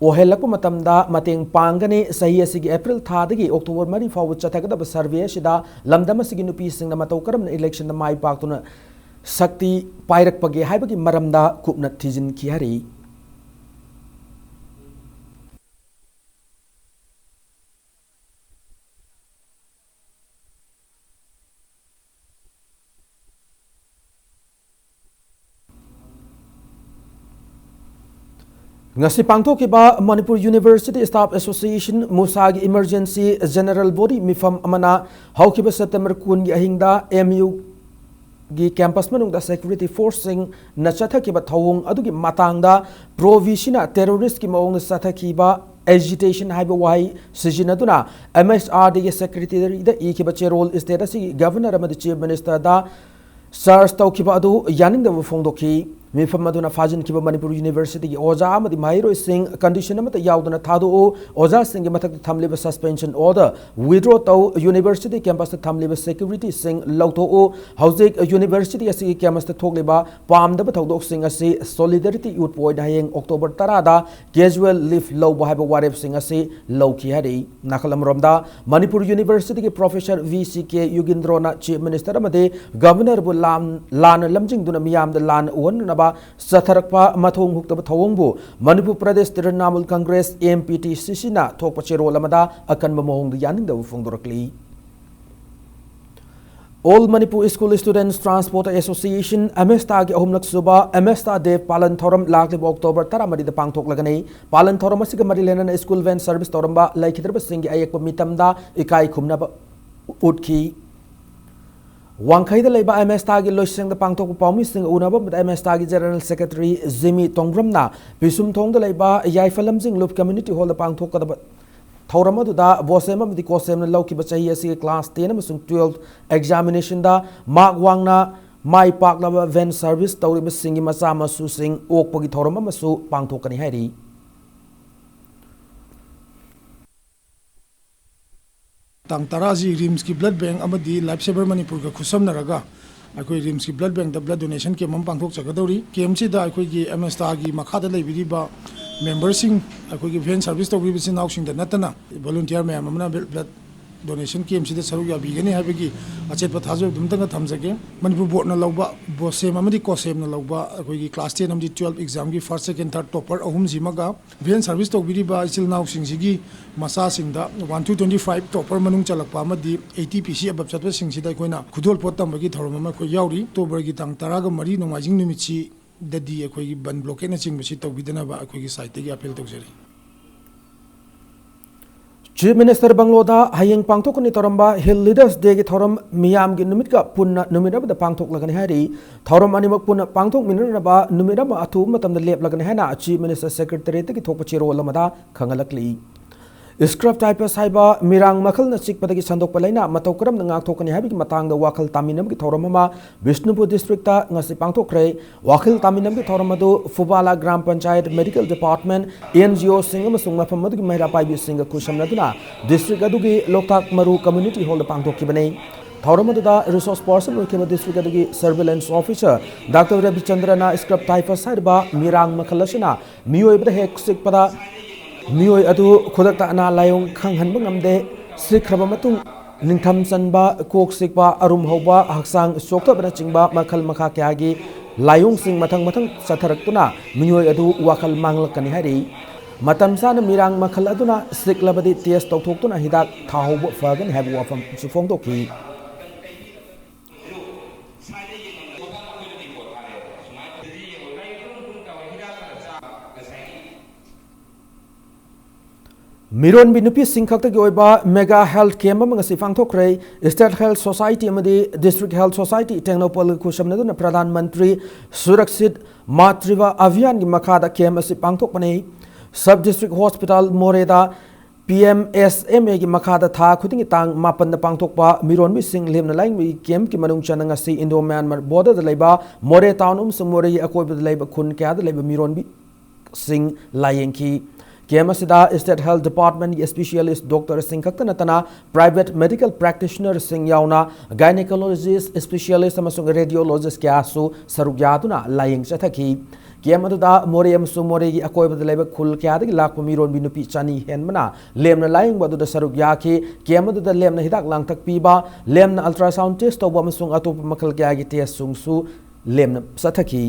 ꯑꯣꯏꯍꯜꯂꯛꯄ ꯃꯇꯝꯗ ꯃꯇꯦꯡ ꯄꯥꯡꯒꯅꯤ꯫ ꯆꯍꯤ ꯑꯁꯤꯒꯤ ꯑꯦꯄ꯭ꯔꯤꯜ ꯊꯥꯗꯒꯤ ꯑꯣꯛꯇꯣꯕꯔ ꯃꯔꯤ ꯐꯥꯎꯕ ꯆꯠꯊꯒꯗꯕ ꯁꯔꯚꯦ ꯑꯁꯤꯗ ꯂꯝꯗꯝ ꯑꯁꯤꯒꯤ ꯅꯨꯄꯤꯁꯤꯡꯅ ꯃꯇꯧ ꯀꯔꯝꯅ ꯏꯂꯦꯛꯁꯟꯗ ꯃꯥꯏ ꯄꯥꯛꯇꯨꯅ ꯁꯛꯇꯤ ꯄꯥꯏꯔꯛꯄꯒꯦ ꯍꯥꯏꯕꯒꯤ ꯃꯔꯝꯗ ꯀꯨꯞꯅ ꯊꯤꯖꯤꯟꯈꯤ ꯍꯥꯏꯔꯤ꯫ ꯉꯁꯤ ꯄꯥꯡꯊꯣꯛꯈꯤꯕ ꯃꯅꯤꯄꯨꯔ ꯌꯨꯅꯤꯚꯔꯁꯤꯇꯤ ꯁ꯭ꯇꯥꯐ ꯑꯦꯁꯣꯁꯤꯌꯦꯁꯟ, ꯃꯨꯁꯥꯒꯤ emergency general body ꯃꯤꯐꯝ ꯑꯃꯅ ꯍꯧꯈꯤꯕ ꯁꯦꯞꯇꯦꯝꯕꯔ ꯀꯨꯟꯒꯤ ꯑꯍꯤꯡꯗ ꯑꯦꯝ ꯌꯨꯒꯤ ꯀꯦꯝꯄꯁ ꯃꯅꯨꯡꯗ ꯁꯦꯀ꯭ꯌꯨꯔꯤꯇꯤ ꯐꯣꯔꯁꯁꯤꯡꯅ ꯆꯠꯊꯈꯤꯕ ꯊꯧꯑꯣꯡ ꯑꯗꯨꯒꯤ ꯃꯇꯥꯡꯗ ꯄ꯭ꯔꯣ ꯚꯤꯁꯤꯅ ꯇꯦꯔꯣꯔꯤꯁꯀꯤ ꯃꯑꯣꯡꯗ ꯆꯠꯊꯈꯤꯕ ꯑꯦꯖꯤꯇꯦꯁꯟ ꯍꯥꯏꯕ ꯋꯥꯍꯩ ꯁꯤꯖꯤꯟꯅꯗꯨꯅ ꯑꯦꯝ ꯑꯦꯁ ꯑꯥꯔ ꯗꯤꯒꯤ ꯁꯦꯀ꯭ꯔꯦꯇꯔꯤꯗ ꯏꯈꯤꯕ ꯆꯦꯔꯣꯜ ꯁ꯭ꯇꯦꯠ ꯑꯁꯤꯒꯤ ꯒꯚꯔꯅꯔ ꯑꯃꯗꯤ ꯆꯤꯐ ꯃꯤꯅꯤꯁꯇꯔꯗ ꯆꯥꯔꯖ ꯇꯧꯈꯤꯕ ꯑꯗꯨ ꯌꯥꯅꯤꯡꯗꯕ ꯐꯣꯡꯗꯣꯛꯈꯤ꯫ ꯃꯤꯐꯝ ꯑꯗꯨꯅ ꯐꯥꯖꯤꯟꯈꯤꯕ ꯃꯅꯤꯄꯨꯔ ꯌꯨꯅꯤꯚꯔꯁꯤꯇꯤꯒꯤ ꯑꯣꯖꯥ ꯑꯃꯗꯤ ꯃꯍꯩꯔꯣꯏꯁꯤꯡ condition ꯑꯃꯠꯇ ꯌꯥꯎꯗꯅ ꯊꯥꯗꯣꯛꯎ, ꯑꯣꯖꯥꯁꯤꯡꯒꯤ ꯃꯊꯛꯇ ꯊꯝꯂꯤꯕ suspension order withdraw ꯇꯧ, ꯌꯨꯅꯤꯚꯔꯁꯤꯇꯤ campus ꯇ ꯊꯝꯂꯤꯕ security ꯁꯤꯡ ꯂꯧꯊꯣꯛꯎ, ꯍꯧꯖꯤꯛ ꯌꯨꯅꯤꯚꯔꯁꯤꯇꯤ ꯑꯁꯤꯒꯤ campus ꯇ ꯊꯣꯛꯂꯤꯕ ꯄꯥꯝꯗꯕ ꯊꯧꯗꯣꯛꯁꯤꯡ ꯑꯁꯤ Solidarity Youth ꯄꯣꯏꯟꯠꯅ ꯍꯌꯦꯡ October ꯇꯔꯥꯗ casual leave ꯂꯧꯕ ꯍꯥꯏꯕ ꯋꯥꯔꯦꯞꯁꯤꯡ ꯑꯁꯤ ꯂꯧꯈꯤ ꯍꯥꯏꯔꯤ꯫ ꯅꯥꯀꯜ ꯑꯃꯔꯣꯝꯗ, ꯃꯅꯤꯄꯨꯔ ꯌꯨꯅꯤꯚꯔꯁꯤꯇꯤꯒꯤ Professor ꯚꯤ ꯁꯤ ꯀꯦ ꯌꯨꯒꯤꯟꯗ꯭ꯔꯣꯅ Chief Minister ꯑꯃꯗꯤ Governor ꯕꯨ ꯂꯥꯟ-, ꯂꯥꯟꯅ ꯂꯝꯖꯤꯡꯗꯨꯅ ꯃꯤꯌꯥꯝꯗ ꯂꯥꯟ ꯎꯍꯟꯅꯅꯕ ꯆꯠꯊꯔꯛꯄ ꯃꯊꯣꯡ ꯍꯨꯛꯇꯕ ꯊꯧꯑꯣꯡꯕꯨ Manipur Pradesh Trinamool Congress, M P T C C ꯅ ꯊꯣꯛꯄ ꯆꯦꯔꯣꯜ ꯑꯃꯗ ꯑꯀꯟꯕ ꯃꯑꯣꯡꯗ ꯌꯥꯅꯤꯡꯗꯕ ꯐꯣꯡꯗꯣꯔꯛꯂꯤ꯫ All Manipur School Students Transport Association, ꯑꯦꯃꯦꯁꯇꯥꯒꯤ ꯑꯍꯨꯝꯂꯛ ꯁꯨꯕ ꯑꯦꯃꯦꯁꯇꯥ ꯗꯦ ꯄꯥꯂꯟ ꯊꯧꯔꯝ ꯂꯥꯛꯂꯤꯕ October ꯇꯔꯥꯃꯔꯤꯗ ꯄꯥꯡꯊꯣꯛꯂꯒꯅꯤ꯫ ꯄꯥꯂꯟ ꯊꯧꯔꯝ ꯑꯁꯤꯒ ꯃꯔꯤ ꯂꯩꯅꯅ school van service ꯇꯧꯔꯝꯕ ꯂꯩꯈꯤꯗ꯭ꯔꯕꯁꯤꯡꯒꯤ ꯑꯌꯦꯛꯄ ꯃꯤꯇꯝꯗ ꯏꯀꯥꯏ ꯈꯨꯝꯅꯕ ꯎꯠꯈꯤ꯫ ꯋꯥꯡꯈꯩꯗ ꯂꯩꯕ ꯑꯦꯃꯦꯁꯇꯥꯒꯤ ꯂꯣꯏꯁꯪꯗ ꯄꯥꯡꯊꯣꯛꯄ ꯄꯥꯎꯃꯤꯁꯤꯡꯒ ꯎꯅꯕ ꯑꯃꯗ ꯑꯦꯃꯦꯁꯇꯥꯒꯤ General Secretary ꯖꯤꯃꯤ ꯇꯣꯡꯕ꯭ꯔꯝꯅ ꯄꯤꯁꯨꯝꯊꯣꯡꯗ ꯂꯩꯕ ꯌꯥꯏꯐ ꯂꯝꯖꯤꯡ ꯂꯨꯞ Community Hall ꯗ ꯄꯥꯡꯊꯣꯛꯀꯗꯕ ꯊꯧꯔꯝ ꯑꯗꯨꯗ ꯕꯣꯁꯦꯝ ꯑꯃꯗꯤ ꯀꯣꯁꯦꯝꯅ ꯂꯧꯈꯤꯕ ꯆꯍꯤ ꯑꯁꯤꯒꯤ class ten ꯑꯃꯁꯨꯡ twelve examination ꯗ mark ꯋꯥꯡꯅ ꯃꯥꯏ ꯄꯥꯛꯂꯕ van service ꯇꯧꯔꯤꯕꯁꯤꯡꯒꯤ ꯃꯆꯥ ꯃꯁꯨꯁꯤꯡ ꯑꯣꯛꯄꯒꯤ ꯊꯧꯔꯝ ꯑꯃꯁꯨ ꯄꯥꯡꯊꯣꯛꯀꯅꯤ ꯍꯥꯏꯔꯤ꯫ ꯇꯥꯡ ꯇꯔꯥꯁꯤ ꯔꯤꯝꯁꯀꯤ blood bank ꯑꯃꯗꯤ Life Saver ꯃꯅꯤꯄꯨꯔꯒ ꯈꯨꯠꯁꯝꯅꯔꯒ ꯑꯩꯈꯣꯏ ꯔꯤꯝꯁꯀꯤ blood bank ꯇ blood donation camp ꯑꯃ ꯄꯥꯡꯊꯣꯛꯆꯒꯗꯧꯔꯤ꯫ Camp ꯁꯤꯗ ꯑꯩꯈꯣꯏꯒꯤ ꯑꯦꯃꯦꯁꯇꯥꯒꯤ ꯃꯈꯥꯗ ꯂꯩꯕꯤꯔꯤꯕ member ꯁꯤꯡ, ꯑꯩꯈꯣꯏꯒꯤ van service ꯇꯧꯕꯤꯔꯤꯕ ꯏꯆꯤꯟ ꯏꯅꯥꯎꯁꯤꯡꯗ ꯅꯠꯇꯅ volunteer ꯃꯌꯥꯝ ꯑꯃꯅ blood donation camp ꯁꯤꯗ ꯁꯔꯨꯛ ꯌꯥꯕꯤꯒꯅꯤ ꯍꯥꯏꯕꯒꯤ ꯑꯆꯦꯠꯄ ꯊꯥꯖꯕ ꯑꯗꯨꯝꯇꯪꯒ ꯊꯝꯖꯒꯦ꯫ ꯃꯅꯤꯄꯨꯔ board ꯅ ꯂꯧꯕ, ꯕꯣꯁꯦꯝ ꯑꯃꯗꯤ ꯀꯣꯁꯦꯝꯅ ꯂꯧꯕ ꯑꯩꯈꯣꯏꯒꯤ class ten ꯑꯃꯗꯤ twelve exam ꯒꯤ first, second, third topper ꯑꯍꯨꯝꯁꯤꯃꯒ van service ꯇꯧꯕꯤꯔꯤꯕ ꯏꯆꯤꯜ ꯏꯅꯥꯎꯁꯤꯡꯁꯤꯒꯤ ꯃꯆꯥꯁꯤꯡꯗ one to twenty five topper ꯃꯅꯨꯡ ꯆꯜꯂꯛꯄ ꯑꯃꯗꯤ eighty P C above ꯆꯠꯄꯁꯤꯡꯁꯤꯗ ꯑꯩꯈꯣꯏꯅ ꯈꯨꯗꯣꯜꯄꯣꯠ ꯇꯝꯕꯒꯤ ꯊꯧꯔꯝ ꯑꯃ ꯑꯩꯈꯣꯏ ꯌꯥꯎꯔꯤ꯫ October ꯒꯤ ꯇꯥꯡ ꯇꯔꯥꯒ ꯃꯔꯤ ꯅꯣꯡꯃꯥꯏꯖꯤꯡ ꯅꯨꯃꯤꯠꯁꯤꯗꯗꯤ ꯑꯩꯈꯣꯏꯒꯤ ꯕꯟ blockade ꯅꯆꯤꯡꯕꯁꯤ ꯇꯧꯕꯤꯗꯅꯕ ꯑꯩꯈꯣꯏꯒꯤ side ꯇꯒꯤ appeal ꯇꯧꯖꯔꯤ꯫ Chief Minister ꯕꯪꯂꯣꯗ ꯍꯌꯦꯡ ꯄꯥꯡꯊꯣꯛꯀꯅꯤ ꯇꯧꯔꯝꯕ Hill Leaders Day ꯒꯤ ꯊꯧꯔꯝ ꯃꯤꯌꯥꯝꯒꯤ ꯅꯨꯃꯤꯠꯀ ꯄꯨꯟꯅ ꯅꯨꯃꯤꯠ ꯑꯃꯗ ꯄꯥꯡꯊꯣꯛꯂꯒꯅꯤ ꯍꯥꯏꯔꯤ꯫ ꯊꯧꯔꯝ ꯑꯅꯤꯃꯛ ꯄꯨꯟꯅ ꯄꯥꯡꯊꯣꯛꯃꯤꯟꯅꯅꯕ ꯅꯨꯃꯤꯠ ꯑꯃ ꯑꯊꯨꯕ ꯃꯇꯝꯗ ꯂꯦꯞꯂꯒꯅꯤ ꯍꯥꯏꯅ Chief Minister Secretariat ꯇꯒꯤ ꯊꯣꯛꯄ ꯆꯦꯔꯣꯜ ꯑꯃꯗ ꯈꯪꯍꯜꯂꯛꯂꯤ꯫ Scrub typhus ꯍꯥꯏꯕ ꯃꯤꯔꯥꯡ ꯃꯈꯜꯅ ꯆꯤꯛꯄꯗꯒꯤ ꯁꯟꯗꯣꯛꯄ ꯂꯥꯏꯅꯥ ꯃꯇꯧ ꯀꯔꯝꯅ ꯉꯥꯛꯊꯣꯛꯀꯅꯤ ꯍꯥꯏꯕꯒꯤ ꯃꯇꯥꯡꯗ ꯋꯥꯈꯜ ꯇꯥꯃꯤꯟꯅꯕꯒꯤ ꯊꯧꯔꯝ ꯑꯃ ꯕꯤꯁꯅꯨꯄꯨꯔ ꯗꯤꯁꯇ꯭ꯔꯤꯛꯇ ꯉꯁꯤ ꯄꯥꯡꯊꯣꯛꯈ꯭ꯔꯦ꯫ ꯋꯥꯈꯜ ꯇꯥꯃꯤꯟꯅꯕꯒꯤ ꯊꯧꯔꯝ ꯑꯗꯨ Phubala gram panchayat, medical department, N G ꯑꯣꯁꯤꯡ ꯑꯃꯁꯨꯡ ꯃꯐꯝ ꯑꯗꯨꯒꯤ ꯃꯩꯔꯥ ꯄꯥꯏꯕꯤꯁꯤꯡꯒ ꯈꯨꯠꯁꯝꯅꯗꯨꯅ ꯗꯤꯁꯇ꯭ꯔꯤꯛ ꯑꯗꯨꯒꯤ ꯂꯣꯛꯇꯥꯛ ꯃꯔꯨ ꯀꯝꯃ꯭ꯌꯨꯅꯤꯇꯤ ꯍꯣꯜꯗ ꯄꯥꯡꯊꯣꯛꯈꯤꯕꯅꯤ꯫ ꯊꯧꯔꯝ ꯑꯗꯨꯗ ꯔꯤꯁꯣꯔꯁ ꯄꯔꯁꯟ ꯑꯣꯏꯈꯤꯕ ꯗꯤꯁꯇ꯭ꯔꯤꯛ ꯑꯗꯨꯒꯤ ꯁꯔꯚꯤꯂꯦꯟꯁ ꯑꯣꯐꯤꯁꯔ ꯗꯥꯛꯇꯔ ꯔꯕꯤꯆꯟꯗ꯭ꯔꯅ ꯁ꯭ꯀ꯭ꯔꯕ ꯇꯥꯏꯐꯁ ꯍꯥꯏꯔꯤꯕ ꯃꯤꯔꯥꯡ ꯃꯈꯜ ꯑꯁꯤꯅ ꯃꯤꯑꯣꯏꯕꯗ ꯍꯦꯛ ꯆꯤꯛꯄꯗ ꯃꯤꯑꯣꯏ ꯑꯗꯨ ꯈꯨꯗꯛꯇ ꯑꯅꯥ ꯂꯥꯏꯑꯣꯡ ꯈꯪꯍꯟꯕ ꯉꯝꯗꯦ꯫ ꯁꯤꯈ꯭ꯔꯕ ꯃꯇꯨꯡ ꯅꯤꯡꯊꯝ ꯆꯟꯕ, ꯀꯣꯛ ꯆꯤꯛꯄ, ꯑꯔꯨꯝ ꯍꯧꯕ, ꯍꯛꯆꯥꯡ ꯆꯣꯛꯊꯕꯅꯆꯤꯡꯕ ꯃꯈꯜ ꯃꯈꯥ ꯀꯌꯥꯒꯤ ꯂꯥꯏꯑꯣꯡꯁꯤꯡ ꯃꯊꯪ ꯃꯊꯪ ꯆꯠꯊꯔꯛꯇꯨꯅ ꯃꯤꯑꯣꯏ ꯑꯗꯨ ꯋꯥꯈꯜ ꯃꯥꯡꯂꯛꯀꯅꯤ ꯍꯥꯏꯔꯤ꯫ ꯃꯇꯝ ꯆꯥꯅ ꯃꯤꯔꯥꯡ ꯃꯈꯜ ꯑꯗꯨꯅ ꯆꯤꯛꯂꯕꯗꯤ ꯇꯦꯁ ꯇꯧꯊꯣꯛꯇꯨꯅ ꯍꯤꯗꯥꯛ ꯊꯥꯍꯧꯕ ꯐꯒꯅꯤ ꯍꯥꯏꯕ ꯋꯥꯐꯝꯁꯨ ꯐꯣꯡꯗꯣꯛꯈꯤ꯫ ꯃꯤꯔꯣꯟꯕꯤ ꯅꯨꯄꯤꯁꯤꯡ ꯈꯛꯇꯒꯤ ꯑꯣꯏꯕ ꯃꯦꯒꯥ ꯍꯦꯜꯊ ꯀꯦꯝꯞ ꯑꯃ ꯉꯁꯤ ꯄꯥꯡꯊꯣꯛꯈ꯭ꯔꯦ꯫ ꯁ꯭ꯇꯦꯠ ꯍꯦꯜꯊ ꯁꯣꯁꯥꯏꯇꯤ ꯑꯃꯗꯤ district health society ꯇꯦꯡꯅꯧꯄꯜꯒ ꯈꯨꯠꯁꯝꯅꯗꯨꯅ Pradhan Mantri ꯁꯨꯔꯛꯁꯤꯠ ꯃꯥꯇ꯭ꯔꯤꯚꯥ ꯑꯚꯤꯌꯥꯟꯒꯤ ꯃꯈꯥꯗ ꯀꯦꯝꯞ ꯑꯁꯤ ꯄꯥꯡꯊꯣꯛꯄꯅꯤ꯫ ꯁꯕ ꯗꯤꯁꯇ꯭ꯔꯤꯛ ꯍꯣꯁꯄꯤꯇꯥꯜ ꯃꯣꯔꯦꯗ ꯄꯤ ꯑꯦꯝ ꯑꯦꯁ ꯑꯦꯝ ꯑꯦꯒꯤ ꯃꯈꯥꯗ ꯊꯥ ꯈꯨꯗꯤꯡꯒꯤ ꯇꯥꯡ ꯃꯥꯄꯟꯗ ꯄꯥꯡꯊꯣꯛꯄ ꯃꯤꯔꯣꯟꯕꯤꯁꯤꯡ ꯂꯦꯝꯅ ꯂꯥꯌꯦꯡꯕꯒꯤ ꯀꯦꯝꯞꯀꯤ ꯃꯅꯨꯡ ꯆꯟꯅ ꯉꯁꯤ ꯏꯟꯗꯣ ꯃ꯭ꯌꯥꯟꯃꯥꯔ ꯕꯣꯔꯗꯔꯗ ꯂꯩꯕ ꯃꯣꯔꯦ ꯇꯥꯎꯟ ꯑꯃꯁꯨꯡ ꯃꯣꯔꯦꯒꯤ ꯑꯀꯣꯏꯕꯗ ꯂꯩꯕ ꯈꯨꯟ ꯀꯌꯥꯗ ꯂꯩꯕ ꯃꯤꯔꯣꯟꯕꯤ ꯁꯤꯡ ꯂꯥꯌꯦꯡꯈꯤ꯫ ꯀꯦꯝꯞ ꯑꯁꯤꯗ ꯁ꯭ꯇꯦꯠ ꯍꯦꯜꯊ ꯗꯤꯄꯥꯔꯠꯃꯦꯟꯠꯀꯤ ꯁ꯭ꯄꯦꯁꯤꯌꯦꯂꯤꯁ꯭ꯠ ꯗꯣꯛꯇꯔꯁꯤꯡ ꯈꯛꯇ ꯅꯠꯇꯅ ꯄ꯭ꯔꯥꯏꯚꯦꯠ ꯃꯦꯗꯤꯀꯦꯜ ꯄ꯭ꯔꯦꯛꯇꯤꯁꯅꯔꯁꯤꯡ ꯌꯥꯎꯅ ꯒꯥꯏꯅꯦꯀꯣꯂꯣꯖꯤꯁ꯭ꯠ, ꯁ꯭ꯄꯦꯁꯤꯌꯦꯂꯤꯁ꯭ꯠ ꯑꯃꯁꯨꯡ ꯔꯦꯗꯤꯑꯣꯂꯣꯖꯤꯁ꯭ꯠ ꯀꯌꯥꯁꯨ ꯁꯔꯨꯛ ꯌꯥꯗꯨꯅ ꯂꯥꯌꯦꯡ ꯆꯠꯊꯈꯤ꯫ ꯀꯦꯝꯞ ꯑꯗꯨꯗ ꯃꯣꯔꯦ ꯑꯃꯁꯨꯡ ꯃꯣꯔꯦꯒꯤ ꯑꯀꯣꯏꯕꯗ ꯂꯩꯕ ꯈꯨꯜ ꯀꯌꯥꯗꯒꯤ ꯂꯥꯛꯄ ꯃꯤꯔꯣꯟꯕꯤ ꯅꯨꯄꯤ ꯆꯅꯤ ꯍꯦꯟꯕꯅ ꯂꯦꯝꯅ ꯂꯥꯌꯦꯡꯕ ꯑꯗꯨꯗ ꯁꯔꯨꯛ ꯌꯥꯈꯤ꯫ ꯀꯦꯝꯞ ꯑꯗꯨꯗ ꯂꯦꯝꯅ ꯍꯤꯗꯥꯛ ꯂꯥꯡꯊꯛ ꯄꯤꯕ, ꯂꯦꯝꯅ ꯑꯜꯇ꯭ꯔꯥꯁꯥꯎꯟ ꯇꯦꯁ꯭ꯠ ꯇꯧꯕ ꯑꯃꯁꯨꯡ ꯑꯇꯣꯞꯄ ꯃꯈꯜ ꯀꯌꯥꯒꯤ ꯇꯦꯁ꯭ꯠꯁꯤꯡꯁꯨ ꯂꯦꯝꯅ ꯆꯠꯊꯈꯤ꯫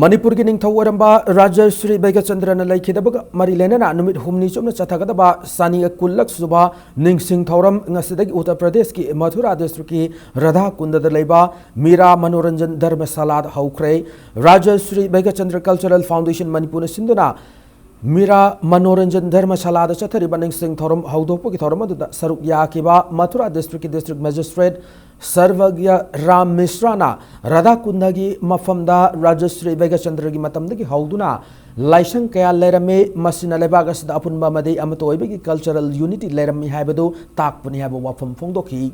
ꯃꯅꯤꯄꯨꯔꯒꯤ ꯅꯤꯡꯊꯧ ꯑꯣꯏꯔꯝꯕ ꯔꯥꯖꯔꯁ꯭ꯔꯤ ꯕꯩꯒꯆꯟꯗ꯭ꯔꯅ ꯂꯩꯈꯤꯗꯕꯒ ꯃꯔꯤ ꯂꯩꯅꯅ ꯅꯨꯃꯤꯠ ꯍꯨꯝꯅꯤ ꯆꯨꯞꯅ ꯆꯠꯊꯒꯗꯕ ꯆꯅꯤꯒ ꯀꯨꯟꯂꯛ ꯁꯨꯕ ꯅꯤꯡꯁꯤꯡ ꯊꯧꯔꯝ ꯉꯁꯤꯗꯒꯤ ꯎꯠꯇꯔ ꯄ꯭ꯔꯗꯦꯁꯀꯤ ꯃꯊꯨꯔꯥ ꯗꯤꯁꯇ꯭ꯔꯤꯛꯀꯤ ꯔꯥꯙꯥ ꯀꯨꯟꯗꯗ ꯂꯩꯕ ꯃꯤꯔꯥ ꯃꯅꯣꯔꯟꯖꯟ ꯙꯔꯃꯁꯥꯂꯥꯗ ꯍꯧꯈ꯭ꯔꯦ꯫ ꯔꯥꯖꯔꯁ꯭ꯔꯤ ꯕꯩꯒꯆꯟꯗ꯭ꯔ ꯀꯜꯆꯔꯦꯜ ꯐꯥꯎꯟꯗꯦꯁꯟ ꯃꯅꯤꯄꯨꯔꯅ ꯁꯤꯟꯗꯨꯅ ꯃꯤꯔꯥ ꯃꯅꯣꯔꯟꯖꯟ ꯙꯔꯃꯁꯥꯂꯥꯗ ꯆꯠꯊꯔꯤꯕ ꯅꯤꯡꯁꯤꯡ ꯊꯧꯔꯝ ꯍꯧꯗꯣꯛꯄꯒꯤ ꯊꯧꯔꯝ ꯑꯗꯨꯗ ꯁꯔꯨꯛ ꯌꯥꯈꯤꯕ ꯃꯊꯨꯔꯥ ꯗꯤꯁꯇ꯭ꯔꯤꯛꯀꯤ ꯗꯤꯁꯇ꯭ꯔꯤꯛ ꯃꯦꯖꯤꯁꯇ꯭ꯔꯦꯠ ꯁꯔꯚꯒ꯭ꯌ ꯔꯥꯝ ꯃꯤꯁ꯭ꯔꯥꯅ ꯔꯥꯙꯥꯀꯨꯟꯗꯒꯤ ꯃꯐꯝꯗ ꯔꯥꯖꯁ꯭ꯔꯤ ꯕꯩꯒꯆꯟꯗ꯭ꯔꯒꯤ ꯃꯇꯝꯗꯒꯤ ꯍꯧꯗꯨꯅ ꯂꯥꯏꯁꯪ ꯀꯌꯥ ꯂꯩꯔꯝꯃꯤ, ꯃꯁꯤꯅ ꯂꯩꯕꯥꯛ ꯑꯁꯤꯗ ꯑꯄꯨꯟꯕ ꯑꯃꯗꯤ ꯑꯃꯠꯇ ꯑꯣꯏꯕꯒꯤ cultural unity ꯂꯩꯔꯝꯃꯤ ꯍꯥꯏꯕꯗꯨ ꯇꯥꯛꯄꯅꯤ ꯍꯥꯏꯕ ꯋꯥꯐꯝ ꯐꯣꯡꯗꯣꯛꯈꯤ꯫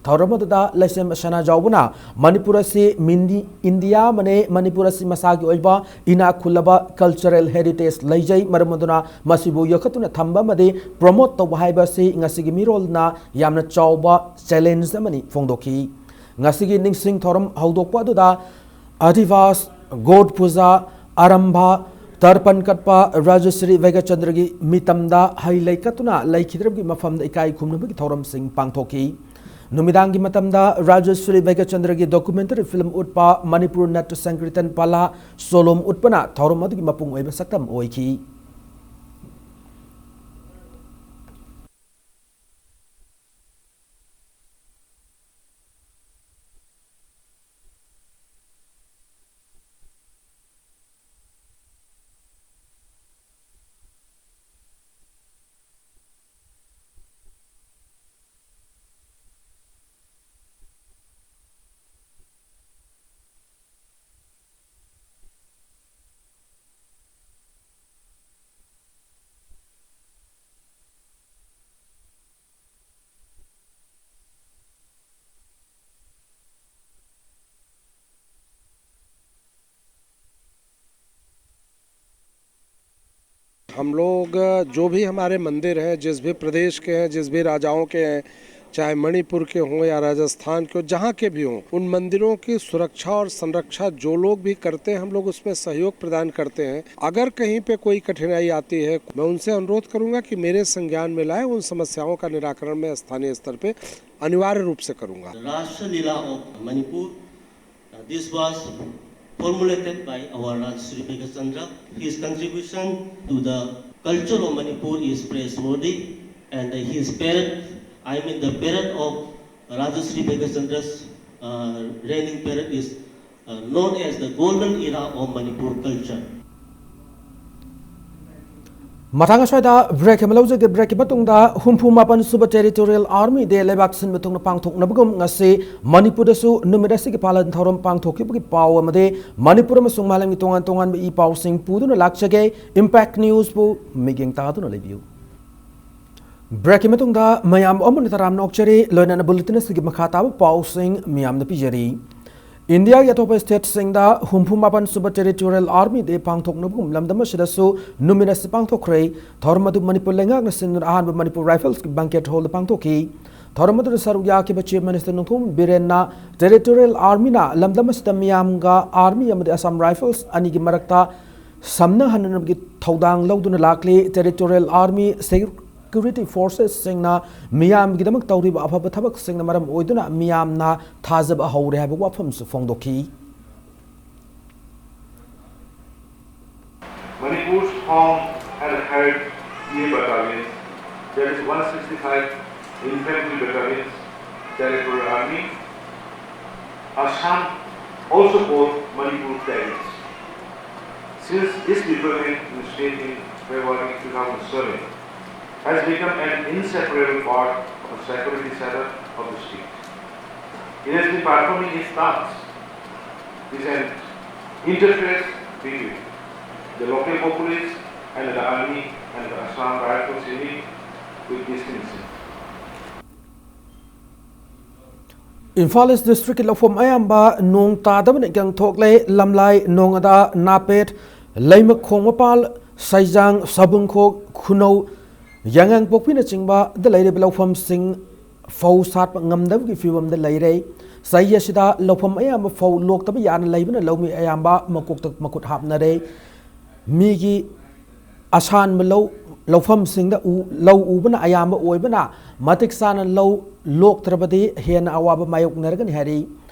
ꯊꯧꯔꯝ ꯑꯗꯨꯗ ꯂꯩꯁꯦꯝ ꯁꯅꯥꯖꯥꯎꯕꯅ ꯃꯅꯤꯄꯨꯔ ꯑꯁꯤ ꯃꯤꯟꯗꯤ-, ꯏꯟꯗꯤꯌꯥ ꯑꯃꯅꯤ, ꯃꯅꯤꯄꯨꯔ ꯑꯁꯤ ꯃꯁꯥꯒꯤ ꯑꯣꯏꯕ ꯏꯅꯥꯛ ꯈꯨꯜꯂꯕ cultural heritage ꯂꯩꯖꯩ, ꯃꯔꯝ ꯑꯗꯨꯅ ꯃꯁꯤꯕꯨ ꯌꯣꯛꯈꯠꯇꯨꯅ ꯊꯝꯕ ꯑꯃꯗꯤ promote ꯇꯧꯕ ꯍꯥꯏꯕ ꯑꯁꯤ ꯉꯁꯤꯒꯤ ꯃꯤꯔꯣꯜꯅ ꯌꯥꯝꯅ ꯆꯥꯎꯕ challenge ꯑꯃꯅꯤ ꯐꯣꯡꯗꯣꯛꯈꯤ꯫ ꯉꯁꯤꯒꯤ ꯅꯤꯡꯁꯤꯡ ꯊꯧꯔꯝ ꯍꯧꯗꯣꯛꯄ ꯑꯗꯨꯗ ꯑꯙꯤꯚꯥꯁ, ꯒꯣꯠ ꯄꯨꯖꯥ, ꯑꯔꯝꯚ, ꯇꯔꯄꯟ ꯀꯠꯄ, ꯔꯥꯖꯁ꯭ꯔꯤ ꯕꯩꯒꯆꯟꯗ꯭ꯔꯒꯤ ꯃꯤꯇꯝꯗ ꯍꯩ ꯂꯩ ꯀꯠꯇꯨꯅ ꯂꯩꯈꯤꯗ꯭ꯔꯕꯒꯤ ꯃꯐꯝꯗ ꯏꯀꯥꯏ ꯈꯨꯝꯅꯕꯒꯤ ꯊꯧꯔꯝꯁꯤꯡ ꯄꯥꯡꯊꯣꯛꯈꯤ꯫ ꯅꯨꯃꯤꯗꯥꯡꯒꯤ ꯃꯇꯝꯗ ꯔꯥꯖꯁ꯭ꯔꯤ ꯕꯩꯒꯆꯟꯗ꯭ꯔꯒꯤ documentary film ꯎꯠꯄ ꯃꯅꯤꯄꯨꯔ ꯅꯠꯇ꯭ꯌ ꯁꯪꯀ꯭ꯔꯤꯇꯟ ꯄꯂꯥ ꯁꯣꯂꯣꯝ ꯎꯠꯄꯅ ꯊꯧꯔꯝ ꯑꯗꯨꯒꯤ ꯃꯄꯨꯡ ꯑꯣꯏꯕ ꯁꯛꯇꯝ ꯑꯣꯏꯈꯤ꯫ हम लोग, जो भी हमारे मंदिर हैं, जिस भी प्रदेश के हैं, जिस भी राजाओं के हैं, चाहे मणिपुर के हों या राजस्थान के हों, जहाँ के भी हों, उन मंदिरों की सुरक्षा और संरक्षा जो लोग भी करते हैं, हम लोग उसमें सहयोग प्रदान करते हैं। अगर कहीं पे कोई कठिनाई आती है, मैं उनसे अनुरोध करूँगा कि मेरे संज्ञान में लाए, उन समस्याओं का निराकरण मैं स्थानीय स्तर पे अनिवार्य रूप से करूँगा। Rasa Lila of Manipur, uh, this was formulated by our Rajshri Bhagachandra. His contribution to the culture of Manipur is praiseworthy, and his period, I mean the period of Rajshri Bhagachandra's, uh, reigning period is, uh, known as the golden era of Manipur culture. ꯃꯊꯪ ꯑꯁ꯭ꯋꯥꯏꯗ break ꯑꯃ ꯂꯧꯖꯒꯦ꯫ ꯕ꯭ꯔꯦꯛꯀꯤ ꯃꯇꯨꯡꯗ ꯍꯨꯝꯐꯨ ꯃꯥꯄꯟ ꯁꯨꯕ territorial army ꯗꯦ ꯂꯩꯕꯥꯛ ꯁꯤꯟꯕ ꯊꯨꯡꯅ ꯄꯥꯡꯊꯣꯛꯅꯕꯒꯨꯝ ꯉꯁꯤ ꯃꯅꯤꯄꯨꯔꯗꯁꯨ ꯅꯨꯃꯤꯠ ꯑꯁꯤꯒꯤ ꯄꯥꯂꯟ ꯊꯧꯔꯝ ꯄꯥꯡꯊꯣꯛꯈꯤꯕꯒꯤ ꯄꯥꯎ ꯑꯃꯗꯤ ꯃꯅꯤꯄꯨꯔ ꯑꯃꯁꯨꯡ ꯃꯥꯂꯦꯝꯒꯤ ꯇꯣꯉꯥꯟ ꯇꯣꯉꯥꯟꯕ ꯏ ꯄꯥꯎꯁꯤꯡ ꯄꯨꯗꯨꯅ ꯂꯥꯛꯆꯒꯦ꯫ ꯏꯝꯄꯦꯛ ꯅ꯭ꯌꯨꯁꯄꯨ ꯃꯤꯠꯌꯦꯡ ꯇꯥꯗꯨꯅ ꯂꯩꯕꯤꯌꯨ꯫ ꯕ꯭ꯔꯦꯛꯀꯤ ꯃꯇꯨꯡꯗ ꯃꯌꯥꯝ ꯑꯃꯨꯛ ꯍꯟꯅ ꯇꯔꯥꯝꯅ ꯑꯣꯛꯆꯔꯤ꯫ ꯂꯣꯏꯅꯅ ꯕꯨꯂꯦꯇꯤꯟ ꯑꯁꯤꯒꯤ ꯃꯈꯥ ꯇꯥꯕ ꯄꯥꯎꯁꯤꯡ ꯃꯤꯌꯥꯝꯗ ꯄꯤꯖꯔꯤ꯫ ꯏꯟꯗꯤꯌꯥꯒꯤ ꯑꯇꯣꯞꯄ ꯁ꯭ꯇꯦꯠꯁꯤꯡꯗ ꯍꯨꯝꯐꯨ ꯃꯥꯄꯟ ꯁꯨꯕ ꯇꯦꯔꯤꯇꯣꯔꯤꯌꯦꯜ ꯑꯥꯔꯃꯤ ꯗꯦ ꯄꯥꯡꯊꯣꯛꯅꯕꯒꯨꯝ ꯂꯝꯗꯝ ꯑꯁꯤꯗꯁꯨ ꯅꯨꯃꯤꯠ ꯑꯁꯤ ꯄꯥꯡꯊꯣꯛꯈ꯭ꯔꯦ꯫ ꯊꯧꯔꯝ ꯑꯗꯨ ꯃꯅꯤꯄꯨꯔ ꯂꯩꯉꯥꯛꯅ ꯁꯤꯟꯗꯨꯅ ꯑꯍꯥꯟꯕ ꯃꯅꯤꯄꯨꯔ ꯔꯥꯏꯐꯜꯁꯀꯤ ꯕꯦꯡꯀꯦꯠ ꯍꯣꯜꯗ ꯄꯥꯡꯊꯣꯛꯈꯤ꯫ ꯊꯧꯔꯝ ꯑꯗꯨꯗ ꯁꯔꯨꯛ ꯌꯥꯈꯤꯕ ꯆꯤꯐ ꯃꯤꯅꯤꯁꯇꯔ ꯅꯣꯡꯊꯣꯝꯕꯝ ꯕꯤꯔꯦꯟꯅ ꯇꯦꯔꯤꯇꯣꯔꯤꯌꯦꯜ ꯑꯥꯔꯃꯤꯅ ꯂꯝꯗꯝ ꯑꯁꯤꯗ ꯃꯤꯌꯥꯝꯒ ꯑꯥꯔꯃꯤ ꯑꯃꯗꯤ ꯑꯁꯥꯝ ꯔꯥꯏꯐꯜꯁ ꯑꯅꯤꯒꯤ ꯃꯔꯛꯇ ꯁꯝꯅꯍꯟꯅꯅꯕꯒꯤ ꯊꯧꯗꯥꯡ ꯂꯧꯗꯨꯅ ꯂꯥꯛꯂꯤ꯫ ꯇꯦꯔꯤꯇꯣꯔꯤꯌꯦꯜ ꯑꯥꯔꯃꯤ, ꯁꯦꯀ꯭ꯌꯨꯔꯤꯇꯤ ꯐꯣꯔꯁꯦꯁꯁꯤꯡꯅ ꯃꯤꯌꯥꯝꯒꯤꯗꯃꯛ ꯇꯧꯔꯤꯕ ꯑꯐꯕ ꯊꯕꯛꯁꯤꯡꯅ ꯃꯔꯝ ꯑꯣꯏꯗꯨꯅ ꯃꯤꯌꯥꯝꯅ ꯊꯥꯖꯕ ꯍꯧꯔꯦ ꯍꯥꯏꯕ ꯋꯥꯐꯝꯁꯨ ꯐꯣꯡꯗꯣꯛꯈꯤ꯫ Manipur's home had a herd A battalion, that is one sixty-five Infantry Battalion, Territorial Army. Assam also bore Manipur flags. Since this deployment in state in February two thousand seven, has become an inseparable part of the security setup of the state. It has been performing its tasks, is an interface between the local populace and the army and the Assam Rifles unit with distinction. Imphal ꯏꯁ ꯗꯤꯁꯇ꯭ꯔꯤꯛꯀꯤ ꯂꯧꯐꯝ ꯑꯌꯥꯝꯕ ꯅꯣꯡ ꯇꯥꯗꯕꯅ ꯏꯀꯪ ꯊꯣꯛꯂꯦ꯫ ꯂꯝꯂꯥꯏ, ꯅꯣꯡꯉꯥꯗꯥ, ꯅꯥꯄꯦꯠ, ꯂꯩꯃꯈꯣꯡ ꯃꯄꯥꯜ, ꯁꯩꯖꯥꯡ, ꯁꯥꯕꯨꯡꯈꯣꯛ, ꯈꯨꯅꯧ, ꯌꯥꯉꯥꯡꯄꯣꯛꯄꯤꯅꯆꯤꯡꯕꯗ ꯂꯩꯔꯤꯕ ꯂꯧꯐꯝꯁꯤꯡ ꯐꯧ ꯁꯥꯠꯄ ꯉꯝꯗꯕꯒꯤ ꯐꯤꯕꯝꯗ ꯂꯩꯔꯦ꯫ ꯆꯍꯤ ꯑꯁꯤꯗ ꯂꯧꯐꯝ ꯑꯌꯥꯝꯕ ꯐꯧ ꯂꯣꯛꯇꯕ ꯌꯥꯅ ꯂꯩꯕꯅ ꯂꯧꯃꯤ ꯑꯌꯥꯝꯕ ꯃꯀꯣꯛꯇ ꯃꯈꯨꯠ ꯍꯥꯞꯅꯔꯦ꯫ ꯃꯤꯒꯤ ꯑꯁꯥꯟꯕ ꯂꯧ, ꯂꯧꯐꯝꯁꯤꯡꯗ ꯎ, ꯂꯧ ꯎꯕꯅ ꯑꯌꯥꯝꯕ ꯑꯣꯏꯕꯅ ꯃꯇꯤꯛ ꯆꯥꯅ ꯂꯧ ꯂꯣꯛꯇ꯭ꯔꯕꯗꯤ ꯍꯦꯟꯅ ꯑꯋꯥꯕ ꯃꯥꯌꯣꯛꯅꯔꯒꯅꯤ ꯍꯥꯏꯔꯤ꯫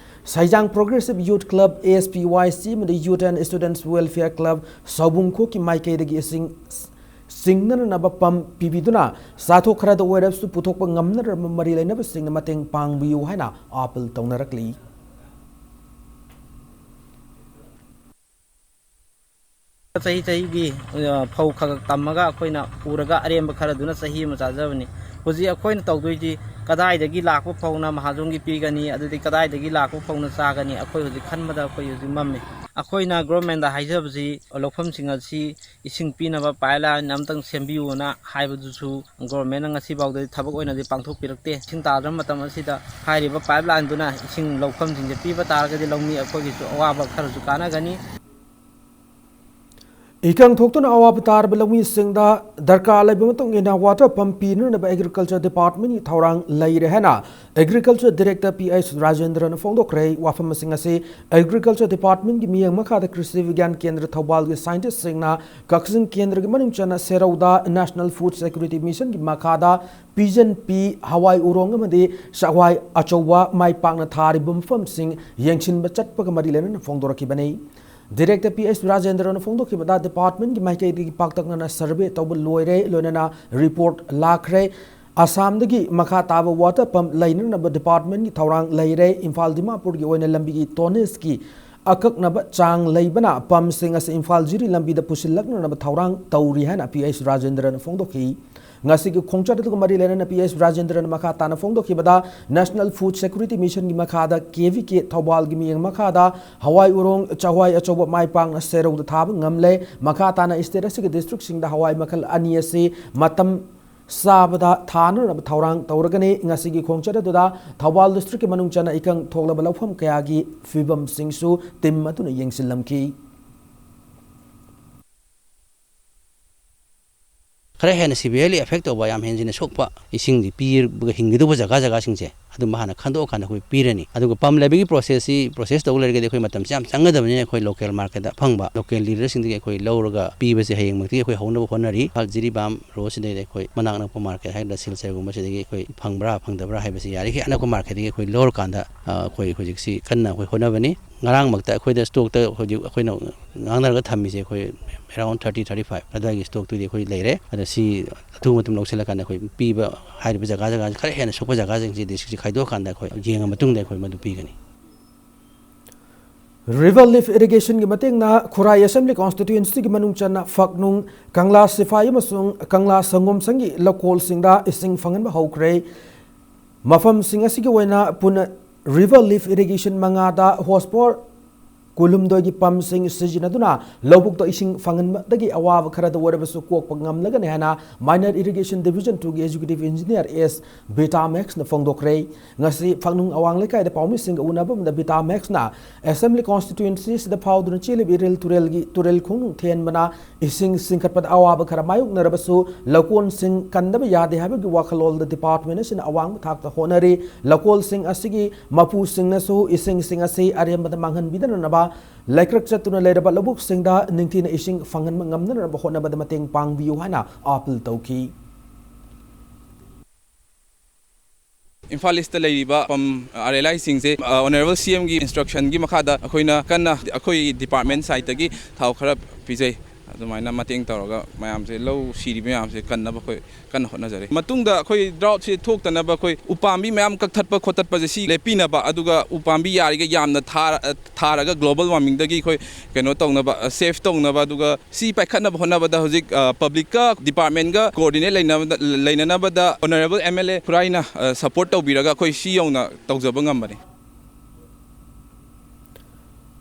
ꯁꯩꯖꯥꯡ ꯄ꯭ꯔꯣꯒ꯭ꯔꯦꯁꯤꯚ ꯌꯨꯠ ꯀ꯭ꯂꯕ, ꯑꯦꯁ ꯄꯤ ꯋꯥꯏ ꯁꯤ, ꯑꯃꯗꯤ ꯌꯨꯠ ꯑꯦꯟ ꯁ꯭ꯇꯨꯗꯦꯟꯠꯁ ꯋꯦꯜꯐꯤꯌꯔ ꯀ꯭ꯂꯕ ꯁꯥꯎꯕꯨꯡꯈꯣꯛꯀꯤ ꯃꯥꯏꯀꯩꯗꯒꯤ ꯏꯁꯤꯡ ꯆꯤꯡꯅꯅꯕ ꯄꯝ ꯄꯤꯕꯤꯗꯨꯅ ꯆꯥꯊꯣꯛ ꯈꯔꯗ ꯑꯣꯏꯔꯕꯁꯨ ꯄꯨꯊꯣꯛꯄ ꯉꯝꯅꯅꯕ ꯃꯔꯤ ꯂꯩꯅꯕꯁꯤꯡꯅ ꯃꯇꯦꯡ ꯄꯥꯡꯕꯤꯌꯨ ꯍꯥꯏꯅ ꯑꯥꯄꯤꯜ ꯇꯧꯅꯔꯛꯂꯤ꯫ ꯆꯍꯤ ꯆꯍꯤꯒꯤ, ꯑ, ꯐꯧ ꯈꯔ ꯈꯔ ꯇꯝꯃꯒ ꯑꯩꯈꯣꯏꯅ ꯄꯨꯔꯒ ꯑꯔꯦꯝꯕ ꯈꯔꯗꯨꯅ ꯆꯍꯤ ꯑꯃ ꯆꯥꯖꯕꯅꯤ꯫ ꯍꯧꯖꯤꯛ ꯑꯩꯈꯣꯏꯅ ꯇꯧꯗꯣꯏꯗꯤ ꯀꯗꯥꯏꯗꯒꯤ ꯂꯥꯛꯄ ꯐꯧꯅ ꯃꯍꯥꯖꯣꯟꯒꯤ ꯄꯤꯒꯅꯤ, ꯑꯗꯨꯗꯤ ꯀꯗꯥꯏꯗꯒꯤ ꯂꯥꯛꯄ ꯐꯧꯅ ꯆꯥꯒꯅꯤ, ꯑꯩꯈꯣꯏ ꯍꯧꯖꯤꯛ ꯈꯟꯕꯗ ꯑꯩꯈꯣꯏ ꯍꯧꯖꯤꯛ ꯃꯝꯃꯤ꯫ ꯑꯩꯈꯣꯏꯅ ꯒꯣꯔꯃꯦꯟꯗ ꯍꯥꯏꯖꯕꯁꯤ ꯂꯧꯐꯝꯁꯤꯡ ꯑꯁꯤ ꯏꯁꯤꯡ ꯄꯤꯅꯕ ꯄꯥꯏꯞ ꯂꯥꯏꯟ ꯑꯃꯇꯪ ꯁꯦꯝꯕꯤꯌꯨꯅ ꯍꯥꯏꯕꯗꯨꯁꯨ ꯒꯣꯔꯃꯦꯟꯅ ꯉꯁꯤꯐꯥꯎꯗꯗꯤ ꯊꯕꯛ ꯑꯣꯏꯅꯗꯤ ꯄꯥꯡꯊꯣꯛꯄꯤꯔꯛꯇꯦ꯫ ꯏꯁꯤꯡ ꯇꯥꯗ꯭ꯔꯕ ꯃꯇꯝ ꯑꯁꯤꯗ ꯍꯥꯏꯔꯤꯕ ꯄꯥꯏꯞ ꯂꯥꯏꯟꯗꯨꯅ ꯏꯁꯤꯡ ꯂꯧꯐꯝꯁꯤꯡꯁꯦ ꯄꯤꯕ ꯇꯥꯔꯒꯗꯤ ꯂꯧꯃꯤ ꯑꯩꯈꯣꯏꯒꯤꯁꯨ ꯑꯋꯥꯕ ꯈꯔꯁꯨ ꯀꯥꯟꯅꯒꯅꯤ꯫ ꯏꯀꯪ ꯊꯣꯛꯇꯨꯅ ꯑꯋꯥꯕ ꯇꯥꯔꯕ ꯂꯧꯃꯤꯁꯤꯡꯗ ꯗꯔꯀꯥꯔ ꯂꯩꯕ ꯃꯇꯨꯡ ꯏꯟꯅ ꯋꯥꯇꯔ ꯄꯝ ꯄꯤꯅꯅꯕ ꯑꯦꯒ꯭ꯔꯤꯀꯜꯆꯔ ꯗꯤꯄꯥꯔꯠꯃꯦꯟꯒꯤ ꯊꯧꯔꯥꯡ ꯂꯩꯔꯦ ꯍꯥꯏꯅ ꯑꯦꯒ꯭ꯔꯤꯀꯜꯆꯔ ꯗꯤꯔꯦꯛꯇꯔ ꯄꯤ ꯑꯩꯆ ꯔꯥꯖꯦꯟꯗ꯭ꯔꯅ ꯐꯣꯡꯗꯣꯛꯈ꯭ꯔꯦ꯫ ꯋꯥꯐꯝꯁꯤꯡ ꯑꯁꯤ ꯑꯦꯒ꯭ꯔꯤꯀꯜꯆꯔ ꯗꯤꯄꯥꯔꯠꯃꯦꯟꯒꯤ ꯃꯤꯠꯌꯦꯡ ꯃꯈꯥꯗ ꯀ꯭ꯔꯤꯁꯤ ꯕꯤꯒ꯭ꯌꯥꯟ ꯀꯦꯟꯗ꯭ꯔ ꯊꯧꯕꯥꯜꯒꯤ ꯁꯥꯏꯟꯇꯤꯁꯁꯤꯡꯅ ꯀꯛꯆꯤꯡ ꯀꯦꯟꯗ꯭ꯔꯒꯤ ꯃꯅꯨꯡ ꯆꯟꯅ ꯁꯦꯔꯧꯗ ꯅꯦꯁꯅꯦꯜ ꯐꯨꯗ ꯁꯦꯀ꯭ꯌꯨꯔꯤꯇꯤ ꯃꯤꯁꯟꯒꯤ ꯃꯈꯥꯗ ꯄꯤꯖꯟ ꯄꯤ, ꯍꯋꯥꯏ ꯎꯔꯣꯡ ꯑꯃꯗꯤ ꯆꯛꯍꯋꯥꯏ ꯑꯆꯧꯕ ꯃꯥꯏ ꯄꯥꯛꯅ ꯊꯥꯔꯤꯕ ꯃꯐꯝꯁꯤꯡ ꯌꯦꯡꯁꯤꯟꯕ ꯆꯠꯄꯒ ꯃꯔꯤ ꯂꯩꯅꯅ ꯐꯣꯡꯗꯣꯔꯛꯈꯤꯕꯅꯤ꯫ ꯗꯤꯔꯦꯛꯇꯔ ꯄꯤ ꯑꯩꯆ ꯔꯥꯖꯦꯟꯗ꯭ꯔꯅ ꯐꯣꯡꯗꯣꯛꯈꯤꯕꯗ, ꯗꯤꯄꯥꯔꯠꯃꯦꯟꯒꯤ ꯃꯥꯏꯀꯩꯗꯒꯤ ꯄꯥꯛꯇꯛꯅꯅ ꯁꯔꯚꯦ ꯇꯧꯕ ꯂꯣꯏꯔꯦ, ꯂꯣꯏꯅꯅ ꯔꯤꯄꯣꯔꯠ ꯂꯥꯛꯈ꯭ꯔꯦ꯫ ꯑꯁꯥꯝꯗꯒꯤ ꯃꯈꯥ ꯇꯥꯕ ꯋꯥꯇꯔ ꯄꯝꯞ ꯂꯩꯅꯅꯕ ꯗꯤꯄꯥꯔꯠꯃꯦꯟꯒꯤ ꯊꯧꯔꯥꯡ ꯂꯩꯔꯦ꯫ ꯏꯝꯐꯥꯜ ꯗꯤꯃꯥꯄꯨꯔꯒꯤ ꯑꯣꯏꯅ ꯂꯝꯕꯤꯒꯤ ꯇꯣꯅꯦꯖꯀꯤ ꯑꯀꯛꯅꯕ ꯆꯥꯡ ꯂꯩꯕꯅ ꯄꯝꯁꯤꯡ ꯑꯁꯤ ꯏꯝꯐꯥꯜ ꯖꯤꯔꯤ ꯂꯝꯕꯤꯗ ꯄꯨꯁꯤꯜꯂꯛꯅꯅꯕ ꯊꯧꯔꯥꯡ ꯇꯧꯔꯤ ꯍꯥꯏꯅ ꯄꯤ ꯑꯩꯆ ꯔꯥꯖꯦꯟꯗ꯭ꯔꯅ ꯐꯣꯡꯗꯣꯛꯈꯤ꯫ ꯉꯁꯤꯒꯤ ꯈꯣꯡꯆꯠ ꯑꯗꯨꯒ ꯃꯔꯤ ꯂꯩꯅꯅ ꯄꯤ ꯑꯩꯆ ꯔꯥꯖꯦꯟꯗ꯭ꯔꯅ ꯃꯈꯥ ꯇꯥꯅ ꯐꯣꯡꯗꯣꯛꯈꯤꯕꯗ, ꯅꯦꯁꯅꯦꯜ ꯐꯨꯗ ꯁꯦꯀ꯭ꯌꯨꯔꯤꯇꯤ ꯃꯤꯁꯟꯒꯤ ꯃꯈꯥꯗ ꯀꯦ ꯚꯤ ꯀꯦ ꯊꯧꯕꯥꯜꯒꯤ ꯃꯤꯠꯌꯦꯡ ꯃꯈꯥꯗ ꯍꯋꯥꯏ ꯎꯔꯣꯡ, ꯆꯛꯍꯋꯥꯏ ꯑꯆꯧꯕ ꯃꯥꯏ ꯄꯥꯛꯅ ꯁꯦꯔꯧꯗ ꯊꯥꯕ ꯉꯝꯂꯦ꯫ ꯃꯈꯥ ꯇꯥꯅ ꯁ꯭ꯇꯦꯠ ꯑꯁꯤꯒꯤ ꯗꯤꯁꯇ꯭ꯔꯤꯛꯁꯤꯡꯗ ꯍꯋꯥꯏ ꯃꯈꯜ ꯑꯅꯤ ꯑꯁꯤ ꯃꯇꯝ ꯆꯥꯕꯗ ꯊꯥꯅꯅꯕ ꯊꯧꯔꯥꯡ ꯇꯧꯔꯒꯅꯤ꯫ ꯉꯁꯤꯒꯤ ꯈꯣꯡꯆꯠ ꯑꯗꯨꯗ ꯊꯧꯕꯥꯜ ꯗꯤꯁꯇ꯭ꯔꯤꯛꯀꯤ ꯃꯅꯨꯡ ꯆꯟꯅ ꯏꯀꯪ ꯊꯣꯛꯂꯕ ꯂꯧꯐꯝ ꯀꯌꯥꯒꯤ ꯐꯤꯕꯝꯁꯤꯡꯁꯨ ꯇꯤꯝ ꯑꯗꯨꯅ ꯌꯦꯡꯁꯤꯜꯂꯝꯈꯤ꯫ ꯈꯔ ꯍꯦꯟꯅ ꯁꯤꯚꯤꯌꯔꯂꯤ ꯑꯦꯐꯦꯛ ꯇꯧꯕ, ꯌꯥꯝ ꯍꯦꯟꯖꯤꯟꯅ ꯁꯣꯛꯄ ꯏꯁꯤꯡꯁꯤ ꯄꯤꯔꯒ ꯍꯤꯡꯒꯗꯧꯕ ꯖꯒꯥ ꯖꯒꯥꯁꯤꯡꯁꯦ ꯑꯗꯨꯝꯕ ꯍꯥꯟꯅ ꯈꯟꯗꯣꯛꯑꯀꯥꯟꯗ ꯑꯩꯈꯣꯏ ꯄꯤꯔꯅꯤ꯫ ꯑꯗꯨꯒ ꯄꯝ ꯂꯩꯕꯒꯤ ꯄ꯭ꯔꯣꯁꯦꯁꯁꯤ, ꯄ꯭ꯔꯣꯁꯦꯁ ꯇꯧꯕ ꯂꯩꯔꯒꯗꯤ ꯑꯩꯈꯣꯏ ꯃꯇꯝꯁꯦ ꯌꯥꯝ ꯆꯪꯒꯗꯕꯅꯤꯅ ꯑꯩꯈꯣꯏ ꯂꯣꯀꯦꯜ ꯃꯥꯔꯀꯦꯠꯇ ꯑꯐꯪꯕ ꯂꯣꯀꯦꯜ ꯂꯤꯗꯔꯁꯤꯡꯗꯒꯤ ꯑꯩꯈꯣꯏ ꯂꯧꯔꯒ ꯄꯤꯕꯁꯦ ꯍꯌꯦꯡꯃꯛꯇꯒꯤ ꯑꯩꯈꯣꯏ ꯍꯧꯅꯕ ꯍꯣꯠꯅꯔꯤ꯫ ꯏꯝꯐꯥꯜ ꯖꯤꯔꯤꯕꯥꯝ ꯔꯣꯗꯁꯤꯗꯒꯤ ꯑꯩꯈꯣꯏ ꯃꯅꯥꯛ ꯅꯛꯄ ꯃꯥꯔꯀꯦꯠ ꯍꯥꯏꯒꯗ꯭ꯔꯥ, ꯁꯤꯜꯆꯔꯒꯨꯝꯕꯁꯤꯗꯒꯤ ꯑꯩꯈꯣꯏ ꯐꯪꯕ꯭ꯔꯥ ꯐꯪꯗꯕ꯭ꯔꯥ ꯍꯥꯏꯕꯁꯤ ꯌꯥꯔꯤꯈꯩ ꯑꯅꯛꯄ ꯃꯥꯔꯀꯦꯠꯇꯒꯤ ꯑꯩꯈꯣꯏ ꯂꯧꯔꯀꯥꯟꯗ, ꯑ, ꯑꯩꯈꯣꯏ ꯍꯧꯖꯤꯛꯁꯤ ꯀꯟꯅ ꯑꯩꯈꯣꯏ ꯍꯣꯠꯅꯕꯅꯤ꯫ ꯉꯔꯥꯡꯃꯛꯇ ꯑꯩꯈꯣꯏꯗ ꯁ꯭ꯇꯣꯛꯇ ꯍꯧꯖꯤꯛ ꯑꯩꯈꯣꯏꯅ ꯉꯥꯡꯅꯔꯒ ꯊꯝꯃꯤꯁꯦ ꯑꯩꯈꯣꯏ around thirty, thirty five ꯑꯗꯨꯋꯥꯏꯒꯤ ꯁ꯭ꯇꯣꯛꯇꯨꯗꯤ ꯑꯩꯈꯣꯏ ꯂꯩꯔꯦ꯫ ꯑꯗ ꯁꯤ ꯑꯊꯨꯕ ꯃꯇꯝ ꯂꯧꯁꯤꯜꯂꯀꯥꯟꯗ ꯑꯩꯈꯣꯏ ꯄꯤꯕ, ꯍꯥꯏꯔꯤꯕ ꯖꯒꯥ ꯖꯒꯥꯁꯤ ꯈꯔ ꯍꯦꯟꯅ ꯁꯣꯛꯄ ꯖꯒꯥꯁꯤꯡꯁꯤ ꯗꯤꯁꯇ꯭ꯔꯤꯛꯁꯤ ꯈꯥꯏꯗꯣꯛꯑꯀꯥꯟꯗ ꯑꯩꯈꯣꯏ ꯌꯦꯡꯉ ꯃꯇꯨꯡꯗ ꯑꯩꯈꯣꯏ ꯃꯗꯨ ꯄꯤꯒꯅꯤ꯫ River lift irrigation ꯒꯤ ꯃꯇꯦꯡꯅ ꯈꯨꯔꯥꯏ Assembly Constituency ꯒꯤ ꯃꯅꯨꯡ ꯆꯟꯅ ꯐꯛꯅꯨꯡ, ꯀꯪꯂꯥ ꯁꯤꯐꯥꯏ ꯑꯃꯁꯨꯡ ꯀꯪꯂꯥ ꯁꯪꯒꯣꯝ ꯁꯪꯒꯤ ꯂꯧꯀꯣꯜꯁꯤꯡꯗ ꯏꯁꯤꯡ ꯐꯪꯍꯟꯕ ꯍꯧꯈ꯭ꯔꯦ꯫ ꯃꯐꯝꯁꯤꯡ ꯑꯁꯤꯒꯤ ꯑꯣꯏꯅ ꯄꯨꯟꯅ river lift irrigation ꯃꯉꯥꯗ horsepower ꯀꯨꯟꯍꯨꯝꯗꯣꯏꯒꯤ ꯄꯝꯁꯤꯡ ꯁꯤꯖꯤꯟꯅꯗꯨꯅ ꯂꯧꯕꯨꯛꯇ ꯏꯁꯤꯡ ꯐꯪꯍꯟꯕꯗꯒꯤ ꯑꯋꯥꯕ ꯈꯔꯗ ꯑꯣꯏꯔꯕꯁꯨ ꯀꯣꯛꯄ ꯉꯝꯂꯒꯅꯤ ꯍꯥꯏꯅ Minor Irrigation Division two ꯒꯤ Executive Engineer S Betamax ꯅ ꯐꯣꯡꯗꯣꯛꯈ꯭ꯔꯦ꯫ ꯉꯁꯤ ꯐꯛꯅꯨꯡ ꯑꯋꯥꯡ ꯂꯩꯀꯥꯏꯗ ꯄꯥꯎꯃꯤꯁꯤꯡꯒ ꯎꯅꯕ ꯑꯃꯗ Betamax ꯅ Assembly Constituency ꯁꯤꯗ ꯐꯥꯎꯗꯨꯅ ꯆꯦꯜꯂꯤꯕ ꯏꯔꯤꯜ ꯇꯨꯔꯦꯜꯒꯤ, ꯇꯨꯔꯦꯜ ꯈꯣꯡꯅꯨꯡ ꯊꯦꯟꯕꯅ ꯏꯁꯤꯡ ꯆꯤꯡꯈꯠꯄꯗ ꯑꯋꯥꯕ ꯈꯔ ꯃꯥꯌꯣꯛꯅꯔꯕꯁꯨ, ꯂꯧꯀꯣꯟꯁꯤꯡ ꯀꯟꯗꯕ ꯌꯥꯗꯦ ꯍꯥꯏꯕꯒꯤ ꯋꯥꯈꯜꯂꯣꯟꯗ department ꯑꯁꯤꯅ ꯑꯋꯥꯡꯕ ꯊꯥꯛꯇ ꯍꯣꯠꯅꯔꯤ꯫ ꯂꯧꯀꯣꯜꯁꯤꯡ ꯑꯁꯤꯒꯤ ꯃꯄꯨꯁꯤꯡꯅꯁꯨ ꯏꯁꯤꯡꯁꯤꯡ ꯑꯁꯤ ꯑꯔꯦꯝꯕꯗ ꯃꯥꯡꯍꯟꯕꯤꯗꯅꯅꯕ, ꯂꯩꯀ꯭ꯔꯛ ꯆꯠꯇꯨꯅ ꯂꯩꯔꯕ ꯂꯧꯕꯨꯛꯁꯤꯡꯗ ꯅꯤꯡꯊꯤꯅ ꯏꯁꯤꯡ ꯐꯪꯍꯟꯕ ꯉꯝꯅꯅꯕ ꯍꯣꯠꯅꯕꯗ ꯃꯇꯦꯡ ꯄꯥꯡꯕꯤꯌꯨ ꯍꯥꯏꯅ appeal ꯇꯧꯈꯤ꯫ ꯏꯝꯐꯥꯜ ꯏꯁꯇ ꯂꯩꯔꯤꯕ ꯄꯝ, ꯑꯥꯔ ꯑꯦꯜ ꯑꯥꯏꯁꯤꯡꯁꯦ, ꯑ, Honourable C M ꯒꯤ instruction ꯒꯤ ꯃꯈꯥꯗ ꯑꯩꯈꯣꯏꯅ ꯀꯟꯅ ꯑꯩꯈꯣꯏ department side ꯇꯒꯤ ꯊꯥꯎ ꯈꯔ ꯄꯤꯖꯩ꯫ ꯑꯗꯨꯃꯥꯏꯅ ꯃꯇꯦꯡ ꯇꯧꯔꯒ ꯃꯌꯥꯝꯁꯦ, ꯂꯧ ꯁꯤꯔꯤꯕ ꯃꯌꯥꯝꯁꯦ ꯀꯟꯅꯕ ꯑꯩꯈꯣꯏ ꯀꯟꯅ ꯍꯣꯠꯅꯖꯔꯤ꯫ ꯃꯇꯨꯡꯗ ꯑꯩꯈꯣꯏ drought ꯁꯤ ꯊꯣꯛꯇꯅꯕ ꯑꯩꯈꯣꯏ ꯎꯄꯥꯝꯕꯤ ꯃꯌꯥꯝ ꯀꯛꯊꯠꯄ ꯈꯣꯠꯇꯠꯄꯁꯦ ꯁꯤ ꯂꯦꯞꯄꯤꯅꯕ, ꯑꯗꯨꯒ ꯎꯄꯥꯝꯕꯤ ꯌꯥꯔꯤꯈꯩ ꯌꯥꯝꯅ ꯊꯥꯔ-, ꯑ, ꯊꯥꯔꯒ global warming ꯗꯒꯤ ꯑꯩꯈꯣꯏ ꯀꯩꯅꯣ ꯇꯧꯅꯕ, ꯑ, save ꯇꯧꯅꯕ, ꯑꯗꯨꯒ ꯁꯤ ꯄꯥꯏꯈꯠꯅꯕ ꯍꯣꯠꯅꯕꯗ ꯍꯧꯖꯤꯛ, ꯑ, public ꯀ department ꯒ coordinate ꯂꯩꯅꯕꯗ, ꯂꯩꯅꯅꯕꯗ Honourable M L A ꯈꯨꯔꯥꯏꯅ, ꯑ, support ꯇꯧꯕꯤꯔꯒ ꯑꯩꯈꯣꯏ ꯁꯤ ꯌꯧꯅ ꯇꯧꯖꯕ ꯉꯝꯕꯅꯤ꯫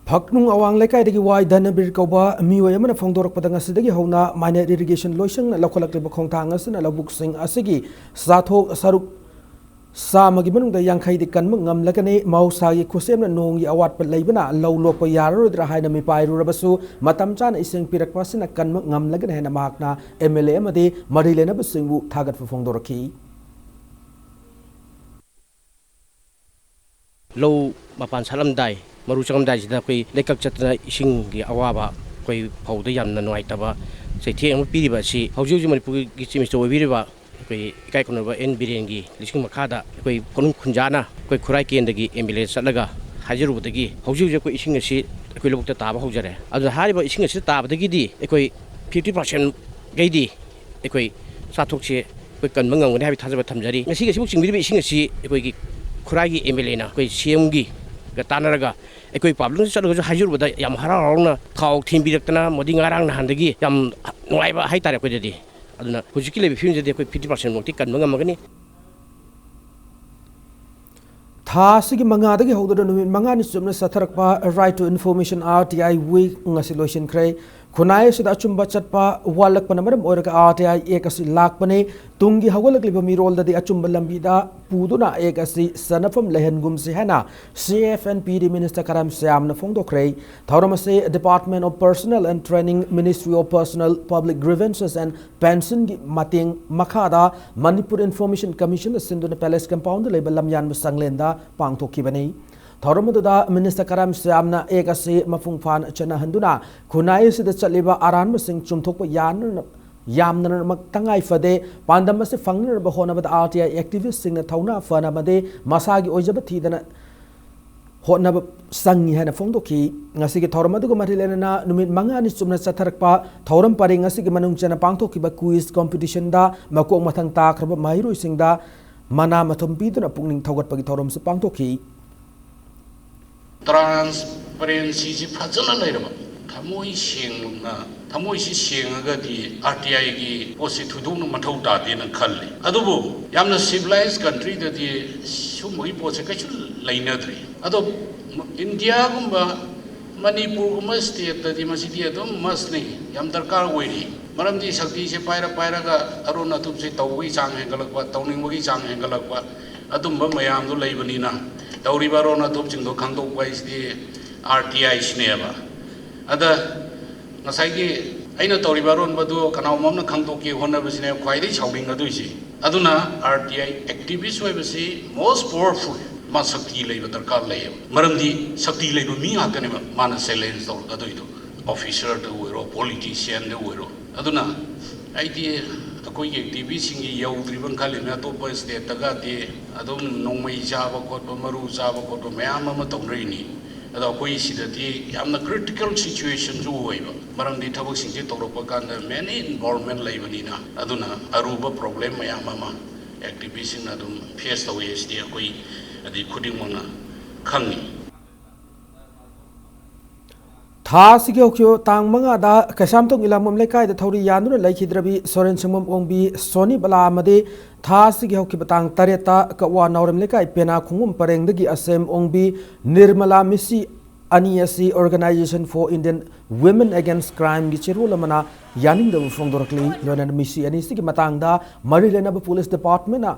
ꯐꯛꯅꯨꯡ ꯑꯋꯥꯡ ꯂꯩꯀꯥꯏꯗꯒꯤ ꯋꯥꯏ ꯙꯅꯕꯤꯔ ꯀꯧꯕ ꯃꯤꯑꯣꯏ ꯑꯃꯅ ꯐꯣꯡꯗꯣꯔꯛꯄꯗ, ꯉꯁꯤꯗꯒꯤ ꯍꯧꯅ Minor Irrigation ꯂꯣꯏꯁꯪꯅ ꯂꯧꯈꯠꯂꯛꯂꯤꯕ ꯈꯣꯡꯊꯥꯡ ꯑꯁꯤꯅ ꯂꯧꯕꯨꯛꯁꯤꯡ ꯑꯁꯤꯒꯤ ꯆꯥꯊꯣꯛ ꯁꯔꯨꯛ ꯆꯥꯝꯃꯒꯤ ꯃꯅꯨꯡꯗ ꯌꯥꯡꯈꯩꯗꯤ ꯀꯟꯕ ꯉꯝꯂꯒꯅꯤ꯫ ꯃꯍꯧꯁꯥꯒꯤ ꯈꯨꯠꯁꯦꯝꯅ ꯅꯣꯡꯒꯤ ꯑꯋꯥꯠꯄ ꯂꯩꯕꯅ ꯂꯧ ꯂꯣꯛꯄ ꯌꯥꯔꯔꯣꯏꯗ꯭ꯔꯥ ꯍꯥꯏꯅ ꯃꯤꯄꯥꯏꯔꯨꯔꯕꯁꯨ, ꯃꯇꯝ ꯆꯥꯅ ꯏꯁꯤꯡ ꯄꯤꯔꯛꯄ ꯑꯁꯤꯅ ꯀꯟꯕ ꯉꯝꯂꯒꯅꯤ ꯍꯥꯏꯅ ꯃꯍꯥꯛꯅ M L A ꯑꯃꯗꯤ ꯃꯔꯤ ꯂꯩꯅꯕꯁꯤꯡꯕꯨ ꯊꯥꯒꯠꯄ ꯐꯣꯡꯗꯣꯔꯛꯈꯤ꯫ ꯂꯧ ꯃꯄꯥꯟ ꯁꯥꯠꯂꯝꯗꯥꯏ, ꯃꯔꯨ ꯆꯪꯉꯝꯗꯥꯏꯁꯤꯗ ꯑꯩꯈꯣꯏ ꯂꯩꯀꯛ ꯆꯠꯇꯅ ꯏꯁꯤꯡꯒꯤ ꯑꯋꯥꯕ, ꯑꯩꯈꯣꯏ ꯐꯧꯗ ꯌꯥꯝꯅ ꯅꯨꯡꯉꯥꯏꯇꯕ ꯆꯩꯊꯦꯡ ꯑꯃ ꯄꯤꯔꯤꯕ ꯑꯁꯤ ꯍꯧꯖꯤꯛ ꯍꯧꯖꯤꯛ ꯃꯅꯤꯄꯨꯔꯒꯤ Chief Minister ꯑꯣꯏꯕꯤꯔꯤꯕ ꯑꯩꯈꯣꯏ ꯏꯀꯥꯏ ꯈꯨꯝꯅꯕ ꯑꯦꯟ ꯕꯤꯔꯦꯟꯒꯤ ꯂꯤꯁꯤꯡ ꯃꯈꯥꯗ ꯑꯩꯈꯣꯏ ꯐꯛꯅꯨꯡ ꯈꯨꯟꯖꯥꯅ ꯑꯩꯈꯣꯏ ꯈꯨꯔꯥꯏ ꯀꯦꯟꯗ꯭ꯔꯒꯤ M L A ꯆꯠꯂꯒ ꯍꯥꯏꯖꯔꯨꯕꯗꯒꯤ ꯍꯧꯖꯤꯛ ꯍꯧꯖꯤꯛ ꯑꯩꯈꯣꯏ ꯏꯁꯤꯡ ꯑꯁꯤ ꯑꯩꯈꯣꯏ ꯂꯧꯕꯨꯛꯇ ꯇꯥꯕ ꯍꯧꯖꯔꯦ꯫ ꯑꯗꯨꯅ ꯍꯥꯏꯔꯤꯕ ꯏꯁꯤꯡ ꯑꯁꯤꯗ ꯇꯥꯕꯗꯒꯤꯗꯤ ꯑꯩꯈꯣꯏ fifty percent ꯒꯩꯗꯤ ꯑꯩꯈꯣꯏ ꯆꯥꯊꯣꯛꯁꯦ ꯑꯩꯈꯣꯏ ꯀꯟꯕ ꯉꯝꯒꯅꯤ ꯍꯥꯏꯕꯒꯤ ꯊꯥꯖꯕ ꯊꯝꯖꯔꯤ꯫ ꯉꯁꯤ, ꯉꯁꯤꯐꯥꯎ ꯆꯤꯡꯕꯤꯔꯤꯕ ꯏꯁꯤꯡ ꯑꯁꯤ ꯑꯩꯈꯣꯏꯒꯤ ꯈꯨꯔꯥꯏꯒꯤ M L A ꯅ ꯑꯩꯈꯣꯏ C M ꯒꯤ ꯒ ꯇꯥꯟꯅꯔꯒ ꯑꯩꯈꯣꯏ ꯄꯥꯕ꯭ꯂꯤꯛꯅ ꯆꯠꯂꯒꯁꯨ ꯍꯥꯏꯖꯔꯨꯕꯗ ꯌꯥꯝ ꯍꯔꯥꯎ ꯍꯔꯥꯎꯅ ꯊꯥꯎ ꯊꯤꯟꯕꯤꯔꯛꯇꯅ ꯃꯣꯗꯤ ꯉꯔꯥꯡ ꯅꯍꯥꯟꯗꯒꯤ ꯌꯥꯝ ꯅꯨꯡꯉꯥꯏꯕ ꯍꯥꯏꯇꯥꯔꯦ ꯑꯩꯈꯣꯏꯗꯗꯤ꯫ ꯑꯗꯨꯅ ꯍꯧꯖꯤꯛꯀꯤ ꯂꯩꯕ ꯐꯤꯕꯝꯁꯤꯗꯤ ꯑꯩꯈꯣꯏ fifty percent ꯃꯨꯛꯇꯤ ꯀꯟꯕ ꯉꯝꯃꯒꯅꯤ꯫ ꯊꯥ ꯑꯁꯤꯒꯤ ꯃꯉꯥꯗꯒꯤ ꯍꯧꯗꯨꯅ ꯅꯨꯃꯤꯠ ꯃꯉꯥꯅꯤ ꯆꯨꯞꯅ ꯆꯠꯊꯔꯛꯄ Right to Information, R T I Week ꯉꯁꯤ ꯂꯣꯏꯁꯤꯟꯈ꯭ꯔꯦ꯫ ꯈꯨꯟꯅꯥꯏ ꯑꯁꯤꯗ ꯑꯆꯨꯝꯕ ꯆꯠꯄ ꯋꯥꯠꯂꯛꯄꯅ ꯃꯔꯝ ꯑꯣꯏꯔꯒ R T I Act ꯑꯁꯤ ꯂꯥꯛꯄꯅꯤ꯫ ꯇꯨꯡꯒꯤ ꯍꯧꯒꯠꯂꯛꯂꯤꯕ ꯃꯤꯔꯣꯜꯗꯗꯤ ꯑꯆꯨꯝꯕ ꯂꯝꯕꯤꯗ ꯄꯨꯗꯨꯅ Act ꯑꯁꯤ ꯆꯟꯅꯐꯝ ꯂꯩꯍꯟꯒꯨꯝꯁꯤ ꯍꯥꯏꯅ C F N P D Minister ꯀꯔꯝ ꯁ꯭ꯌꯥꯝꯅ ꯐꯣꯡꯗꯣꯛꯈ꯭ꯔꯦ꯫ ꯊꯧꯔꯝ ꯑꯁꯤ Department of Personnel and Training, Ministry of Personnel, Public Grievances and Pension ꯒꯤ ꯃꯇꯦꯡ ꯃꯈꯥꯗ Manipur Information Commission ꯅ ꯁꯤꯟꯗꯨꯅ Palace Compound ꯗ ꯂꯩꯕ ꯂꯝꯌꯥꯟꯕ ꯆꯥꯡꯂꯦꯟꯗ ꯄꯥꯡꯊꯣꯛꯈꯤꯕꯅꯤ꯫ ꯊꯧꯔꯝ ꯑꯗꯨꯗ Minister ꯀꯔꯝ ꯁ꯭ꯌꯥꯝꯅ Act ꯑꯁꯤ ꯃꯄꯨꯡ ꯐꯥꯅ ꯆꯠꯅꯍꯟꯗꯨꯅ ꯈꯨꯟꯅꯥꯏ ꯑꯁꯤꯗ ꯆꯠꯂꯤꯕ ꯑꯔꯥꯟꯕꯁꯤꯡ ꯆꯨꯝꯊꯣꯛꯄ ꯌꯥꯅ-, ꯌꯥꯝꯅꯃꯛ ꯇꯉꯥꯏ ꯐꯗꯦ꯫ ꯄꯥꯟꯗꯝ ꯑꯁꯤ ꯐꯪꯅꯅꯕ ꯍꯣꯠꯅꯕꯗ R T I activist ꯁꯤꯡꯅ ꯊꯧꯅꯥ ꯐꯅ ꯑꯃꯗꯤ ꯃꯁꯥꯒꯤ ꯑꯣꯏꯖꯕ ꯊꯤꯗꯅ ꯍꯣꯠꯅꯕ ꯆꯪꯉꯤ ꯍꯥꯏꯅ ꯐꯣꯡꯗꯣꯛꯈꯤ꯫ ꯉꯁꯤꯒꯤ ꯊꯧꯔꯝ ꯑꯗꯨꯒ ꯃꯔꯤ ꯂꯩꯅꯅ ꯅꯨꯃꯤꯠ ꯃꯉꯥꯅꯤ ꯆꯨꯞꯅ ꯆꯠꯊꯔꯛꯄ ꯊꯧꯔꯝ ꯄꯔꯦꯡ ꯑꯁꯤꯒꯤ ꯃꯅꯨꯡ ꯆꯟꯅ ꯄꯥꯡꯊꯣꯛꯈꯤꯕ Quiz Competition ꯗ ꯃꯀꯣꯛ ꯃꯊꯪ ꯇꯥꯈ꯭ꯔꯕ ꯃꯍꯩꯔꯣꯏꯁꯤꯡꯗ ꯃꯅꯥ ꯃꯊꯨꯝ ꯄꯤꯗꯨꯅ ꯄꯨꯛꯅꯤꯡ ꯊꯧꯒꯠꯄꯒꯤ ꯊꯧꯔꯝꯁꯨ ꯄꯥꯡꯊꯣꯛꯈꯤ꯫ Transparency ꯁꯤ ꯐꯖꯅ ꯂꯩꯔꯕ, ꯊꯃꯣꯏ ꯁꯦꯡꯅ, ꯊꯃꯣꯏꯁꯤ ꯁꯦꯡꯉꯒꯗꯤ R T I ꯒꯤ ꯄꯣꯠꯁꯤ ꯊꯣꯏꯗꯣꯛꯅ ꯃꯊꯧ ꯇꯥꯗꯦꯅ ꯈꯜꯂꯤ꯫ ꯑꯗꯨꯕꯨ ꯌꯥꯝꯅ civilized country ꯗꯗꯤ ꯁꯨꯝꯕꯒꯤ ꯄꯣꯠꯁꯦ ꯀꯩꯁꯨ ꯂꯩꯅꯗ꯭ꯔꯤ꯫ ꯑꯗꯣ ꯏꯟꯗꯤꯌꯥꯒꯨꯝꯕ, ꯃꯅꯤꯄꯨꯔꯒꯨꯝꯕ state ꯇꯗꯤ ꯃꯁꯤꯗꯤ ꯑꯗꯨꯝ must ꯅꯤ, ꯌꯥꯝ ꯗꯔꯀꯥꯔ ꯑꯣꯏꯔꯤ꯫ ꯃꯔꯝꯗꯤ ꯁꯛꯇꯤꯁꯦ ꯄꯥꯏꯔ ꯄꯥꯏꯔꯒ ꯑꯔꯣꯟ ꯑꯊꯨꯞꯁꯦ ꯇꯧꯕꯒꯤ ꯆꯥꯡ ꯍꯦꯟꯒꯠꯂꯛꯄ, ꯇꯧꯅꯤꯡꯕꯒꯤ ꯆꯥꯡ ꯍꯦꯟꯒꯠꯂꯛꯄ, ꯑꯗꯨꯝꯕ ꯃꯌꯥꯝꯗꯣ ꯂꯩꯕꯅꯤꯅ, ꯇꯧꯔꯤꯕ ꯑꯔꯣꯟ ꯑꯊꯨꯞꯁꯤꯡꯗꯣ ꯈꯪꯗꯣꯛꯄ ꯍꯥꯏꯁꯤꯗꯤ R T I ꯁꯤꯅꯦꯕ꯫ ꯑꯗ ꯉꯁꯥꯏꯒꯤ ꯑꯩꯅ ꯇꯧꯔꯤꯕ ꯑꯔꯣꯟꯕꯗꯨ ꯀꯅꯥꯒꯨꯝꯕ ꯑꯃꯅ ꯈꯪꯗꯣꯛꯀꯦ ꯍꯣꯠꯅꯕꯁꯤꯅꯦ ꯈ꯭ꯋꯥꯏꯗꯒꯤ ꯁꯥꯎꯅꯤꯡꯒꯗꯣꯏꯁꯤ꯫ ꯑꯗꯨꯅ R T I activist ꯑꯣꯏꯕꯁꯤ most powerful, ꯃꯥ ꯁꯛꯇꯤ ꯂꯩꯕ ꯗꯔꯀꯥꯔ ꯂꯩꯌꯦꯕ꯫ ꯃꯔꯝꯗꯤ ꯁꯛꯇꯤ ꯂꯩꯕ ꯃꯤ ꯉꯥꯛꯇꯅꯦꯕ ꯃꯥꯅ challenge ꯇꯧꯔꯛꯀꯗꯣꯏꯗꯣ, officer ꯗ ꯑꯣꯏꯔꯣ, politician ꯗ ꯑꯣꯏꯔꯣ꯫ ꯑꯗꯨꯅ ꯑꯩꯗꯤ ꯑꯩꯈꯣꯏꯒꯤ activist ꯁꯤꯡꯒꯤ ꯌꯧꯗ꯭ꯔꯤꯕ ꯈꯜꯂꯤꯅꯦ꯫ ꯑꯇꯣꯞꯄ state ꯇꯒꯗꯤ ꯑꯗꯨꯝ ꯅꯣꯡꯃꯩ ꯆꯥꯕ ꯈꯣꯠꯄ, ꯃꯔꯨ ꯆꯥꯕ ꯈꯣꯠꯄ ꯃꯌꯥꯝ ꯑꯃ ꯇꯧꯅꯔꯤꯅꯤ꯫ ꯑꯗꯣ ꯑꯩꯈꯣꯏ ꯁꯤꯗꯗꯤ ꯌꯥꯝꯅ critical situation ꯁꯨ ꯑꯣꯏꯕ, ꯃꯔꯝꯗꯤ ꯊꯕꯛꯁꯤꯡꯁꯦ ꯇꯧꯔꯛꯄ ꯀꯥꯟꯗ many involvement ꯂꯩꯕꯅꯤꯅ꯫ ꯑꯗꯨꯅ ꯑꯔꯨꯕ problem ꯃꯌꯥꯝ ꯑꯃ activist ꯁꯤꯡꯅ ꯑꯗꯨꯝ face ꯇꯧꯏ ꯍꯥꯏꯁꯤꯗꯤ ꯑꯩꯈꯣꯏ ꯑꯗꯩ ꯈꯨꯗꯤꯡꯃꯛꯅ ꯈꯪꯉꯤ꯫ ꯊꯥ ꯑꯁꯤꯒꯤ ꯍꯧꯈꯤꯕ ꯇꯥꯡ ꯃꯉꯥꯗ ꯀꯩꯁꯥꯝꯊꯣꯡ ꯏꯂꯥꯡꯕꯝ ꯂꯩꯀꯥꯏꯗ ꯊꯧꯔꯤ ꯌꯥꯟꯗꯨꯅ ꯂꯩꯈꯤꯗ꯭ꯔꯕꯤ ꯁꯣꯔꯦꯟ ꯁꯪꯕꯝ ꯑꯣꯡꯕꯤ ꯁꯣꯅꯤ ꯕꯂꯥ ꯑꯃꯗꯤ ꯊꯥ ꯑꯁꯤꯒꯤ ꯍꯧꯈꯤꯕ ꯇꯥꯡ ꯇꯔꯦꯠꯇ ꯀꯛꯋꯥ ꯅꯥꯎꯔꯦꯝ ꯂꯩꯀꯥꯏ ꯄꯦꯅꯥ ꯈꯣꯡꯕꯝ ꯄꯔꯦꯡꯗꯒꯤ ꯑꯁꯦꯝ ꯑꯣꯡꯕꯤ ꯅꯤꯔꯃꯂꯥ ꯃꯤꯁꯤ ꯑꯅꯤ ꯑꯁꯤ Organisation for Indian Women Against Crimeꯒꯤ ꯆꯦꯔꯣꯜ ꯑꯃꯅ ꯌꯥꯅꯤꯡꯗꯕ ꯐꯣꯡꯗꯣꯔꯛꯂꯤ꯫ ꯂꯣꯏꯅꯅ ꯃꯤꯁꯤ ꯑꯅꯤꯁꯤꯒꯤ ꯃꯇꯥꯡꯗ ꯃꯔꯤ ꯂꯩꯅꯕ police departmentꯅ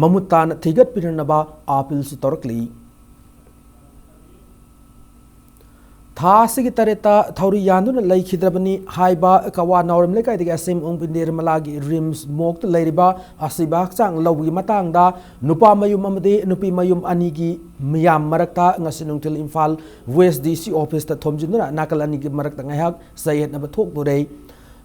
ꯃꯃꯨꯠ ꯇꯥꯅ ꯊꯤꯒꯠꯄꯤꯅꯅꯕ appealꯁꯨ ꯇꯧꯔꯛꯂꯤ꯫ ꯊꯥ ꯑꯁꯤꯒꯤ ꯇꯔꯦꯠꯇ ꯊꯧꯔꯤ ꯌꯥꯟꯗꯨꯅ ꯂꯩꯈꯤꯗ꯭ꯔꯕꯅꯤ ꯍꯥꯏꯕ ꯀꯋꯥ ꯅꯥꯎꯔꯦꯝ ꯂꯩꯀꯥꯏꯗꯒꯤ ꯑꯁꯦꯝ ꯑꯣꯡꯕꯤ ꯅꯤꯔꯃꯂꯥꯒꯤ RIMS morgueꯗ ꯂꯩꯔꯤꯕ ꯑꯁꯤꯕ ꯍꯛꯆꯥꯡ ꯂꯧꯕꯒꯤ ꯃꯇꯥꯡꯗ ꯅꯨꯄꯥ ꯃꯌꯨꯝ ꯑꯃꯗꯤ ꯅꯨꯄꯤ ꯃꯌꯨꯝ ꯑꯅꯤꯒꯤ ꯃꯤꯌꯥꯝ ꯃꯔꯛꯇ ꯉꯁꯤ ꯅꯨꯡꯊꯤꯜ ꯏꯝꯐꯥꯜ West DC officeꯇ ꯊꯣꯝꯖꯤꯟꯗꯨꯅ ꯅꯥꯀꯜ ꯑꯅꯤꯒꯤ ꯃꯔꯛꯇ ꯉꯥꯏꯍꯥꯛ ꯆꯌꯦꯠꯅꯕ ꯊꯣꯛꯂꯨꯔꯦ꯫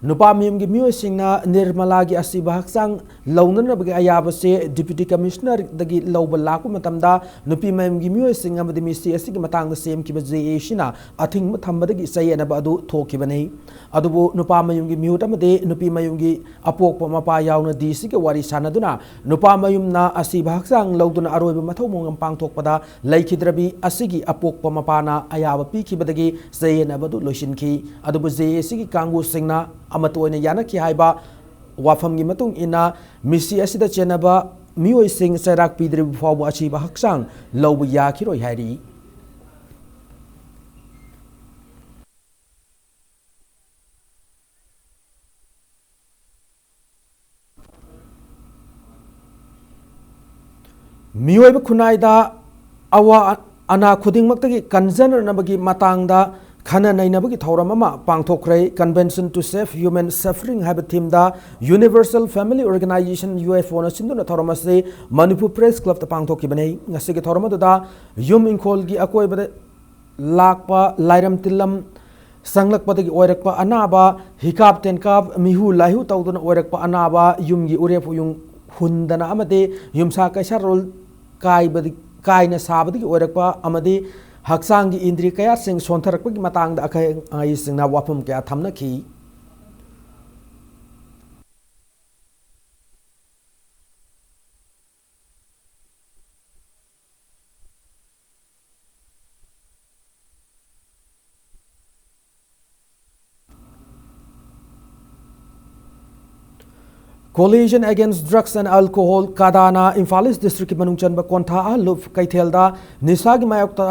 ꯅꯨꯄꯥ ꯃꯌꯨꯝꯒꯤ ꯃꯤꯑꯣꯏꯁꯤꯡꯅ ꯅꯤꯔꯃꯂꯥꯒꯤ ꯑꯁꯤꯕ ꯍꯛꯆꯥꯡ ꯂꯧꯅꯅꯕꯒꯤ ꯑꯌꯥꯕꯁꯦ Deputy Commissionerꯗꯒꯤ ꯂꯧꯕ ꯂꯥꯛꯄ ꯃꯇꯝꯗ ꯅꯨꯄꯤ ꯃꯌꯨꯝꯒꯤ ꯃꯤꯑꯣꯏꯁꯤꯡ ꯑꯃꯗꯤ ꯃꯤꯁꯤ ꯑꯁꯤꯒꯤ ꯃꯇꯥꯡꯗ ꯁꯦꯝꯈꯤꯕ JACꯅ ꯑꯊꯤꯡꯕ ꯊꯝꯕꯗꯒꯤ ꯆꯌꯦꯠꯅꯕ ꯑꯗꯨ ꯊꯣꯛꯈꯤꯕꯅꯤ꯫ ꯑꯗꯨꯕꯨ ꯅꯨꯄꯥ ꯃꯌꯨꯝꯒꯤ ꯃꯤꯍꯨꯠ ꯑꯃꯗꯤ ꯅꯨꯄꯤ ꯃꯌꯨꯝꯒꯤ ꯑꯄꯣꯛꯄ ꯃꯄꯥ ꯌꯥꯎꯅ DCꯒ ꯋꯥꯔꯤ ꯁꯥꯟꯅꯗꯨꯅ ꯅꯨꯄꯥ ꯃꯌꯨꯝꯅ ꯑꯁꯤꯕ ꯍꯛꯆꯥꯡ ꯂꯧꯗꯨꯅ ꯑꯔꯣꯏꯕ ꯃꯊꯧ ꯃꯉꯝ ꯄꯥꯡꯊꯣꯛꯄꯗ ꯂꯩꯈꯤꯗ꯭ꯔꯕꯤ ꯑꯁꯤꯒꯤ ꯑꯄꯣꯛꯄ ꯃꯄꯥꯅ ꯑꯌꯥꯕ ꯄꯤꯈꯤꯕꯗꯒꯤ ꯆꯌꯦꯠꯅꯕꯗꯨ ꯂꯣꯏꯁꯤꯟꯈꯤ꯫ ꯑꯗꯨꯕꯨ JACꯒꯤ ꯀꯥꯡꯕꯨꯁꯤꯡꯅ ꯑꯃꯠꯇ ꯑꯣꯏꯅ ꯌꯥꯅꯈꯤ ꯍꯥꯏꯕ ꯋꯥꯐꯝꯒꯤ ꯃꯇꯨꯡ ꯏꯟꯅ ꯃꯤꯁꯤ ꯑꯁꯤꯗ ꯆꯦꯟꯅꯕ ꯃꯤꯑꯣꯏꯁꯤꯡ ꯆꯩꯔꯥꯛ ꯄꯤꯗ꯭ꯔꯤꯕ ꯐꯥꯎꯕ ꯑꯁꯤꯕ ꯍꯛꯆꯥꯡ ꯂꯧꯕ ꯌꯥꯈꯤꯔꯣꯏ ꯍꯥꯏꯔꯤ꯫ ꯃꯤꯑꯣꯏꯕ ꯈꯨꯟꯅꯥꯏꯗ ꯑꯋꯥ ꯑꯅꯥ ꯈꯨꯗꯤꯡꯃꯛꯇꯒꯤ ꯀꯟꯖꯅꯅꯕꯒꯤ ꯃꯇꯥꯡꯗ ꯈꯟꯅ ꯅꯩꯅꯕꯒꯤ ꯊꯧꯔꯝ ꯑꯃ ꯄꯥꯡꯊꯣꯛꯈ꯭ꯔꯦ꯫ Convention to Save Human Suffering ꯍꯥꯏꯕ themeꯗ Universal Family Organisation, UFOꯅ ꯁꯤꯟꯗꯨꯅ ꯊꯧꯔꯝ ꯑꯁꯤ ꯃꯅꯤꯄꯨꯔ Press Clubꯇ ꯄꯥꯡꯊꯣꯛꯈꯤꯕꯅꯤ꯫ ꯉꯁꯤꯒꯤ ꯊꯧꯔꯝ ꯑꯗꯨꯗ ꯌꯨꯝ ꯏꯪꯈꯣꯜꯒꯤ ꯑꯀꯣꯏꯕꯗ ꯂꯥꯛꯄ ꯂꯥꯏꯔꯝ ꯇꯤꯜꯂꯝ ꯆꯪꯂꯛꯄꯗꯒꯤ ꯑꯣꯏꯔꯛꯄ ꯑꯅꯥꯕ, ꯍꯤꯀꯥꯞ ꯇꯦꯟꯀꯥꯞ, ꯃꯤꯍꯨ ꯂꯥꯏꯍꯨ ꯇꯧꯗꯨꯅ ꯑꯣꯏꯔꯛꯄ ꯑꯅꯥꯕ, ꯌꯨꯝꯒꯤ ꯎꯔꯦꯞ ꯎꯌꯨꯡ ꯍꯨꯟꯗꯅ ꯑꯃꯗꯤ ꯌꯨꯝꯁꯥ ꯀꯩꯁꯥꯔꯣꯜ ꯀꯥꯏꯕꯗ-, ꯀꯥꯏꯅ ꯁꯥꯕꯗꯒꯤ ꯑꯣꯏꯔꯛꯄ ꯑꯃꯗꯤ ꯍꯛꯆꯥꯡꯒꯤ ꯏꯟꯗ꯭ꯔꯤ ꯀꯌꯥꯁꯤꯡ ꯁꯣꯟꯊꯔꯛꯄꯒꯤ ꯃꯇꯥꯡꯗ ꯑꯈꯪ ꯑꯍꯩꯁꯤꯡꯅ ꯋꯥꯐꯝ ꯀꯌꯥ ꯊꯝꯅꯈꯤ꯫ Coalition Against Drugs and Alcohol, ꯀꯥꯗꯥꯅ Imphal ꯏꯁ ꯗꯤꯁꯇ꯭ꯔꯤꯛꯀꯤ ꯃꯅꯨꯡ ꯆꯟꯕ ꯀꯣꯟꯊꯥ ꯑꯍꯜ ꯂꯨꯞ ꯀꯩꯊꯦꯜꯗ ꯅꯤꯁꯥꯒꯤ ꯃꯥꯌꯣꯛꯇ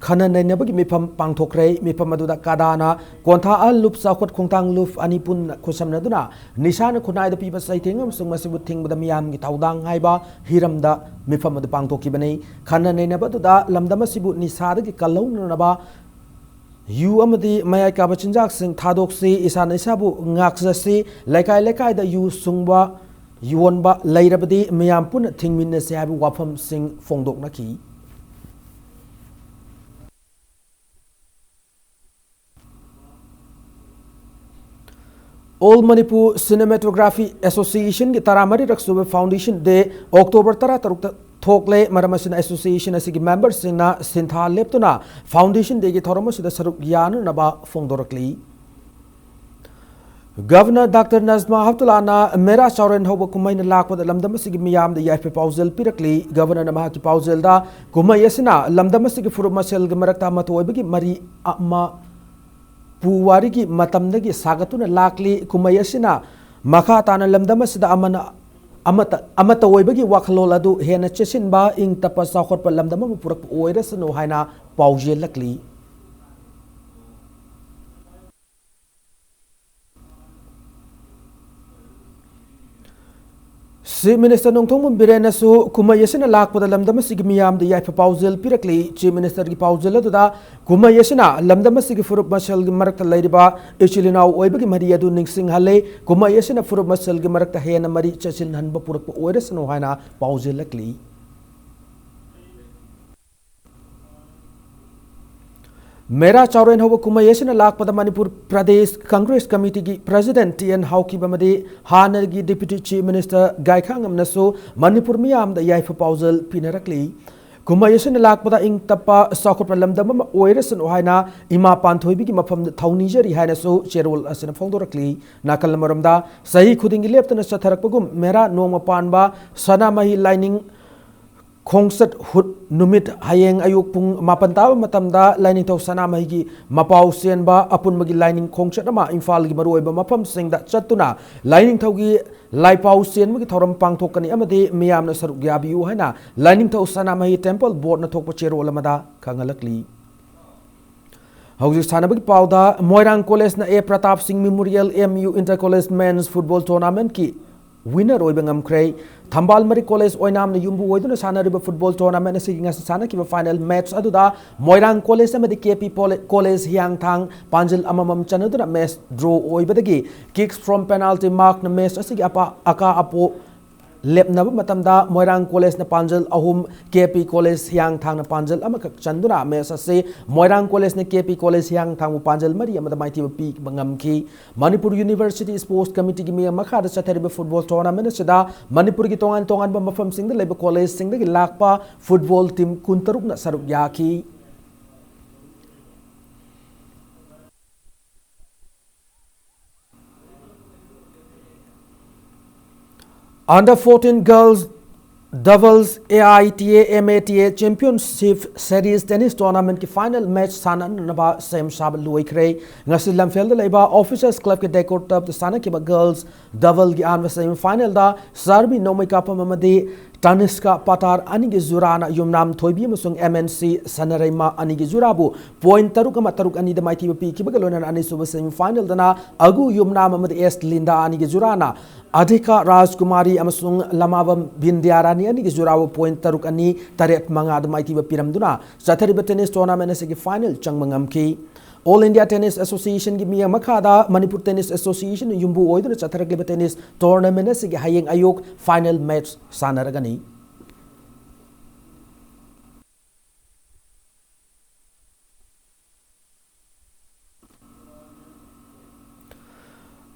ꯈꯟꯅ ꯅꯩꯅꯕꯒꯤ ꯃꯤꯐꯝ ꯄꯥꯡꯊꯣꯛꯈ꯭ꯔꯦ꯫ ꯃꯤꯐꯝ ꯑꯗꯨꯗ ꯀꯥꯗꯥꯅ ꯀꯣꯟꯊꯥ ꯑꯍꯜ ꯂꯨꯞ ꯆꯥꯎꯈꯠ ꯈꯣꯡꯊꯥꯡ ꯂꯨꯞ ꯑꯅꯤ ꯄꯨꯟꯅ ꯈꯨꯠꯁꯝꯅꯗꯨꯅ ꯅꯤꯁꯥꯅ ꯈꯨꯟꯅꯥꯏꯗ ꯄꯤꯕ ꯆꯩꯊꯦꯡ ꯑꯃꯁꯨꯡ ꯃꯁꯤꯕꯨ ꯊꯤꯡꯕꯗ ꯃꯤꯌꯥꯝꯒꯤ ꯊꯧꯗꯥꯡ ꯍꯥꯏꯕ ꯍꯤꯔꯝꯗ ꯃꯤꯐꯝ ꯑꯗꯨ ꯄꯥꯡꯊꯣꯛꯈꯤꯕꯅꯤ꯫ ꯈꯟꯅ ꯅꯩꯅꯕ ꯑꯗꯨꯗ ꯂꯝꯗꯝ ꯑꯁꯤꯕꯨ ꯅꯤꯁꯥꯗꯒꯤ ꯀꯜꯍꯧꯅꯅꯕ ꯌꯨ ꯑꯃꯗꯤ ꯃꯌꯥꯏ ꯀꯥꯕ ꯆꯤꯟꯖꯥꯛꯁꯤꯡ ꯊꯥꯗꯣꯛꯁꯤ, ꯏꯁꯥꯅ ꯏꯁꯥꯕꯨ ꯉꯥꯛꯆꯁꯤ, ꯂꯩꯀꯥꯏ ꯂꯩꯀꯥꯏꯗ ꯌꯨ ꯁꯨꯡꯕ, ꯌꯣꯟꯕ ꯂꯩꯔꯕꯗꯤ ꯃꯤꯌꯥꯝ ꯄꯨꯟꯅ ꯊꯤꯡꯃꯤꯟꯅꯁꯤ ꯍꯥꯏꯕ ꯋꯥꯐꯝꯁꯤꯡ ꯐꯣꯡꯗꯣꯛꯅꯈꯤ꯫ All Manipur Cinematography Association ꯒꯤ ꯇꯔꯥꯃꯔꯤꯔꯛ ꯁꯨꯕ Foundation Day October ꯇꯔꯥꯇꯔꯨꯛꯇ ꯊꯣꯛꯂꯦ꯫ ꯃꯔꯝ ꯑꯁꯤꯅ association ꯑꯁꯤꯒꯤ member ꯁꯤꯡꯅ ꯁꯤꯟꯊꯥ ꯂꯦꯞꯇꯨꯅ Foundation Day ꯒꯤ ꯊꯧꯔꯝ ꯑꯁꯤꯗ ꯁꯔꯨꯛ ꯌꯥꯅꯅꯕ ꯐꯣꯡꯗꯣꯔꯛꯂꯤ꯫ Governor Doctor Najma Heptullahꯅ ꯃꯦꯔꯥ ꯆꯥꯎꯔꯦꯟ ꯍꯧꯕ ꯀꯨꯝꯍꯩꯅ ꯂꯥꯛꯄꯗ ꯂꯝꯗꯝ ꯑꯁꯤꯒꯤ ꯃꯤꯌꯥꯝꯗ ꯌꯥꯏꯐ ꯄꯥꯎꯖꯦꯜ ꯄꯤꯔꯛꯂꯤ꯫ Governorꯅ ꯃꯍꯥꯛꯀꯤ ꯄꯥꯎꯖꯦꯜꯗ ꯀꯨꯝꯍꯩ ꯑꯁꯤꯅ ꯂꯝꯗꯝ ꯑꯁꯤꯒꯤ ꯐꯨꯔꯨꯞ ꯃꯁꯦꯜꯒꯤ ꯃꯔꯛꯇ ꯑꯃꯠꯇ ꯑꯣꯏꯕꯒꯤ ꯃꯔꯤ ꯑꯃ ꯄꯨꯋꯥꯔꯤꯒꯤ ꯃꯇꯝꯗꯒꯤ ꯁꯥꯒꯠꯇꯨꯅ ꯂꯥꯛꯂꯤ꯫ ꯀꯨꯝꯍꯩ ꯑꯁꯤꯅ ꯃꯈꯥ ꯇꯥꯅ ꯂꯝꯗꯝ ꯑꯁꯤꯗ ꯑꯃꯅ ꯑꯃꯠꯇ, ꯑꯃꯠꯇ ꯑꯣꯏꯕꯒꯤ ꯋꯥꯈꯜꯂꯣꯟ ꯑꯗꯨ ꯍꯦꯟꯅ ꯆꯦꯠꯁꯤꯟꯕ, ꯏꯪ ꯇꯞꯄ ꯆꯥꯎꯈꯠꯄ ꯂꯝꯗꯝ ꯑꯃ ꯄꯨꯔꯛꯄ ꯑꯣꯏꯔꯁꯅꯨ ꯍꯥꯏꯅ ꯄꯥꯎꯖꯦꯜꯂꯛꯂꯤ꯫ Chief Minister ꯅꯣꯡꯊꯣꯝꯕꯝ ꯕꯤꯔꯦꯟꯅꯁꯨ ꯀꯨꯝꯍꯩ ꯑꯁꯤꯅ ꯂꯥꯛꯄꯗ ꯂꯝꯗꯝ ꯑꯁꯤꯒꯤ ꯃꯤꯌꯥꯝꯗ ꯌꯥꯏꯐ ꯄꯥꯎꯖꯦꯜ ꯄꯤꯔꯛꯂꯤ꯫ Chief Ministerꯒꯤ ꯄꯥꯎꯖꯦꯜ ꯑꯗꯨꯗ ꯀꯨꯝꯍꯩ ꯑꯁꯤꯅ ꯂꯝꯗꯝ ꯑꯁꯤꯒꯤ ꯐꯨꯔꯨꯞ ꯃꯁꯦꯜꯒꯤ ꯃꯔꯛꯇ ꯂꯩꯔꯤꯕ ꯏꯆꯤꯜ ꯏꯅꯥꯎ ꯑꯣꯏꯕꯒꯤ ꯃꯔꯤ ꯑꯗꯨ ꯅꯤꯡꯁꯤꯡꯍꯜꯂꯤ꯫ ꯀꯨꯝꯍꯩ ꯑꯁꯤꯅ ꯐꯨꯔꯨꯞ ꯃꯁꯦꯜꯒꯤ ꯃꯔꯛꯇ ꯍꯦꯟꯅ ꯃꯔꯤ ꯆꯦꯠꯁꯤꯟꯍꯟꯕ ꯄꯨꯔꯛꯄ ꯑꯣꯏꯔꯁꯅꯨ ꯍꯥꯏꯅ ꯄꯥꯎꯖꯦꯜꯂꯛꯂꯤ꯫ ꯃꯦꯔꯥ ꯆꯥꯎꯔꯦꯟ ꯍꯧꯕ ꯀꯨꯝꯍꯩ ꯑꯁꯤꯅ ꯂꯥꯛꯄꯗ ꯃꯅꯤꯄꯨꯔ ꯄ꯭ꯔꯗꯦꯁ ꯀꯪꯒ꯭ꯔꯦꯁ ꯀꯃꯤꯇꯤꯒꯤ President ꯇꯤ ꯑꯦꯟ ꯍꯥꯎꯀꯤꯞ ꯑꯃꯗꯤ ꯍꯥꯟꯅꯒꯤ Deputy Chief Minister ꯒꯥꯏꯈꯥꯉꯝꯅꯁꯨ ꯃꯅꯤꯄꯨꯔ ꯃꯤꯌꯥꯝꯗ ꯌꯥꯏꯐ ꯄꯥꯎꯖꯦꯜ ꯄꯤꯅꯔꯛꯂꯤ꯫ ꯀꯨꯝꯍꯩ ꯑꯁꯤꯅ ꯂꯥꯛꯄꯗ ꯏꯪ ꯇꯞꯄ ꯆꯥꯎꯈꯠꯄ ꯂꯝꯗꯝ ꯑꯃ ꯑꯣꯏꯔꯁꯅꯨ ꯍꯥꯏꯅ ꯏꯃꯥ ꯄꯥꯟꯊꯣꯏꯕꯤꯒꯤ ꯃꯐꯝꯗ ꯊꯧꯅꯤꯖꯔꯤ ꯍꯥꯏꯅꯁꯨ ꯆꯦꯔꯣꯜ ꯑꯁꯤꯅ ꯐꯣꯡꯗꯣꯔꯛꯂꯤ꯫ ꯅꯥꯀꯜ ꯑꯃꯔꯣꯝꯗ ꯆꯍꯤ ꯈꯨꯗꯤꯡꯒꯤ ꯂꯦꯞꯇꯅ ꯆꯠꯊꯔꯛꯄꯒꯨꯝ ꯃꯦꯔꯥ ꯅꯣꯡꯃ ꯄꯥꯟꯕ ꯁꯅꯥꯃꯍꯤ ꯂꯥꯏꯅꯤꯡ ꯈꯣꯡꯆꯠ ꯍꯨꯠ ꯅꯨꯃꯤꯠ ꯍꯌꯦꯡ ꯑꯌꯨꯛ ꯄꯨꯡ ꯃꯥꯄꯟ ꯇꯥꯕ ꯃꯇꯝꯗ ꯂꯥꯏꯅꯤꯡꯊꯧ ꯁꯅꯥꯃꯍꯤꯒꯤ ꯃꯄꯥꯎ ꯆꯦꯟꯕ ꯑꯄꯨꯟꯕꯒꯤ ꯂꯥꯏꯅꯤꯡ ꯈꯣꯡꯆꯠ ꯑꯃ ꯏꯝꯐꯥꯜꯒꯤ ꯃꯔꯨꯑꯣꯏꯕ ꯃꯐꯝꯁꯤꯡꯗ ꯆꯠꯇꯨꯅ ꯂꯥꯏꯅꯤꯡꯊꯧꯒꯤ ꯂꯥꯏꯄꯥꯎ ꯆꯦꯟꯕꯒꯤ ꯊꯧꯔꯝ ꯄꯥꯡꯊꯣꯛꯀꯅꯤ ꯑꯃꯗꯤ ꯃꯤꯌꯥꯝꯅ ꯁꯔꯨꯛ ꯌꯥꯕꯤꯌꯨ ꯍꯥꯏꯅ ꯂꯥꯏꯅꯤꯡꯊꯧ ꯁꯅꯥꯃꯍꯤ ꯇꯦꯝꯄꯜ ꯕꯣꯔꯗꯅ ꯊꯣꯛꯄ ꯆꯦꯔꯣꯜ ꯑꯃꯗ ꯈꯪꯍꯜꯂꯛꯂꯤ꯫ ꯍꯧꯖꯤꯛ ꯁꯥꯟꯅꯕꯒꯤ ꯄꯥꯎꯗ, ꯃꯣꯏꯔꯥꯡ ꯀꯣꯂꯦꯖꯅ A Pratap Singh memorial M U inter college men's football ꯇꯣꯔꯅꯥꯃꯦꯟꯠꯀꯤ ꯋꯤꯅꯔ ꯑꯣꯏꯕ ꯉꯝꯈ꯭ꯔꯦ꯫ ꯊꯝꯕꯥꯜ ꯃꯔꯤꯛ ꯀꯣꯂꯦꯖ ꯑꯣꯏꯅꯥꯝꯅ ꯌꯨꯝꯕꯨ ꯑꯣꯏꯗꯨꯅ ꯁꯥꯟꯅꯔꯤꯕ ꯐꯨꯠꯕꯣꯜ ꯇꯣꯔꯅꯥꯃꯦꯟꯠ ꯑꯁꯤꯒꯤ ꯉꯁꯤ ꯁꯥꯟꯅꯈꯤꯕ ꯐꯥꯏꯅꯦꯜ ꯃꯦꯠꯆ ꯑꯗꯨꯗ ꯃꯣꯏꯔꯥꯡ ꯀꯣꯂꯦꯖ ꯑꯃꯗꯤ ꯀꯦ ꯄꯤ ꯄꯣꯂꯦ-, ꯀꯣꯂꯦꯖ ꯍꯤꯌꯥꯡꯊꯥꯡ ꯄꯥꯟꯖꯤꯜ ꯑꯃꯃꯝ ꯆꯟꯅꯗꯨꯅ ꯃꯦꯠꯆ ꯗ꯭ꯔꯣ ꯑꯣꯏꯕꯗꯒꯤ ꯀꯤꯛꯁ ꯐ꯭ꯔꯣꯝ ꯄꯦꯅꯥꯜꯇꯤ ꯃꯥꯔꯛꯅ ꯃꯦꯠꯆ ꯑꯁꯤꯒꯤ ꯑꯄꯥ-, ꯑꯀꯥ ꯑꯄꯣ ꯂꯦꯞꯅꯕ ꯃꯇꯝꯗ ꯃꯣꯏꯔꯥꯡ ꯀꯣꯂꯦꯖꯅ ꯄꯥꯟꯖꯜ ꯑꯍꯨꯝ, ꯀꯦ ꯄꯤ ꯀꯣꯂꯦꯖ ꯍꯤꯌꯥꯡꯊꯥꯡꯅ ꯄꯥꯟꯖꯜ ꯑꯃꯈꯛ ꯆꯟꯗꯨꯅ ꯃꯦꯆ ꯑꯁꯤ ꯃꯣꯏꯔꯥꯡ ꯀꯣꯂꯦꯖꯅ ꯀꯦ ꯄꯤ ꯀꯣꯂꯦꯖ ꯍꯤꯌꯥꯡꯊꯥꯡꯕꯨ ꯄꯥꯟꯖꯜ ꯃꯔꯤ ꯑꯃꯗ ꯃꯥꯏꯊꯤꯕ ꯄꯤꯕ ꯉꯝꯈꯤ꯫ ꯃꯅꯤꯄꯨꯔ ꯌꯨꯅꯤꯚꯔꯁꯤꯇꯤ ꯁ꯭ꯄꯣꯔꯠꯁ ꯀꯃꯤꯇꯤꯒꯤ ꯃꯤꯠꯌꯦꯡ ꯃꯈꯥꯗ ꯆꯠꯊꯔꯤꯕ ꯐꯨꯠꯕꯣꯜ ꯇꯣꯔꯅꯥꯃꯦꯟꯠ ꯑꯁꯤꯗ ꯃꯅꯤꯄꯨꯔꯒꯤ ꯇꯣꯉꯥꯟ ꯇꯣꯉꯥꯟꯕ ꯃꯐꯝꯁꯤꯡꯗ ꯂꯩꯕ ꯀꯣꯂꯦꯖꯁꯤꯡꯗꯒꯤ ꯂꯥꯛꯄ ꯐꯨꯠꯕꯣꯜ ꯇꯤꯝ ꯀꯨꯟꯇꯔꯨꯛꯅ ꯁꯔꯨꯛ ꯌꯥꯈꯤ꯫ Under fourteen Girls Doubles A I T A M A T A Championship Series Tennis Tournamentꯀꯤ final match ꯁꯥꯟꯅꯅꯕ ꯁꯦꯝ ꯁꯥꯕ ꯂꯣꯏꯈ꯭ꯔꯦ꯫ ꯉꯁꯤ ꯂꯝꯐꯦꯜꯗ ꯂꯩꯕ Officers Clubꯀꯤ Decor Turfꯇ ꯁꯥꯟꯅꯈꯤꯕ Girls Doubleꯒꯤ ꯑꯍꯥꯟꯕ semi finalꯗ ꯁꯥꯔꯃꯤ ꯅꯣꯡꯃꯩꯀꯥꯄꯝ ꯑꯃꯗꯤ ꯇꯥꯅꯤꯁꯀꯥ ꯄꯇꯥꯔ ꯑꯅꯤꯒꯤ ꯖꯨꯔꯥꯅ ꯌꯨꯝꯅꯥꯝ ꯊꯣꯏꯕꯤ ꯑꯃꯁꯨꯡ M N C ꯁꯅꯔꯩꯃ ꯑꯅꯤꯒꯤ ꯖꯨꯔꯥꯕꯨ point ꯇꯔꯨꯛ ꯑꯃ, ꯇꯔꯨꯛ ꯑꯅꯤꯗ ꯃꯥꯏꯊꯤꯕ ꯄꯤꯈꯤꯕꯒ ꯂꯣꯏꯅꯅ ꯑꯅꯤꯁꯨꯕ semi finalꯗꯅ ꯑꯒꯨ ꯌꯨꯝꯅꯥꯝ ꯑꯃꯗꯤ S ꯂꯤꯟꯗꯥ ꯑꯅꯤꯒꯤ ꯖꯨꯔꯥꯅ ꯑꯙꯤꯀꯥ ꯔꯥꯖꯀꯨꯃꯥꯔꯤ ꯑꯃꯁꯨꯡ ꯂꯃꯥꯕꯝ ꯕꯤꯟꯗ꯭ꯌꯥꯔꯥꯅꯤ ꯑꯅꯤꯒꯤ ꯖꯨꯔꯥꯕꯨ point ꯇꯔꯨꯛ ꯑꯅꯤ, ꯇꯔꯦꯠ ꯃꯉꯥꯗ ꯃꯥꯏꯊꯤꯕ ꯄꯤꯔꯝꯗꯨꯅ ꯆꯠꯊꯔꯤꯕ tennis tournament ꯑꯁꯤꯒꯤ final ꯆꯪꯕ ꯉꯝꯈꯤ꯫ All India Tennis Associationꯒꯤ ꯃꯤꯠꯌꯦꯡ ꯃꯈꯥꯗ ꯃꯅꯤꯄꯨꯔ Tennis Association ꯌꯨꯝꯕꯨ ꯑꯣꯏꯗꯨꯅ ꯆꯠꯊꯔꯛꯂꯤꯕ tennis tournament ꯑꯁꯤꯒꯤ ꯍꯌꯦꯡ ꯑꯌꯨꯛ final match ꯁꯥꯟꯅꯔꯒꯅꯤ꯫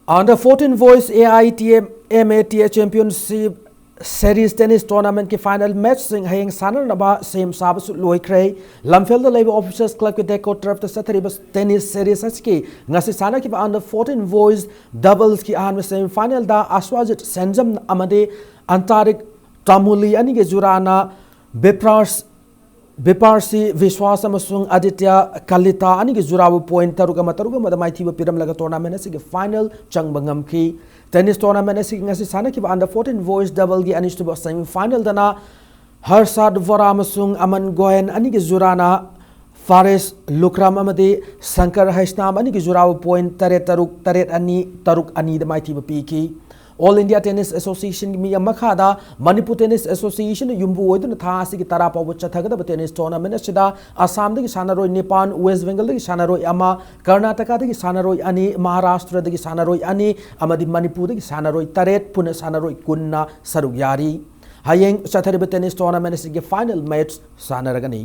Under fourteen Boys A I T M A T A Championship Series Tennis Tournamentꯀꯤ final matchꯁꯤꯡ ꯍꯌꯦꯡ ꯁꯥꯟꯅꯅꯕ ꯁꯦꯝ ꯁꯥꯕꯁꯨ ꯂꯣꯏꯈ꯭ꯔꯦ꯫ ꯂꯝꯐꯦꯜꯗ ꯂꯩꯕ Officers Clubꯀꯤ Decor Turfꯇ ꯆꯠꯊꯔꯤꯕ tennis series ꯑꯁꯤꯒꯤ ꯉꯁꯤ ꯁꯥꯟꯅꯈꯤꯕ under fourteen Boys Doublesꯀꯤ ꯑꯍꯥꯟꯕ semi finalꯗ ꯑꯁ꯭ꯋꯥꯖꯤꯠ ꯁꯦꯟꯖꯝ ꯑꯃꯗꯤ ꯑꯟꯇꯥꯔꯤꯛ ꯇꯥꯃꯨꯂꯤ ꯑꯅꯤꯒꯤ ꯖꯨꯔꯥꯅ ꯕꯤꯄ꯭ꯔꯥꯁ ꯕꯤꯄꯥꯔꯁꯤ ꯕꯤꯁ꯭ꯋꯥꯁ ꯑꯃꯁꯨꯡ ꯑꯗꯤꯇ꯭ꯌ ꯀꯂꯤꯇꯥ ꯑꯅꯤꯒꯤ ꯖꯨꯔꯥꯕꯨ ꯄꯣꯏꯟ ꯇꯔꯨꯛ ꯑꯃ, ꯇꯔꯨꯛ ꯑꯃꯗ ꯃꯥꯏꯊꯤꯕ ꯄꯤꯔꯝꯂꯒ ꯇꯣꯔꯅꯥꯃꯦꯟ ꯑꯁꯤꯒꯤ ꯐꯥꯏꯅꯦꯜ ꯆꯪꯕ ꯉꯝꯈꯤ꯫ ꯇꯦꯅꯤꯁ ꯇꯣꯔꯅꯥꯃꯦꯟ ꯑꯁꯤꯒꯤ ꯉꯁꯤ ꯁꯥꯟꯅꯈꯤꯕ under fourteen boys doubleꯒꯤ ꯑꯅꯤꯁꯨꯕ semi finalꯗꯅ ꯍꯔꯁꯥꯠ ꯚꯣꯔꯥ ꯑꯃꯁꯨꯡ ꯑꯃꯟ ꯒꯣꯍꯦꯟ ꯑꯅꯤꯒꯤ ꯖꯨꯔꯥꯅ ꯐꯥꯔꯤꯁ ꯂꯨꯀ꯭ꯔꯥꯝ ꯑꯃꯗꯤ ꯁꯪꯀꯔ ꯍꯩꯁꯅꯥꯝ ꯑꯅꯤꯒꯤ ꯖꯨꯔꯥꯕꯨ ꯄꯣꯏꯟ ꯇꯔꯦꯠ ꯇꯔꯨꯛ, ꯇꯔꯦꯠ ꯑꯅꯤ, ꯇꯔꯨꯛ ꯑꯅꯤꯗ ꯃꯥꯏꯊꯤꯕ ꯄꯤꯈꯤ꯫ All India Tennis Associationꯒꯤ ꯃꯤꯌꯥꯝ ꯃꯈꯥꯗ ꯃꯅꯤꯄꯨꯔ Tennis Associationꯅ ꯌꯨꯝꯕꯨ ꯑꯣꯏꯗꯨꯅ ꯊꯥ ꯑꯁꯤꯒꯤ ꯇꯔꯥ ꯐꯥꯎꯕ ꯆꯠꯊꯒꯗꯕ ꯇꯦꯅꯤꯁ ꯇꯣꯔꯅꯥꯃꯦꯟ ꯑꯁꯤꯗ ꯑꯁꯥꯝꯗꯒꯤ ꯁꯥꯟꯅꯔꯣꯏ ꯅꯤꯄꯥꯟ, ꯋꯦꯁ ꯕꯦꯡꯒꯜꯗꯒꯤ ꯁꯥꯟꯅꯔꯣꯏ ꯑꯃ, ꯀꯔꯅꯥꯇꯀꯥꯗꯒꯤ ꯁꯥꯟꯅꯔꯣꯏ ꯑꯅꯤ, ꯃꯍꯥꯔꯥꯁꯇ꯭ꯔꯗꯒꯤ ꯁꯥꯟꯅꯔꯣꯏ ꯑꯅꯤ ꯑꯃꯗꯤ ꯃꯅꯤꯄꯨꯔꯗꯒꯤ ꯁꯥꯟꯅꯔꯣꯏ ꯇꯔꯦꯠ, ꯄꯨꯟꯅ ꯁꯥꯟꯅꯔꯣꯏ ꯀꯨꯟꯅ ꯁꯔꯨꯛ ꯌꯥꯔꯤ꯫ ꯍꯌꯦꯡ ꯆꯠꯊꯔꯤꯕ ꯇꯦꯅꯤꯁ ꯇꯣꯔꯅꯥꯃꯦꯟ ꯑꯁꯤꯒꯤ ꯐꯥꯏꯅꯦꯜ ꯃꯦꯆ ꯁꯥꯟꯅꯔꯒꯅꯤ꯫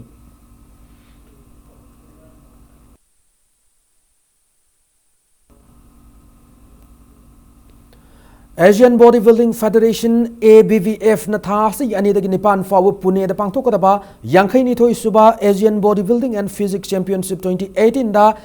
Asian Bodybuilding Federation, ABBFꯅ ꯊꯥ ꯑꯁꯤꯒꯤ ꯑꯅꯤꯗꯒꯤ ꯅꯤꯄꯥꯟ ꯐꯥꯎꯕ ꯄꯨꯅꯦꯗ ꯄꯥꯡꯊꯣꯛꯀꯗꯕ ꯌꯥꯡꯈꯩꯅꯤꯊꯣꯏ ꯁꯨꯕ Asian Bodybuilding and Physique Championship twenty eighteenꯗ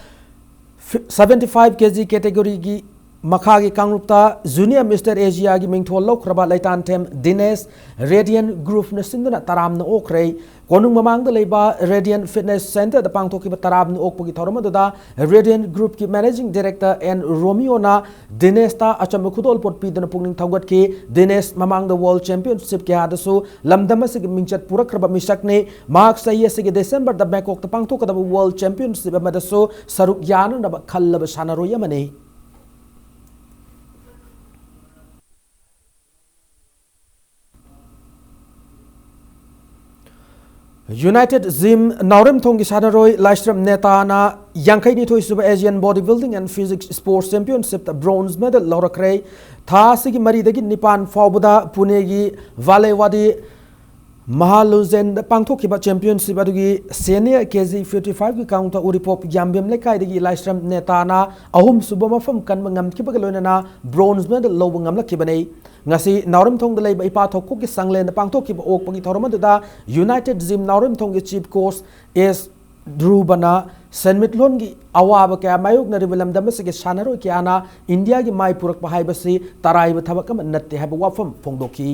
seventy five kg categoryꯒꯤ ꯃꯈꯥꯒꯤ ꯀꯥꯡꯂꯨꯞꯇ Junior Mister Asiaꯒꯤ ꯃꯤꯡꯊꯣꯜ ꯂꯧꯈ꯭ꯔꯕ ꯂꯩꯇꯥꯟꯊꯦꯝ ꯗꯤꯅꯦꯁ Radiant Groupꯅ ꯁꯤꯟꯗꯨꯅ ꯇꯔꯥꯝꯅ ꯑꯣꯛꯈ꯭ꯔꯦ꯫ ꯀꯣꯅꯨꯡ ꯃꯃꯥꯡꯗ ꯂꯩꯕ Radiant Fitness Centreꯗ ꯄꯥꯡꯊꯣꯛꯈꯤꯕ ꯇꯔꯥꯝꯅ ꯑꯣꯛꯄꯒꯤ ꯊꯧꯔꯝ ꯑꯗꯨꯗ Radiant Groupꯀꯤ Managing Director N Romeoꯅ ꯗꯤꯅꯦꯁꯇ ꯑꯆꯝꯕ ꯈꯨꯗꯣꯜꯄꯣꯠ ꯄꯤꯗꯨꯅ ꯄꯨꯛꯅꯤꯡ ꯊꯧꯒꯠꯈꯤ꯫ ꯗꯤꯅꯦꯁ ꯃꯃꯥꯡꯗ World Championship ꯀꯌꯥꯗꯁꯨ ꯂꯝꯗꯝ ꯑꯁꯤꯒꯤ ꯃꯤꯡꯆꯠ ꯄꯨꯔꯛꯈ꯭ꯔꯕ ꯃꯤꯁꯛꯅꯤ꯫ ꯃꯍꯥꯛ ꯆꯍꯤ ꯑꯁꯤꯒꯤ ꯗꯤꯁꯦꯝꯕꯔꯗ ꯕꯦꯡꯀꯣꯛꯇ ꯄꯥꯡꯊꯣꯛꯀꯗꯕ World Championship ꯑꯃꯗꯁꯨ ꯁꯔꯨꯛ ꯌꯥꯅꯅꯕ ꯈꯜꯂꯕ ꯁꯥꯟꯅꯔꯣꯏ ꯑꯃꯅꯤ꯫ United Gym ꯅꯥꯎꯔꯦꯝꯊꯣꯡꯒꯤ ꯁꯥꯟꯅꯔꯣꯏ ꯂꯥꯏꯁ꯭ꯔꯝ ꯅꯦꯇꯥꯅ ꯌꯥꯡꯈꯩꯅꯤꯊꯣꯏ ꯁꯨꯕ Asian Bodybuilding and Physique Sports Championshipꯇ bronze medal ꯂꯧꯔꯛꯈ꯭ꯔꯦ꯫ ꯊꯥ ꯑꯁꯤꯒꯤ ꯃꯔꯤꯗꯒꯤ ꯅꯤꯄꯥꯟ ꯐꯥꯎꯕꯗ ꯄꯨꯅꯦꯒꯤ ꯚꯥꯂꯦꯋꯥꯗꯤ ꯃꯍꯥꯂꯨꯖꯦꯟꯗ ꯄꯥꯡꯊꯣꯛꯈꯤꯕ championship ꯑꯗꯨꯒꯤ senior KG fifty fiveꯀꯤ ꯀꯥꯡꯂꯨꯞꯇ ꯎꯔꯤꯄꯣꯛ ꯌꯥꯝꯕꯦꯝ ꯂꯩꯀꯥꯏꯗꯒꯤ ꯂꯥꯏꯁ꯭ꯔꯝ ꯅꯦꯇꯥꯅ ꯑꯍꯨꯝꯁꯨꯕ ꯃꯐꯝ ꯀꯟꯕ ꯉꯝꯈꯤꯕꯒ ꯂꯣꯏꯅꯅ bronze medal ꯂꯧꯕ ꯉꯝꯂꯛꯈꯤꯕꯅꯤ꯫ ꯉꯁꯤ ꯅꯥꯎꯔꯦꯝꯊꯣꯡꯗ ꯂꯩꯕ ꯏꯄꯥ ꯊꯧꯀꯣꯛꯀꯤ ꯁꯪꯂꯦꯟꯗ ꯄꯥꯡꯊꯣꯛꯈꯤꯕ ꯑꯣꯛꯄꯒꯤ ꯊꯧꯔꯝ ꯑꯗꯨꯗ United Gym ꯅꯥꯎꯔꯦꯝꯊꯣꯡꯒꯤ Chief Coach S ꯙ꯭ꯔꯨꯕꯅ ꯁꯦꯟꯃꯤꯠꯂꯣꯟꯒꯤ ꯑꯋꯥꯕ ꯀꯌꯥ ꯃꯥꯌꯣꯛꯅꯔꯤꯕ ꯂꯝꯗꯝ ꯑꯁꯤꯒꯤ ꯁꯥꯟꯅꯔꯣꯏ ꯀꯌꯥꯅ ꯏꯟꯗꯤꯌꯥꯒꯤ ꯃꯥꯏ ꯄꯨꯔꯛꯄ ꯍꯥꯏꯕꯁꯤ ꯇꯔꯥꯏꯕ ꯊꯕꯛ ꯑꯃ ꯅꯠꯇꯦ ꯍꯥꯏꯕ ꯋꯥꯐꯝ ꯐꯣꯡꯗꯣꯛꯈꯤ꯫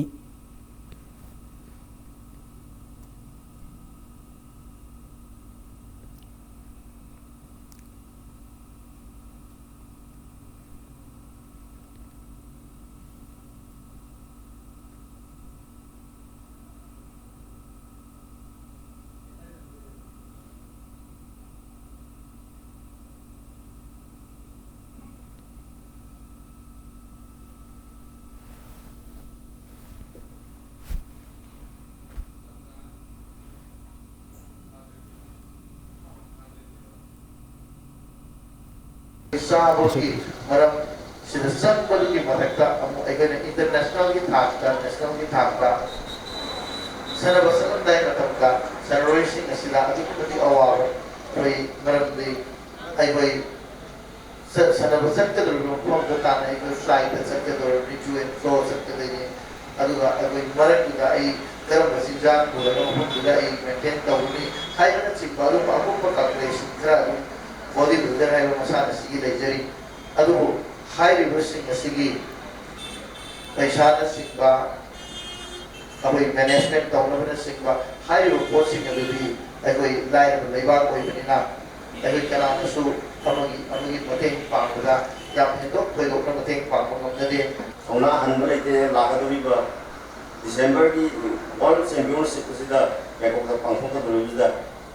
ꯆꯥꯕꯒꯤ ꯃꯔꯝ ꯁꯤꯗ ꯆꯪꯕꯗꯨꯒꯤ ꯃꯊꯛꯇ ꯑꯃꯨꯛ ꯑꯩꯈꯣꯏꯅ ꯏꯟꯇꯔꯅꯦꯁꯅꯦꯜꯒꯤ ꯊꯥꯛꯇ, ꯅꯦꯁꯅꯦꯜꯒꯤ ꯊꯥꯛꯇ ꯁꯥꯟꯅꯕ ꯆꯠꯂꯝꯗꯥꯏ ꯃꯇꯝꯗ ꯁꯥꯟꯅꯔꯣꯏꯁꯤꯡ ꯑꯁꯤꯗ ꯑꯗꯨꯛꯀꯤ ꯃꯇꯤꯛ ꯑꯋꯥꯕ ꯑꯩꯈꯣꯏ, ꯃꯔꯝꯗꯤ ꯑꯩꯈꯣꯏ ꯁꯥꯟꯅꯕ ꯆꯠꯀꯗꯧꯔꯤꯕ ꯃꯐꯝꯗ ꯇꯥꯟꯅ ꯑꯩꯈꯣꯏ ꯐ꯭ꯂꯥꯏꯠꯇ ꯆꯠꯀꯗꯧꯔꯤꯕꯅꯤ, ꯇꯨ ꯑꯦꯟ ꯐ꯭ꯔꯣ ꯆꯠꯀꯗꯣꯏꯅꯤ꯫ ꯑꯗꯨꯒ ꯑꯩꯈꯣꯏ ꯃꯔꯛꯇꯨꯗ ꯑꯩ ꯀꯔꯝꯕ ꯆꯤꯟꯖꯥꯛ ꯄꯨꯔꯒ ꯃꯐꯝꯗꯨꯗ ꯑꯩ ꯃꯦꯟꯇꯦꯟ ꯇꯧꯒꯅꯤ ꯍꯥꯏꯕꯅꯆꯤꯡꯕ ꯑꯗꯨꯝꯕ ꯑꯀꯨꯞꯄ ꯀꯥꯜꯀꯨꯂꯦꯁꯟ ꯈꯔ ꯑꯗꯨꯝ ꯕꯣꯗꯤ ꯕꯤꯜꯗꯔ ꯍꯥꯏꯕ ꯃꯁꯥꯟꯅꯁꯤꯒꯤ ꯂꯩꯖꯔꯤ꯫ ꯑꯗꯨꯕꯨ ꯍꯥꯏꯔꯤꯕꯁꯤꯡ ꯑꯁꯤꯒꯤ ꯄꯩꯁꯥꯅꯆꯤꯡꯕ, ꯑꯩꯈꯣꯏ ꯃꯦꯅꯦꯖꯃꯦꯟ ꯇꯧꯅꯕꯅꯆꯤꯡꯕ ꯍꯥꯏꯔꯤꯕ ꯄꯣꯠꯁꯤꯡ ꯑꯗꯨꯗꯤ ꯑꯩꯈꯣꯏ ꯂꯥꯏꯔꯕ ꯂꯩꯕꯥꯛ ꯑꯣꯏꯕꯅꯤꯅ ꯑꯩꯈꯣꯏ ꯀꯅꯥꯅꯁꯨ ꯑꯃꯒꯤ ꯑꯃꯒꯤ ꯃꯇꯦꯡ ꯄꯥꯡꯕꯗ ꯌꯥꯝ ꯍꯦꯟꯗꯣꯛ ꯊꯣꯏꯗꯣꯛꯅ ꯃꯇꯦꯡ ꯄꯥꯡꯕ ꯉꯝꯅꯗꯦ꯫ ꯊꯧꯅꯥ ꯍꯟꯕ ꯂꯩꯇꯦ꯫ ꯂꯥꯛꯀꯗꯧꯔꯤꯕ ꯗꯤꯁꯦꯝꯕꯔꯒꯤ ꯋꯥꯔꯜ ꯆꯦꯝꯄꯤꯌꯟꯁꯤꯞ ꯑꯁꯤꯗ ꯕꯦꯡꯀꯣꯛꯇ ꯄꯥꯡꯊꯣꯛꯀꯗꯧꯔꯤꯕꯁꯤꯗ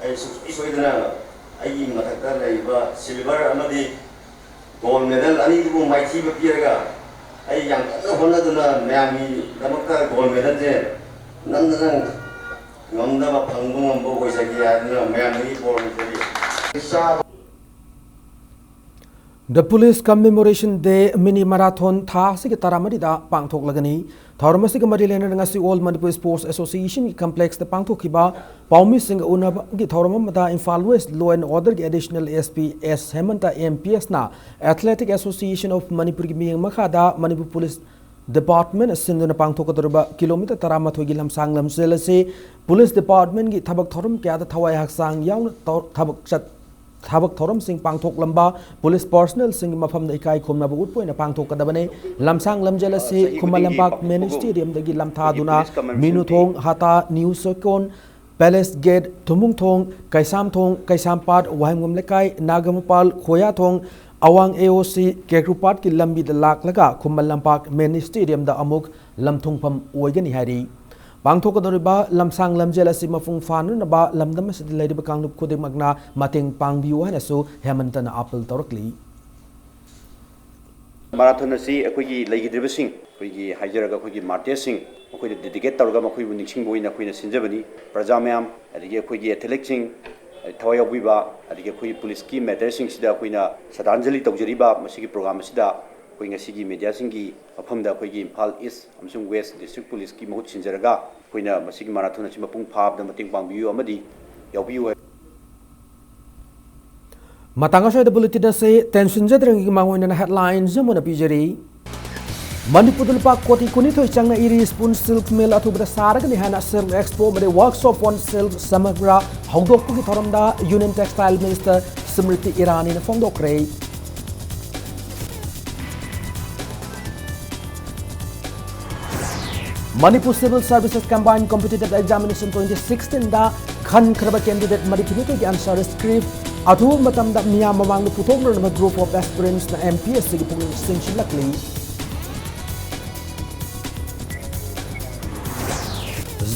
ꯑꯩ ꯁꯨꯡꯁꯣꯏ ꯁꯣꯏꯗꯅ ꯑꯩꯒꯤ ꯃꯊꯛꯇ ꯂꯩꯔꯤꯕ ꯁꯤꯜꯚꯔ ꯑꯃꯗꯤ ꯒꯣꯜ ꯃꯦꯗꯜ ꯑꯅꯤꯗꯨꯕꯨ ꯃꯥꯏꯊꯤꯕ ꯄꯤꯔꯒ ꯑꯩ ꯌꯥꯝ ꯀꯟꯅ ꯍꯣꯠꯅꯗꯨꯅ ꯃꯌꯥꯝꯒꯤꯗꯃꯛꯇ ꯒꯣꯜ ꯃꯦꯗꯜꯁꯦ ꯅꯝꯗꯅ ꯉꯝꯅꯕ, ꯐꯪꯕ ꯉꯝꯕ ꯑꯣꯏꯖꯒꯦ ꯍꯥꯏꯗꯨꯅ ꯃꯌꯥꯝꯗꯒꯤ ꯕꯣꯔ ꯅꯤꯖꯔꯤ꯫ The Police Commemoration Day Mini Marathon ꯊꯥ ꯑꯁꯤꯒꯤ ꯇꯔꯥꯃꯔꯤꯗ ꯄꯥꯡꯊꯣꯛꯂꯒꯅꯤ꯫ ꯊꯧꯔꯝ ꯑꯁꯤꯒ ꯃꯔꯤ ꯂꯩꯅꯅ ꯉꯁꯤ All Manipur Sports Association ꯀꯝꯄ꯭ꯂꯦꯛꯁꯇ ꯄꯥꯡꯊꯣꯛꯈꯤꯕ ꯄꯥꯎꯃꯤꯁꯤꯡꯒ ꯎꯅꯕꯒꯤ ꯊꯧꯔꯝ ꯑꯃꯗ Imphal west Law and Order ꯒꯤ Additional S P S ꯍꯦꯃꯟꯇ M P S ꯅ Athletic Association of Manipur ꯒꯤ ꯃꯤꯠꯌꯦꯡ ꯃꯈꯥꯗ ꯃꯅꯤꯄꯨꯔ ꯄꯨꯂꯤꯁ ꯗꯤꯄꯥꯔꯠꯃꯦꯟ ꯁꯤꯟꯗꯨꯅ ꯄꯥꯡꯊꯣꯛꯀꯗꯧꯔꯤꯕ ꯀꯤꯂꯣꯃꯤꯇꯔ ꯇꯔꯥꯃꯥꯊꯣꯏꯒꯤ ꯂꯝꯁꯥꯡ ꯂꯝꯖꯦꯜ ꯑꯁꯤ ꯄꯨꯂꯤꯁ ꯗꯤꯄꯥꯔꯠꯃꯦꯟꯒꯤ ꯊꯕꯛ ꯊꯧꯔꯝ ꯀꯌꯥꯗ ꯊꯋꯥꯏ ꯍꯛꯆꯥꯡ ꯌꯥꯎꯅ ꯇꯧ-, ꯊꯕꯛ ꯆꯠ-, ꯊꯕꯛ ꯊꯧꯔꯝꯁꯤꯡ ꯄꯥꯡꯊꯣꯛꯂꯝꯕ ꯄꯨꯂꯤꯁ ꯄꯥꯔꯁꯅꯦꯜꯁꯤꯡꯒꯤ ꯃꯐꯝꯗ ꯏꯀꯥꯏ ꯈꯨꯝꯅꯕ ꯎꯠꯄ ꯑꯣꯏꯅ ꯄꯥꯡꯊꯣꯛꯀꯗꯕꯅꯤ꯫ ꯂꯝꯁꯥꯡ ꯂꯝꯖꯦꯜ ꯑꯁꯤ ꯆꯍꯤ ꯈꯨꯃꯟ ꯈꯨꯗꯤꯡꯒꯤ ꯂꯝꯄꯥꯛ ꯄꯥꯡꯊꯣꯛꯄ ꯃꯤꯅꯤ ꯁ꯭ꯇꯦꯗꯤꯌꯝꯗꯒꯤ ꯂꯝꯊꯥꯗꯨꯅ ꯑꯩꯈꯣꯏꯒꯤ police commission Minuthong, Hatta, new Checkon, palace gate, Thummungthong, Keishamthong, Keishampat, Wahengbam Leikai, Nagamapal, ꯈꯣꯌꯥꯊꯣꯡ, ꯑꯋꯥꯡ A O C, ꯀꯦꯀ꯭ꯔꯨꯄꯥꯠꯀꯤ ꯂꯝꯕꯤꯗ ꯂꯥꯛꯂꯒ ꯈꯨꯃꯟ ꯂꯝꯄꯥꯛ ꯃꯤꯅꯤ ꯁ꯭ꯇꯦꯗꯤꯌꯝꯗ ꯑꯃꯨꯛ ꯂꯝꯊꯨꯡꯐꯝ ꯑꯣꯏꯒꯅꯤ ꯍꯥꯏꯔꯤ꯫ ꯄꯥꯡꯊꯣꯛꯀꯗꯧꯔꯤꯕ ꯂꯝꯁꯥꯡ ꯂꯝꯖꯦꯜ ꯑꯁꯤ ꯃꯄꯨꯡ ꯐꯥꯅꯅꯕ ꯂꯝꯗꯝ ꯑꯁꯤꯗ ꯂꯩꯔꯤꯕ ꯀꯥꯡꯂꯨꯞ ꯈꯨꯗꯤꯡꯃꯛꯅ ꯃꯇꯦꯡ ꯄꯥꯡꯕꯤꯌꯨ ꯍꯥꯏꯅꯁꯨ ꯍꯦꯃꯟꯇꯅ ꯑꯥꯄꯤꯜ ꯇꯧꯔꯛꯂꯤ꯫ ꯃꯥꯔꯥꯊꯣꯟ ꯑꯁꯤ ꯑꯩꯈꯣꯏꯒꯤ ꯂꯩꯈꯤꯗ꯭ꯔꯤꯕꯁꯤꯡ, ꯑꯩꯈꯣꯏꯒꯤ ꯍꯥꯏꯖꯔꯒ ꯑꯩꯈꯣꯏꯒꯤ ꯃꯥꯔꯇꯤꯌꯔꯁꯤꯡ, ꯃꯈꯣꯏꯗ ꯗꯦꯗꯤꯀꯦꯠ ꯇꯧꯔꯒ ꯃꯈꯣꯏꯕꯨ ꯅꯤꯡꯁꯤꯡꯕ ꯑꯣꯏꯅ ꯑꯩꯈꯣꯏꯅ ꯁꯤꯟꯖꯕꯅꯤ꯫ ꯄ꯭ꯔꯖꯥ ꯃꯌꯥꯝ, ꯑꯗꯒꯤ ꯑꯩꯈꯣꯏꯒꯤ ꯑꯦꯊꯂꯦꯠꯁꯤꯡ, ꯊꯋꯥꯏ ꯌꯥꯎꯕꯤꯕ, ꯑꯗꯒꯤ ꯑꯩꯈꯣꯏꯒꯤ ꯄꯨꯂꯤꯁꯀꯤ ꯃꯦꯇꯔꯁꯤꯡꯁꯤꯗ ꯑꯩꯈꯣꯏꯅ ꯁ꯭ꯔꯗꯥꯟꯖꯂꯤ ꯇꯧꯖꯔꯤꯕ ꯃꯁꯤꯒꯤ ꯄ꯭ꯔꯣꯒ꯭ꯔꯥꯝ ꯑꯁꯤꯗ ꯑꯩꯈꯣꯏ ꯉꯁꯤꯒꯤ ꯃꯦꯗꯤꯌꯥꯁꯤꯡꯒꯤ ꯃꯐꯝꯗ ꯑꯩꯈꯣꯏꯒꯤ ꯏꯝꯐꯥꯜ ꯏꯁ ꯑꯃꯁꯨꯡ ꯋꯦꯁ ꯗꯤꯁꯇ꯭ꯔꯤꯛ ꯄꯨꯂꯤꯁꯀꯤ ꯃꯍꯨꯠ ꯁꯤꯟꯖꯔꯒ ꯑꯩꯈꯣꯏꯅ ꯃꯁꯤꯒꯤ ꯃꯥꯔꯥꯊꯣꯟ ꯑꯁꯤ ꯃꯄꯨꯡ ꯐꯥꯕꯗ ꯃꯇꯦꯡ ꯄꯥꯡꯕꯤꯌꯨ ꯑꯃꯗꯤ ꯌꯥꯎꯕꯤꯌꯨ ꯍꯥꯏ꯫ ꯃꯇꯥꯡ ꯑꯁ꯭ꯋꯥꯏꯗ ꯕꯨꯂꯦꯇꯤꯟ ꯑꯁꯤ ꯇꯦꯟꯁꯤꯟꯖꯗ꯭ꯔꯤꯉꯩꯒꯤ ꯃꯥꯡꯑꯣꯏꯅꯅ ꯍꯦꯗꯂꯥꯏꯟꯁ ꯑꯃ ꯑꯣꯏꯅ ꯄꯤꯖꯔꯤ꯫ ꯃꯅꯤꯄꯨꯔꯗ ꯂꯨꯄꯥ ꯀꯣꯇꯤ ꯀꯨꯟꯅꯤꯊꯣꯏ ꯆꯪꯅ ꯏꯔꯤ ꯁ꯭ꯄꯨꯟ ꯁꯤꯜꯛ ꯃꯤꯜ ꯑꯊꯨꯕꯗ ꯁꯥꯔꯒꯅꯤ ꯍꯥꯏꯅ ꯁꯤꯜꯛ ꯑꯦꯛꯁꯄꯣ ꯑꯃꯗꯤ ꯋꯥꯔꯛꯁꯣꯞ ꯑꯣꯟ ꯁꯤꯜꯛ ꯁꯃꯒ꯭ꯔꯥ ꯍꯧꯗꯣꯛꯄꯒꯤ ꯊꯧꯔꯝꯗ ꯌꯨꯅꯤꯌꯟ ꯇꯦꯛꯁꯇꯥꯏꯜ ꯃꯤꯅꯤꯁꯇꯔ ꯁ꯭ꯃ꯭ꯔꯤꯇꯤ ꯏꯔꯥꯅꯤꯅ ꯐꯣꯡꯗꯣꯛꯈ꯭ꯔꯦ꯫ Manipur civil services combined competitive examination twenty ꯁꯤꯛꯁꯇꯤꯟꯗ ꯈꯟꯈ꯭ꯔꯕ ꯀꯦꯟꯗꯤꯗꯦꯠ ꯃꯔꯤꯐꯨꯅꯤꯊꯣꯏꯒꯤ ꯑꯟꯁꯔ ꯁ꯭ꯀ꯭ꯔꯤꯞ ꯑꯊꯨꯕ ꯃꯇꯝꯗ ꯃꯤꯌꯥꯝ ꯃꯃꯥꯡꯗ ꯄꯨꯊꯣꯛꯅꯅꯕ ꯒ꯭ꯔꯨꯞ ꯑꯣꯐ ꯑꯦꯁꯄꯤꯔꯦꯟꯠꯁꯅ ꯑꯦꯝ ꯄꯤ ꯑꯦꯁ ꯁꯤꯒꯤ ꯄꯨꯛꯅꯤꯡ ꯆꯤꯡꯁꯤꯜꯂꯛꯂꯤ꯫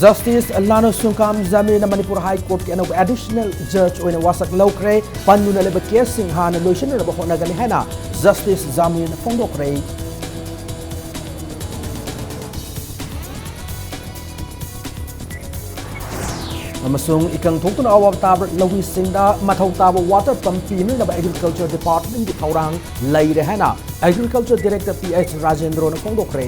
ꯖꯁꯇꯤꯁ ꯂꯥꯅꯨ ꯁꯨꯡꯀꯥꯝ ꯖꯥꯃꯤꯔꯅ ꯃꯅꯤꯄꯨꯔ ꯍꯥꯏ ꯀꯣꯔꯠꯀꯤ ꯑꯅꯧꯕ ꯑꯦꯗꯤꯁꯅꯦꯜ ꯖꯖ ꯑꯣꯏꯅ ꯋꯥꯁꯛ ꯂꯧꯈ꯭ꯔꯦ꯫ ꯄꯟꯗꯨꯅ ꯂꯩꯕ ꯀꯦꯁꯁꯤꯡ ꯍꯥꯟꯅ ꯂꯣꯏꯁꯤꯟꯅꯅꯕ ꯍꯣꯠꯅꯒꯅꯤ ꯍꯥꯏꯅ ꯖꯁꯇꯤꯁ ꯖꯥꯃꯤꯔꯅ ꯐꯣꯡꯗꯣꯛꯈ꯭ꯔꯦ꯫ ꯑꯃꯁꯨꯡ ꯏꯀꯪ ꯊꯣꯛꯇꯨꯅ ꯑꯋꯥꯕ ꯇꯥꯕ ꯂꯧꯃꯤꯁꯤꯡꯗ ꯃꯊꯧ ꯇꯥꯕ ꯋꯥꯇꯔ ꯄꯝꯞ ꯄꯤꯅꯅꯕ ꯑꯦꯒ꯭ꯔꯤꯀꯜꯆꯔ ꯗꯤꯄꯥꯔꯠꯃꯦꯟꯠꯀꯤ ꯊꯧꯔꯥꯡ ꯂꯩꯔꯦ ꯍꯥꯏꯅ ꯑꯦꯒ꯭ꯔꯤꯀꯜꯆꯔ ꯗꯤꯔꯦꯛꯇꯔ ꯄꯤ ꯑꯩꯆ ꯔꯥꯖꯦꯟꯗ꯭ꯔꯣꯅ ꯐꯣꯡꯗꯣꯛꯈ꯭ꯔꯦ꯫